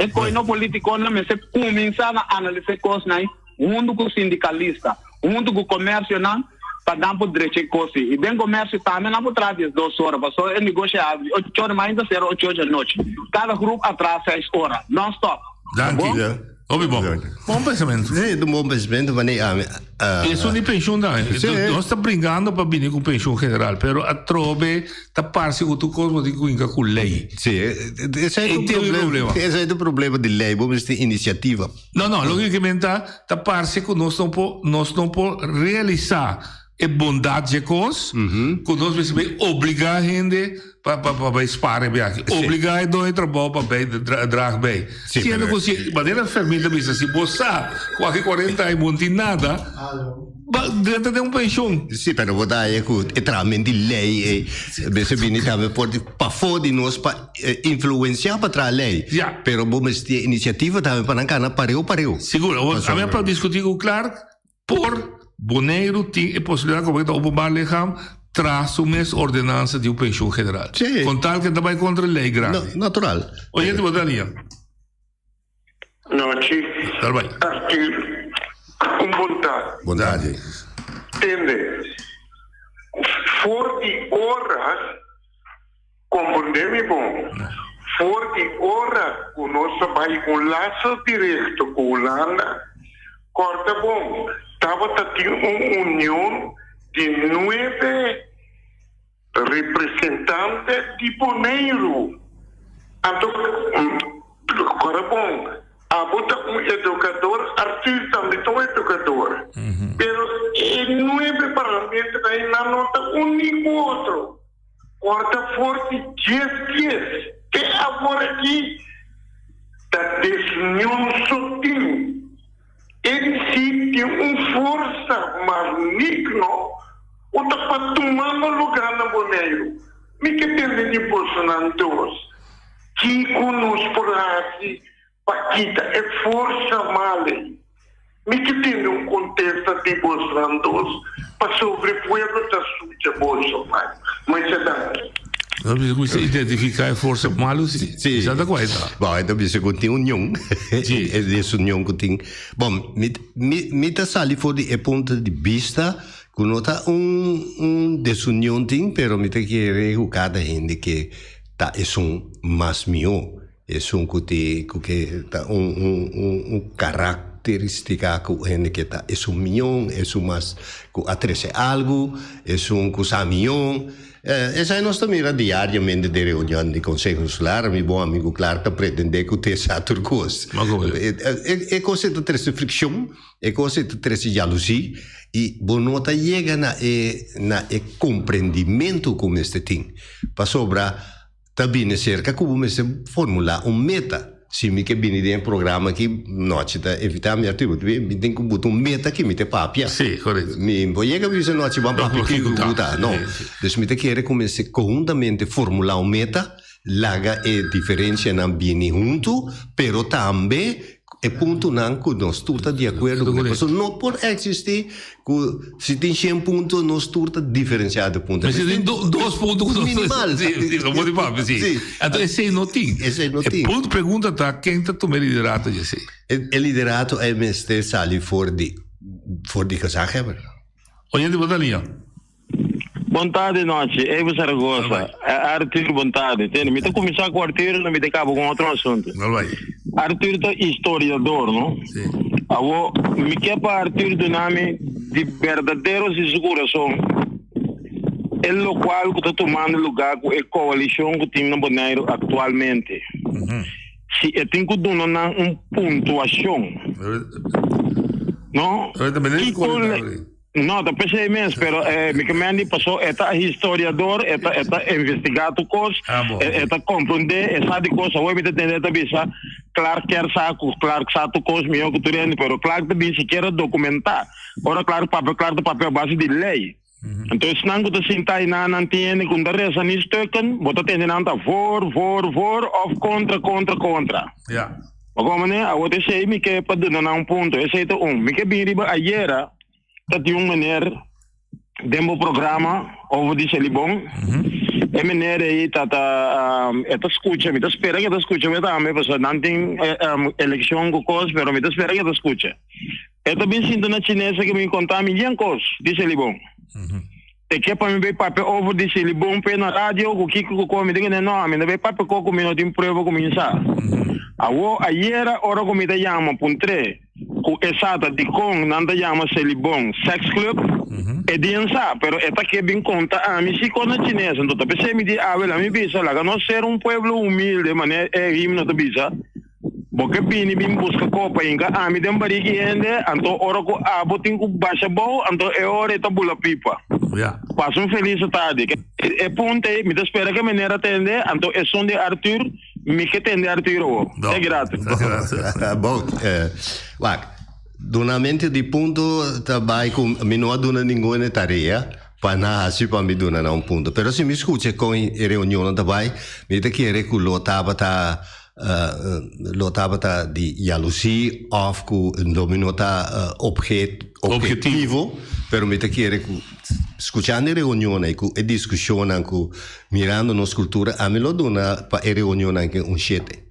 e koi no politikonan mester kuminsa na analisa e kosnan. huntu ku sindikalista, huntu ku komersionan pa nan por drecha e kos ei. I den komersio tambe nan por traha diesdos ora, pasobra e negoshi a habri ocho ora mainta sera ocho ora djanochi. Kada grup a traha seis ora, non stop. Danki. Hopi bon. Bon pensamentu. Sí, un bon pensamentu, wanneer ami. Esun di penshun tambe. Nos ta bringando pa bini ku penshun general, pero atrobe Ta parse ku tur kos bo tin ku hinka ku lei. Sí, esei ta un problema. Esei ta un problema di lei, bo mester tin inisiativa. No, no, loke ke men ta, ta parse ku nos no por, nos no por realisá e bondat dje kos, ku nos mester bai obligá hende pa pa pa bai spar e biahe. Obligá e doño di trabou pa bai draag bij. Siendo ku si, manera Fermin ta bisa, si bo sa ku aki kuarenta aña bo no tin nada, Ba drenta den un penshon. Sí, pero bo ta haña ku e tramen di lei ei mester bini tambe por di pafó di nos pa influensiá pa traha lei. Ya. Pero bo mester tin e inisiativa tambe pa nan kana pareu pareu. Sigur. Awor, ami a por diskutí ku Clark por Boneiru tin e posibilidat komo ke ta openbaar lichaam traha su mes ordenansa di un penshon general. Sí. Kon tal ke ta bai kontra lei grandi. No, natural. Oyente bo ta lia. Nochi. Dal bai. Arthur, un bontad. Bontad. Tende, for di ora, comprende mi bon, for di ora cu nos a bai un lazo directo cu Hulanda, corda bon, tabata tin un union di nuebe Representante di Boneiru. Anto, kora bon, abo ta un edukador, Arthur tambe ta un edukador. Pero e nuebe parlamentonan ei nan no ta uní ku otro. Kòrda for di dies dies te awor aki ta desunion so tin. E si tin un forsa maligno ku ta pa tumando lugá na Boneiru. Mi ke tende di bosonan dos, kiko nos por hasi pa kita e forsa mal ei? Mi ke tende un kontesta di bosonan dos, pasobra e pueblo ta sucha boso. Masha danki. Nos bisa ku identifiká e forsa malu si. Sí. Sa ta kua e ta. Bon, e ta bisa ku tin union. Sí. E desunion ku tin. Bon, mi, mi, mi ta sali for di e punto di bista ku no ta un, un desunion tin, pero mi ta kere ku kada hende ke ta esun mas mihó. Esun ku ti, ku ke ta un, un, un, un karakteristika ku hende ke ta esun mion, esun mas ku a trese algu, esun ku sa mion. Esei nos ta mira diariamente den reunion di Konseho Insular. Mi bon amigu Clark ta pretendé ku te sa tur kos. E kos ei ta trese frikshon, e kos ei ta trese jalusí i bo no ta yega na e na e komprendimentu ku mester tin. Pasobra ta bini serka ku bo mester formulá un meta. Si mi ke bini den e programa aki, nochi ta evita mi Arthur, bo mi tin ku buta un meta ki mi ta papia. Sí, korekto. Mi bo yega bisa nochi ban papia kiko ku ta, no. Dus mi ta kere ku mester konhuntamente formula un meta, laga e diferencianan bini huntu, pero tambe e puntonan ku nos tur ta di akuerdo kuné. Pasobra no por eksistí ku si tin shen punto nos tur ta diferensiá di punto. Mester tin dos punto ku nos Minimal. Sí, sí, no por di papia, sí. Sí. Anto esei no tin. Esei no tin. E punto pregunta ta ken ta tuma e liderato di esei? E liderato ei mester sali for di for di gezaghebber. Oyente bo ta liña. Bon tardi nochi, Evo Zaragoza, Arthur bon tardi. Tende, mi ta kuminsá ku Arthur no mi ta kaba ku otro asuntu. Arthur ta historiador, no? Awo, mi ke pa Arthur duna mi di berdadero si su kurason e lokual ku ta tumando lugá ku e koalishon ku tin na Boneiru aktualmente. Si e tin ku duna nan un puntuashon. No? Kiko No, ta p'esei mes, pero eh, mi ke men di paso e ta historiador, e ta e ta investigá tur kos, e e ta komprondé, e sa di kos. Awor mi ta tende e ta bisa Clark kier sa ku Clark sa tur kos mihó ku tur hende, pero Clark ta bin sikiera dokumentá. Ora Clark papia, Clark ta papia a base di lei. Anto esnan ku ta sinta einan nan tin hende ku no ta resa ni stukken, bo ta tende nan ta voor, voor, voor òf kontra, kontra, kontra. Bo komprendé? Awor ta esei mi ke pa duna nan un punto. Esei ta un. Mi ke bin riba ayera. Ta tin un meneer den bo programa over di Selibon. E meneer ei ta ta e ta scucha, mi ta spera que ta scucha mi tambe, pasobra nan tin eleccion cu cos, pero mi ta spera que ta scucha. E ta bin sinta na chinesa que mi conta mi yen cos di Selibon. E ke pa mi bay papia over di Selibon pe na radio cu kico cu con, mi ta kende no, mi no bay papia co cu mi no tin prueba cu mi sa. Awo ayera ora cu mi ta yama puntre. Ku e sa ta dikon nan ta yama Selibon Sex Club, e dien sa, pero e ta ke bin konta ami si kon na chines. Anto ta p'esei mi di awe la mi bisa, laga nos ser un pueblo humilde, manera e himno ta bisa, bo ke bini bin buska kopa hinka ami den bariki hende, anto ora ku abo tin ku basha bou, anto e ora e ta bula pipa. Pasa un felis tardi. E punto ei mi ta spera ke meneer a tende, anto esun di Arthur. Mi ke tende Arturo wo. Te grato. Bon, wak, dunamento di punto ta bai ku mi no a duna ningun tarea pa nan hasi pa mi duna nan un punto. Pero si mi skucha kon e reunionnan ta bai, mi ta kere ku lo tabata lo tabata di yalusí òf ku lo mi no ta objetivo, pero mi ta kere ku skuchando e reunionnan i ku e diskushonnan ku Mirando nos cultura, ami lo duna pa e reunionnan aki un shete.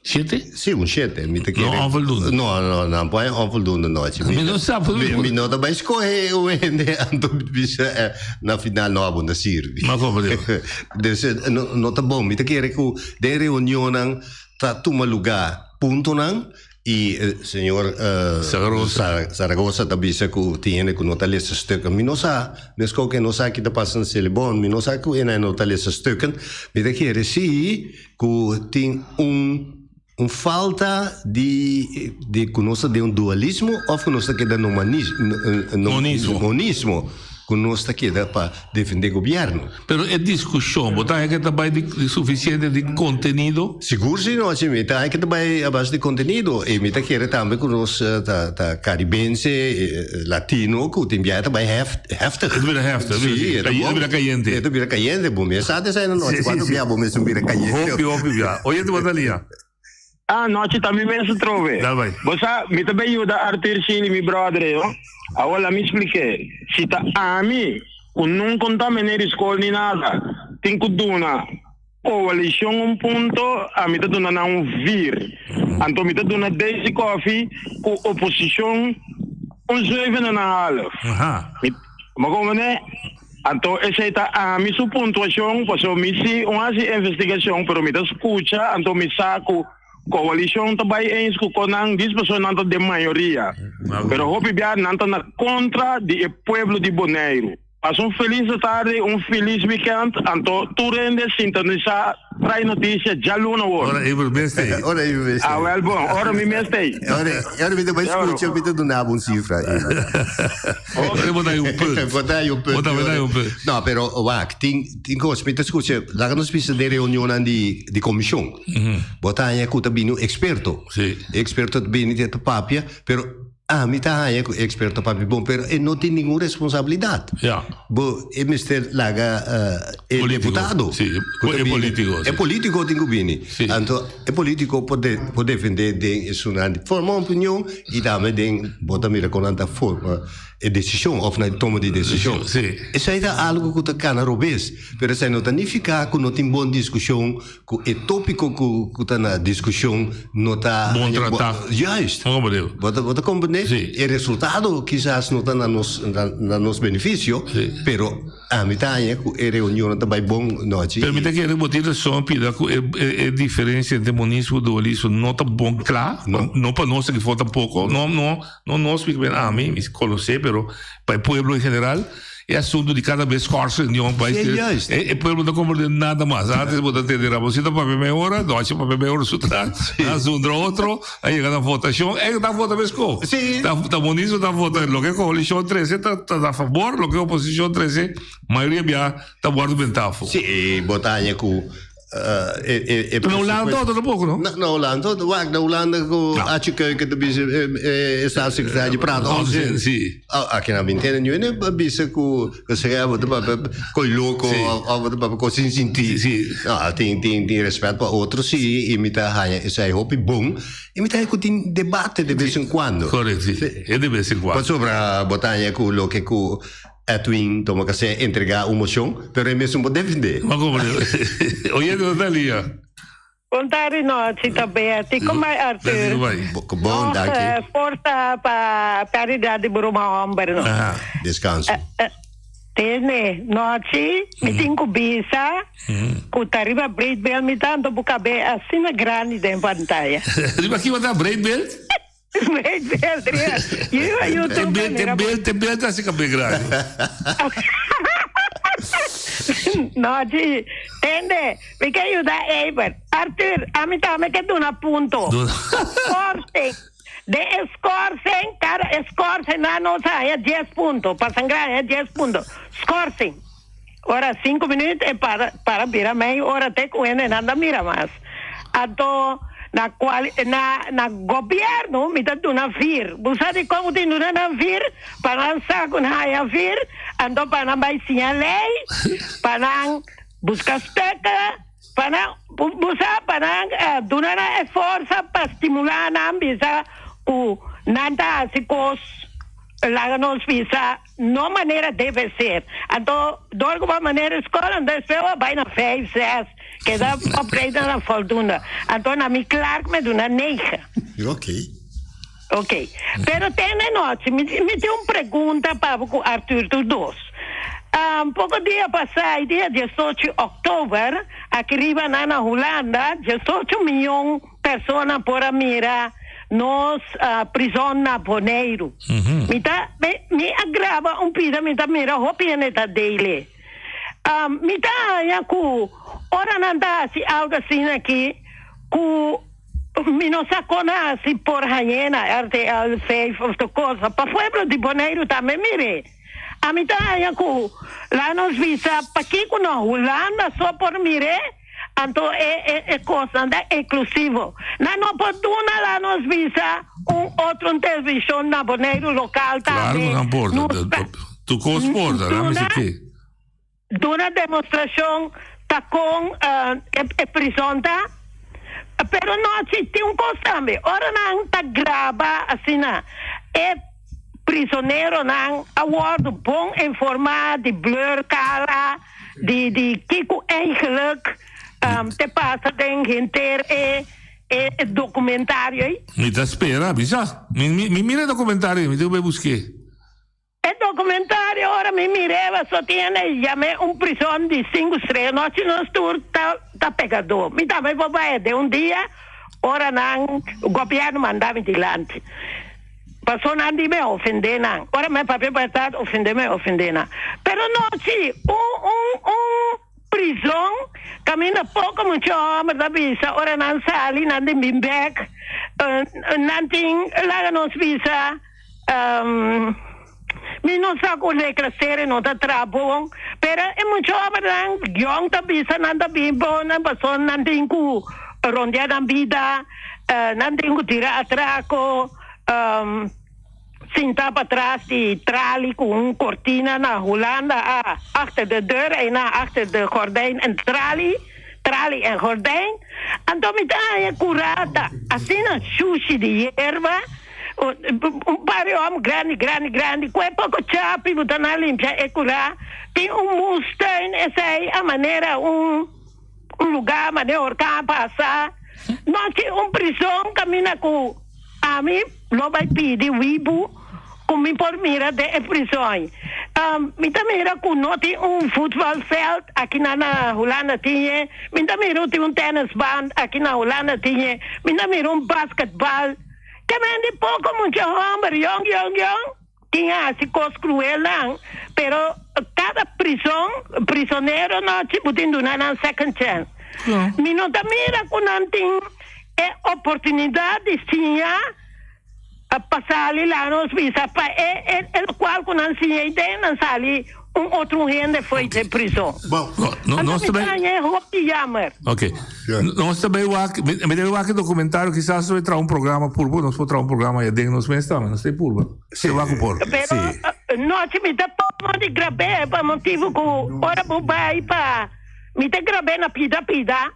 Shete? Si, un shete. Mi ta kere. No onvoldoende? No, no, no por hay onvoldoende nochi. Mi no sa. Mi no ta bai scoge un hende anto bisa na final no abo no sirbi. Ma como digo? Dus no, no ta bon. Mi ta kere cu den reunionnan ta tuma lugar puntonan Y señor Zaragoza. Zaragoza ta bisa cu tin hende cu no ta lesa stukken. Mi no sa, mesco cu e no sa ki ta pasa na Selibon, mi no sa cu e no ta lesa stukken. Mi ta kere si cu tin un un falta di di cu nos ta den un dualismo of cu nos ta keda Monismo. monismo. Cu nos ta keda pa defende gobierno. Pero e discusion, bo ta haña ke ta bay di suficiente di contenido? Sigur si no, si mi ta haña ke ta bay a base di contenido. Y mi ta kere tambe cu nos ta ta caribense, latino, cu tin biaha ta bay heftig. E ta bira heftig, Si, e ta bira cayente. E ta bira cayente. Bo mes sa desay na nochi, cuanto biaha bo mes ta bira cayente. Hopi, hopi biaha. Oye, ta bota lia. Ah, nochi ta mi mes atrobe. Dal bai. Bo sa, mi ta bay yuda Arthur Shili, mi brother ei, no? Awor la mi splik'é. Si ta ami, ku nunka un ta meneer di skol ni nada, tin ku duna koalishon un punto, ami ta duna nan un vier. Anto mi ta duna Daisy Coffie ku oposishon un zeven en een half. Mi, bo komprendé? Anto esei ta ami su puntuashon, pasobra mi si un hasi investigashon, pero mi ta skucha, anto mi sa ku koalishon ta bai eens ku kon nan, dis pasobra nan ta den mayoria. Pero hopi bia nan ta na kontra di e pueblo di Boneiru. Pasa un felis tardi, un felis weekend, anto tur hende sintonisa Trai Noticia djaluna awor. Ora Eber mes t'ei. Ora Eber mes t'ei. Ah wel bon, ora mi mes t'ei. Ora, ora mi ta bai scucha, mi ta duna bo un cifra, Eber. Ora bo ta un punt. Bo ta un punt. Bo ta un punt. No, pero wak, tin, tin cos, mi ta scucha, laga nos bisa den reunionnan di, di comision. Bo ta haña cu ta bini un experto. Sí. E experto ta bini, ta papia, pero Ami ta haña ku e eksperto papia bon, pero e no tin ningun responsabilidat. Ja. Bo, e mester laga e Politico, deputado. sí, ku ta e bini. politico, E sí. politico tin ku bini. Sí. Anto e politico por de, por defende den esunnan di forma un opinion i tambe den bo ta mira kon nan ta forma e desishon of nan toma di desishon. Sí. Esei ta algo ku ta kana robes, pero esei no ta nifiká ku no tin bon diskushon Ku e tópiko ku ku ta na diskushon no ta Bon tratá. Juist. Bon komprendé. Bo ta bo ta komprendé? Sí. E resultado kisas no ta na nos na na nos benefisio, Sí. pero ami ta haña ku e reunionnan ta bai bon nochi. Pero mi ta kere bo tin rason pida ku e e e diferensia entre monismo i dualismo no ta bon kla, No. no pa nos aki for tampoko, no no no nos mi ami mi konosé pero pa e pueblo en general. E asunto di cada bes schorsen di un pais. Sí, juist. E, e pueblo no comprende nada mas. Antes bo ta tende Ramoncito papia meia hora, Noche papia meia hora su tras. Na zundra otro, a yega na votacion, e ta vota mesco. Sí. Ta, ta Monismo ta vota, loke coalicion trece ta, ta na favor, loke oposicion trece, mayoria bia ta wordo bentafo. Sí, bo ta haña cu E, e, Na Hulanda todo tampoco, no? Na, na Hulanda todo. Wak, na Hulanda ku No. Achi Keuken te bisa e, e staatssecretaris praat onzin. Si. Aki na bintene nu ene bisa ku ku zeggen wat de koi loko Si. of wat de koi sin sinti. Si. No, tin tin tin respect pa otro si y mi ta haña esei hopi bon. Y mi ta haña ku tin debate de vez en cuando. Correct, si. E de vez en cuando. Pasobra bo ta haña ku loke ku Edwin toma ka ser entrega un mocion, pero e mesun por defende. Ma como Oye, no ta lia. Bon tardi nochi ta Betty. Como vai Arthur? Bon, danki. Eh, forsa pa pérdida di broma homber no. Aha, descanso. Eh, eh, tene, nochi, mi tin ku bisa, ku ta riba breedbeeld mi tanto bu kabe asina grandi den pantaya. Riba ki ta breedbeeld? Breedbeeld, riba. Riba YouTube. Te beeld, te beeld, te beeld así kabe grandi. Nochi, tende, mi ke yuda Eber. Arthur, ami tambe ke duna punto. Schorsing. Den e schorsing, kada e schorsing nan nos haña dies punto. Pasangra haña dies punto. Schorsing. Ora cinco minuut e para para bira mei ora te cu hende nan ta mira mas. Anto na cual na na gobierno mi ta duna vier. Bo sa dicon bo tin duna nan vier? Pa nan sa cu nan haya vier, anto pa nan bay siña ley, pa nan busca stukken, pa nan bo sa pa nan duna nan e forsa pa stimula nan bisa cu nan ta haci cos laga nos bisa No manera debe ser. Anto dor cu bo manera scol anto despues bo bay na vijf, zes, keda upgrade na voldoende. Anto na mi Clark me duna negen. Ok. Ok. Pero tende nochi mi mi tin un pregunta pa bo cu Arthur tur dos. Um, poco dia pasa, e dia diesocho october, aki riba nan na Hulanda, diesocho miyon persona por a mira nos prizon na Boneiru. Mi ta mi a graba un pida mi ta mira hopi hende ta dele. Mi ta haña ku ora nan ta hasi algo asina aki ku mi no sa kon hasi por hañ'é na RTL 5 of tur cosa pa pueblo di Boneiru tambe mir'é. Ami ta haña ku laga nos bisa pakiko na Hulanda so por mir'é. Anto e e e kosnan ta eksklusivo. Nan no por duna la nos bisa un otro televishon na Boneiru lokal Claro tambe. ku nan por. Nos ta Tu kos por ta, nan duna mester ke. duna demostrashon ta kon e e prison ta. Pero no si tin un kos tambe, ora nan ta graba asina e prisoneronan a wòrdu bon informá di blur kara. Di di kiko eigenlijk te pasa den henter e e documentario ei? Mi ta spera, bisa. Mi mi mi mira e documentario, mi tin ku bai busk'é. E documentario ora mi mir'é so tiene yam'é un prison di sinku strea. Nochi nos tur ta ta pekadó. Mi tambe por bai den un dia ora nan gobierno manda mi dilanti. Paso nan di mi ofende nan. Ora mi papia berdad ofende mi ofende nan. Pero no si un un un prizon caminda poco mucha homber ta bisa ora nan sali nan tin bin bek nan tin laga nos bisa mi no sa cu reclasere no ta traha bon pero e mucha hombernan yong ta bisa nan ta bin bon nan paso nan tin cu rondea nan bida nan tin cu tira atraco. Sinta patras di trali ku un kortina na Hulanda a achter de deur einan achter de gordijn en trali, trali en gordijn. Anto mi ta haña kura ta asina shushi di yerba, un par di hòmber grandi grandi grandi ku e poko chapi bo ta nan limpia e kura. Tin un moestuin esei a manera un un lugá manera orkan a pasa. Nos tin un prison kaminda ku ami lo bai pidi wibu ku mi por mira den e prison. Mi ta mira ku no tin un voetbalveld, aki na na Hulanda tin e. Mi ta mira tin un tennisbaan, aki na Hulanda tin e. Mi ta mira un basketbal. Ke men di poko mucha hòmber yong yong yong tin hasi kos kruelnan, pero kada prison, prisonero no chi bo tin duna nan second chance. Mi no ta mira ku nan tin e oportunidat di siña pa sali laga nos bisa pa e e lokual ku nan siña ei den nan sali un otro hende fo'i den prison. Anto mi ta haña e hopi jammer. Ok. Nos ta bay wak, mi ta bay wak e documentario, kisas nos bay traha un programa purba, nos por traha un programa ya den nos mes tambe, nos ta e purba. Si wak ku por. Pero nochi mi ta pomo di grab'é pa motibu ku ora bo bay pa, mi ta grab'é na pida pida,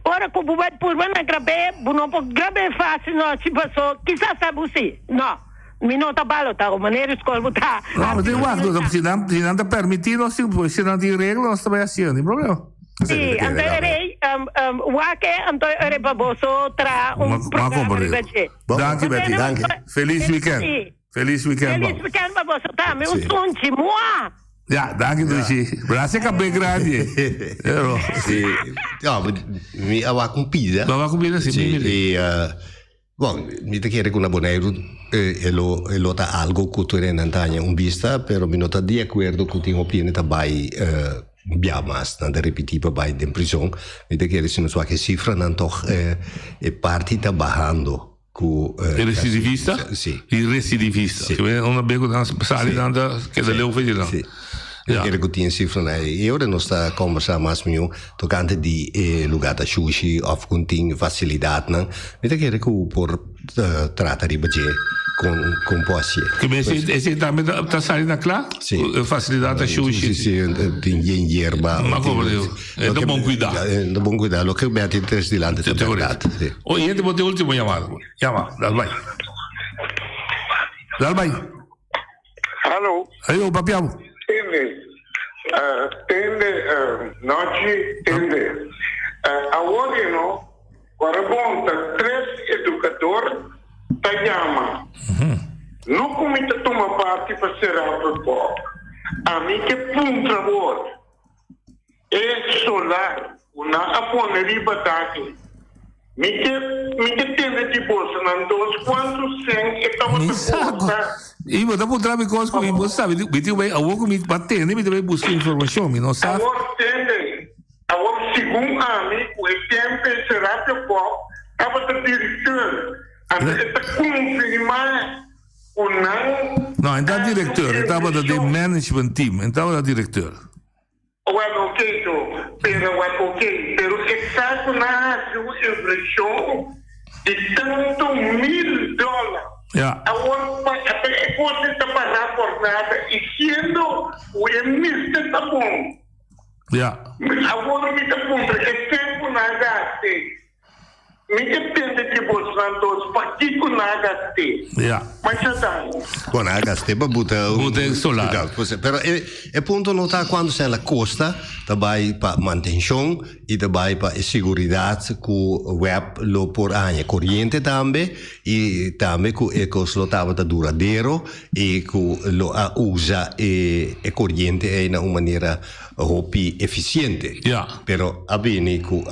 ora ku bo bay purba na grab'é, bo no por grab'é fácil nochi paso kisas ta bo si, no, mi no ta balota, o manera skol bo ta. No, mi ta wak, si nan, si nan ta permití nos, si nan tin regla nos ta bay hasié, no tin problema. Sí, anto e rei wak e, anto e rei pa boso traha un programa riba dje. Danki Betty. Danki. Feliz weekend. Feliz weekend. Feliz weekend pa boso tambe. Un sunchi. Mua! Ja, danki Dushi. Brasia kabé grandi. Pero. Sí. Ja, mi a wak un pida. Bo a wak un pida, sí. Sí, i bon, mi ta kere ku na Boneiru e lo e lo ta algo ku tur hende ta haña un bista, pero mi no ta di akuerdo ku tin hopi hende ta bai bia mas, nan ta ripití pa bai den prizon. Mi ta kere si nos wak e sifranan tòg e parti ta bahando ku E residivista? Si. E residivista. Si. Una bes ku nan sali nan ta keda leu for di nan. Si. Mi ta kere ku tin e sifranan ei. I ora nos ta kombersá mas mihó tokante di e lugá ta shushi òf ku tin fasilidatnan, mi ta kere ku por trata riba dje kon kon por hasié. Ke men esei esei tambe ta ta sali na kla? Si. E fasilidat ta shushi. Si si tin yen yerba. Ma komo digo, e ta bon kuidá. E ta bon kuidá. Loke Bertie tres dilanti ta bèrdat. Si. Oyente bo tin ultimo yamada. Yama, dal bai. Dal bai. Hallo. Ayo, papia bo. Tende, uh, tende, uh, nochi, tende. Uh, awor you know, ora bon ta tres educador ta yama. No cu mi ta tuma parti pa Serapio Kok. Ami ke puntra wor. E solar ku nan a pone riba daki, mi ke mi ke tende di bosonan dos kuantu sen e tabata kosta. I bo ta puntra mi kos ku mi bo sabi, mi tin bai awor ku mi ba tende mi ta bai buska informashon, mi no sa. Awor tende, awor segun ami ku e tempe Serapio Kok tabata direkteur, anto e ta konfirmá ku nan. No, e ta direkteur, e tabata den management team, e tabata direkteur. Wel oké to, pero wel oké, pero e sa ku nan hasi un invershon di tantu mil dòler. Ja. Awor pa e kos ei ta pará por nada i siendo ku e mester ta bon. Ja. Awor mi ta puntra e tempu nan a gast'é. Mi ke tende di bosnan dos pakiko nan a gast'é. Ja. Masha danki. Bon, nan a gast'é pa buta un. Buta e solar. Pero e e punto no ta kuantu sèn la kosta, ta bai pa mantenshon i ta bai pa e siguridat ku web lo por haña koriente tambe i tambe ku e kos lo tabata duradero i ku lo a usa e e koriente ei na un manera hopi efisiente. Ja. Pero a bini ku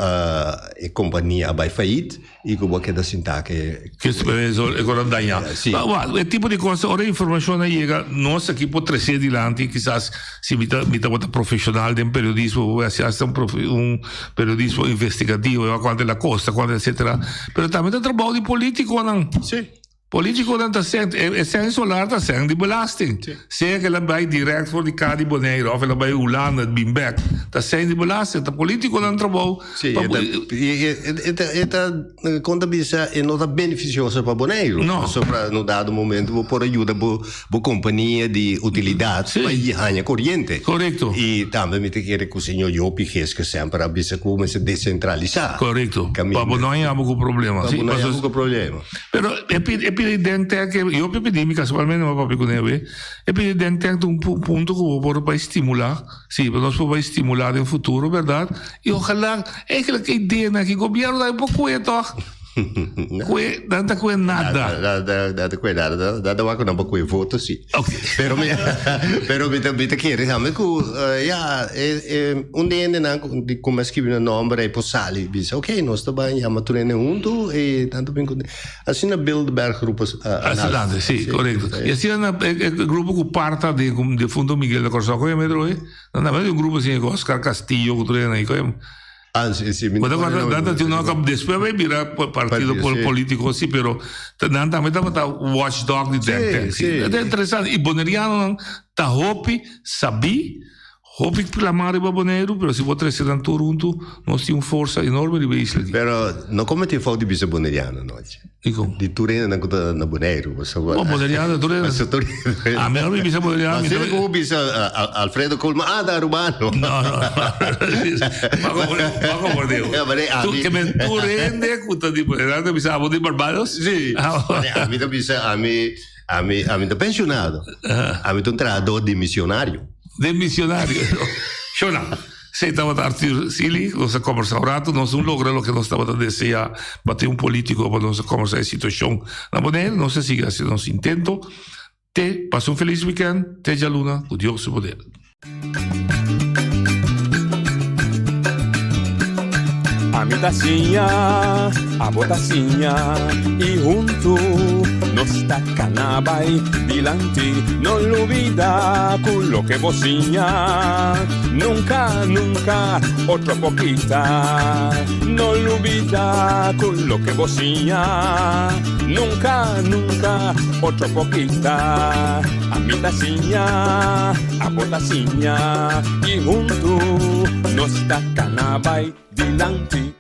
e kompania a bai fayit i ku bo a keda sintá. dak e Ke e kos a dañá. Si. Wak, e tipo di kos, ora e informashonnan yega, nos aki por tresé dilanti, kisas si mi ta mi tabata profeshonal den periodismo, bo por hasi hasta un un periodismo investigativo, wak kuantu el a kosta, kuantu etsetera. Pero tambe ta trabou di politikonan. Si. Politiconan ta sent, e sent solar ta sent di belasting. Sea cu el a bay direct for di Cadi Bonaire of el a bay Hulanda bin bek, ta sent di belasting. Ta politiconan trabou. Si, e ta, e ta, e ta, con ta bisa, e no ta beneficioso pa Boneiru. No. Pasobra na un dado momento bo por a yuda bo, bo compania di utilidad pa haña coriente. Correcto. Y tambe mi ta kere cu señor Jopi Geske semper a bisa cu mester decentralisa. Correcto. Pa bo no haña bo cu problema. Pa bo no haña bo cu problema. Pero e pidi e pidi den tek yo pe pidi mi casualmente no papia cu nebe e pidi den tek ta un punto cu bo por bay stimula si nos por bay stimula den futuro berdad y ojalá eigenlijk e ideanan aki gobierno ta un poco cue toch cue nan ta cue nada. Nan ta cue nada nan ta wak cu nan por cue voto si pero mi pero mi ta mi ta kere tambe cu ya e un di hendenan di kuma skibi nan nomber ei por sali bisa ok nos ta bai yama tur hende huntu i nan ta bin ku asina Bilderberg grupo a nase. Si, korekto. I asina na e grupo ku parta di defunto Miguel de Kòrsou koe metro ei nan tabata un grupo asina ku Oscar Castillo ku tur hende ei koe Ah si si mi nan ta tin nan despues a bai bira partido politico si pero nan tambe tabata watchdog di den tank si. Ta interesante i bonerianonan ta hopi sabí. Hopi clama riba Boneiru, pero si bo trece nan tur hunto, nos tin un forsa enorme riba e isla aki. Pero no cometi e fout di bisa Boneriano anochi. Dicon? Di tur hendenan cu ta na Boneiru. Bo Boneriano tur hende. Pasobra tur hende. Ami no bisa Boneriano. Ma sino cu bo bisa Alfredo Koolman, ah ta Arubano. No, no. Bo a comprende. Tu ke men tur hende cu ta di Boneriano ta bisa abo di Barbados? Si. Ami ta bisa ami ami ami ta pensionado. Ami ta un trahador di misionario. Den misionario. Shona, Esei tabata Arthur Sealy, nos a kombersá un ratu, nos no logra loke nos tabata deseá, pa tin un polítiko pa nos a kombersá e situashon na Boneiru. Nos a sigui hasi nos intento. Te pasa un felis wikènt, te djaluna, ku Dios su poder. Ami ta siña, abo ta siña y huntu nos ta cana bay dilanti. No lubida cu loke bo siña nunca, nunca otro por kita. No lubida cu loke bo siña nunca, nunca otro por kita. Ami ta siña, abo ta siña y huntu nos ta cana bay dilanti.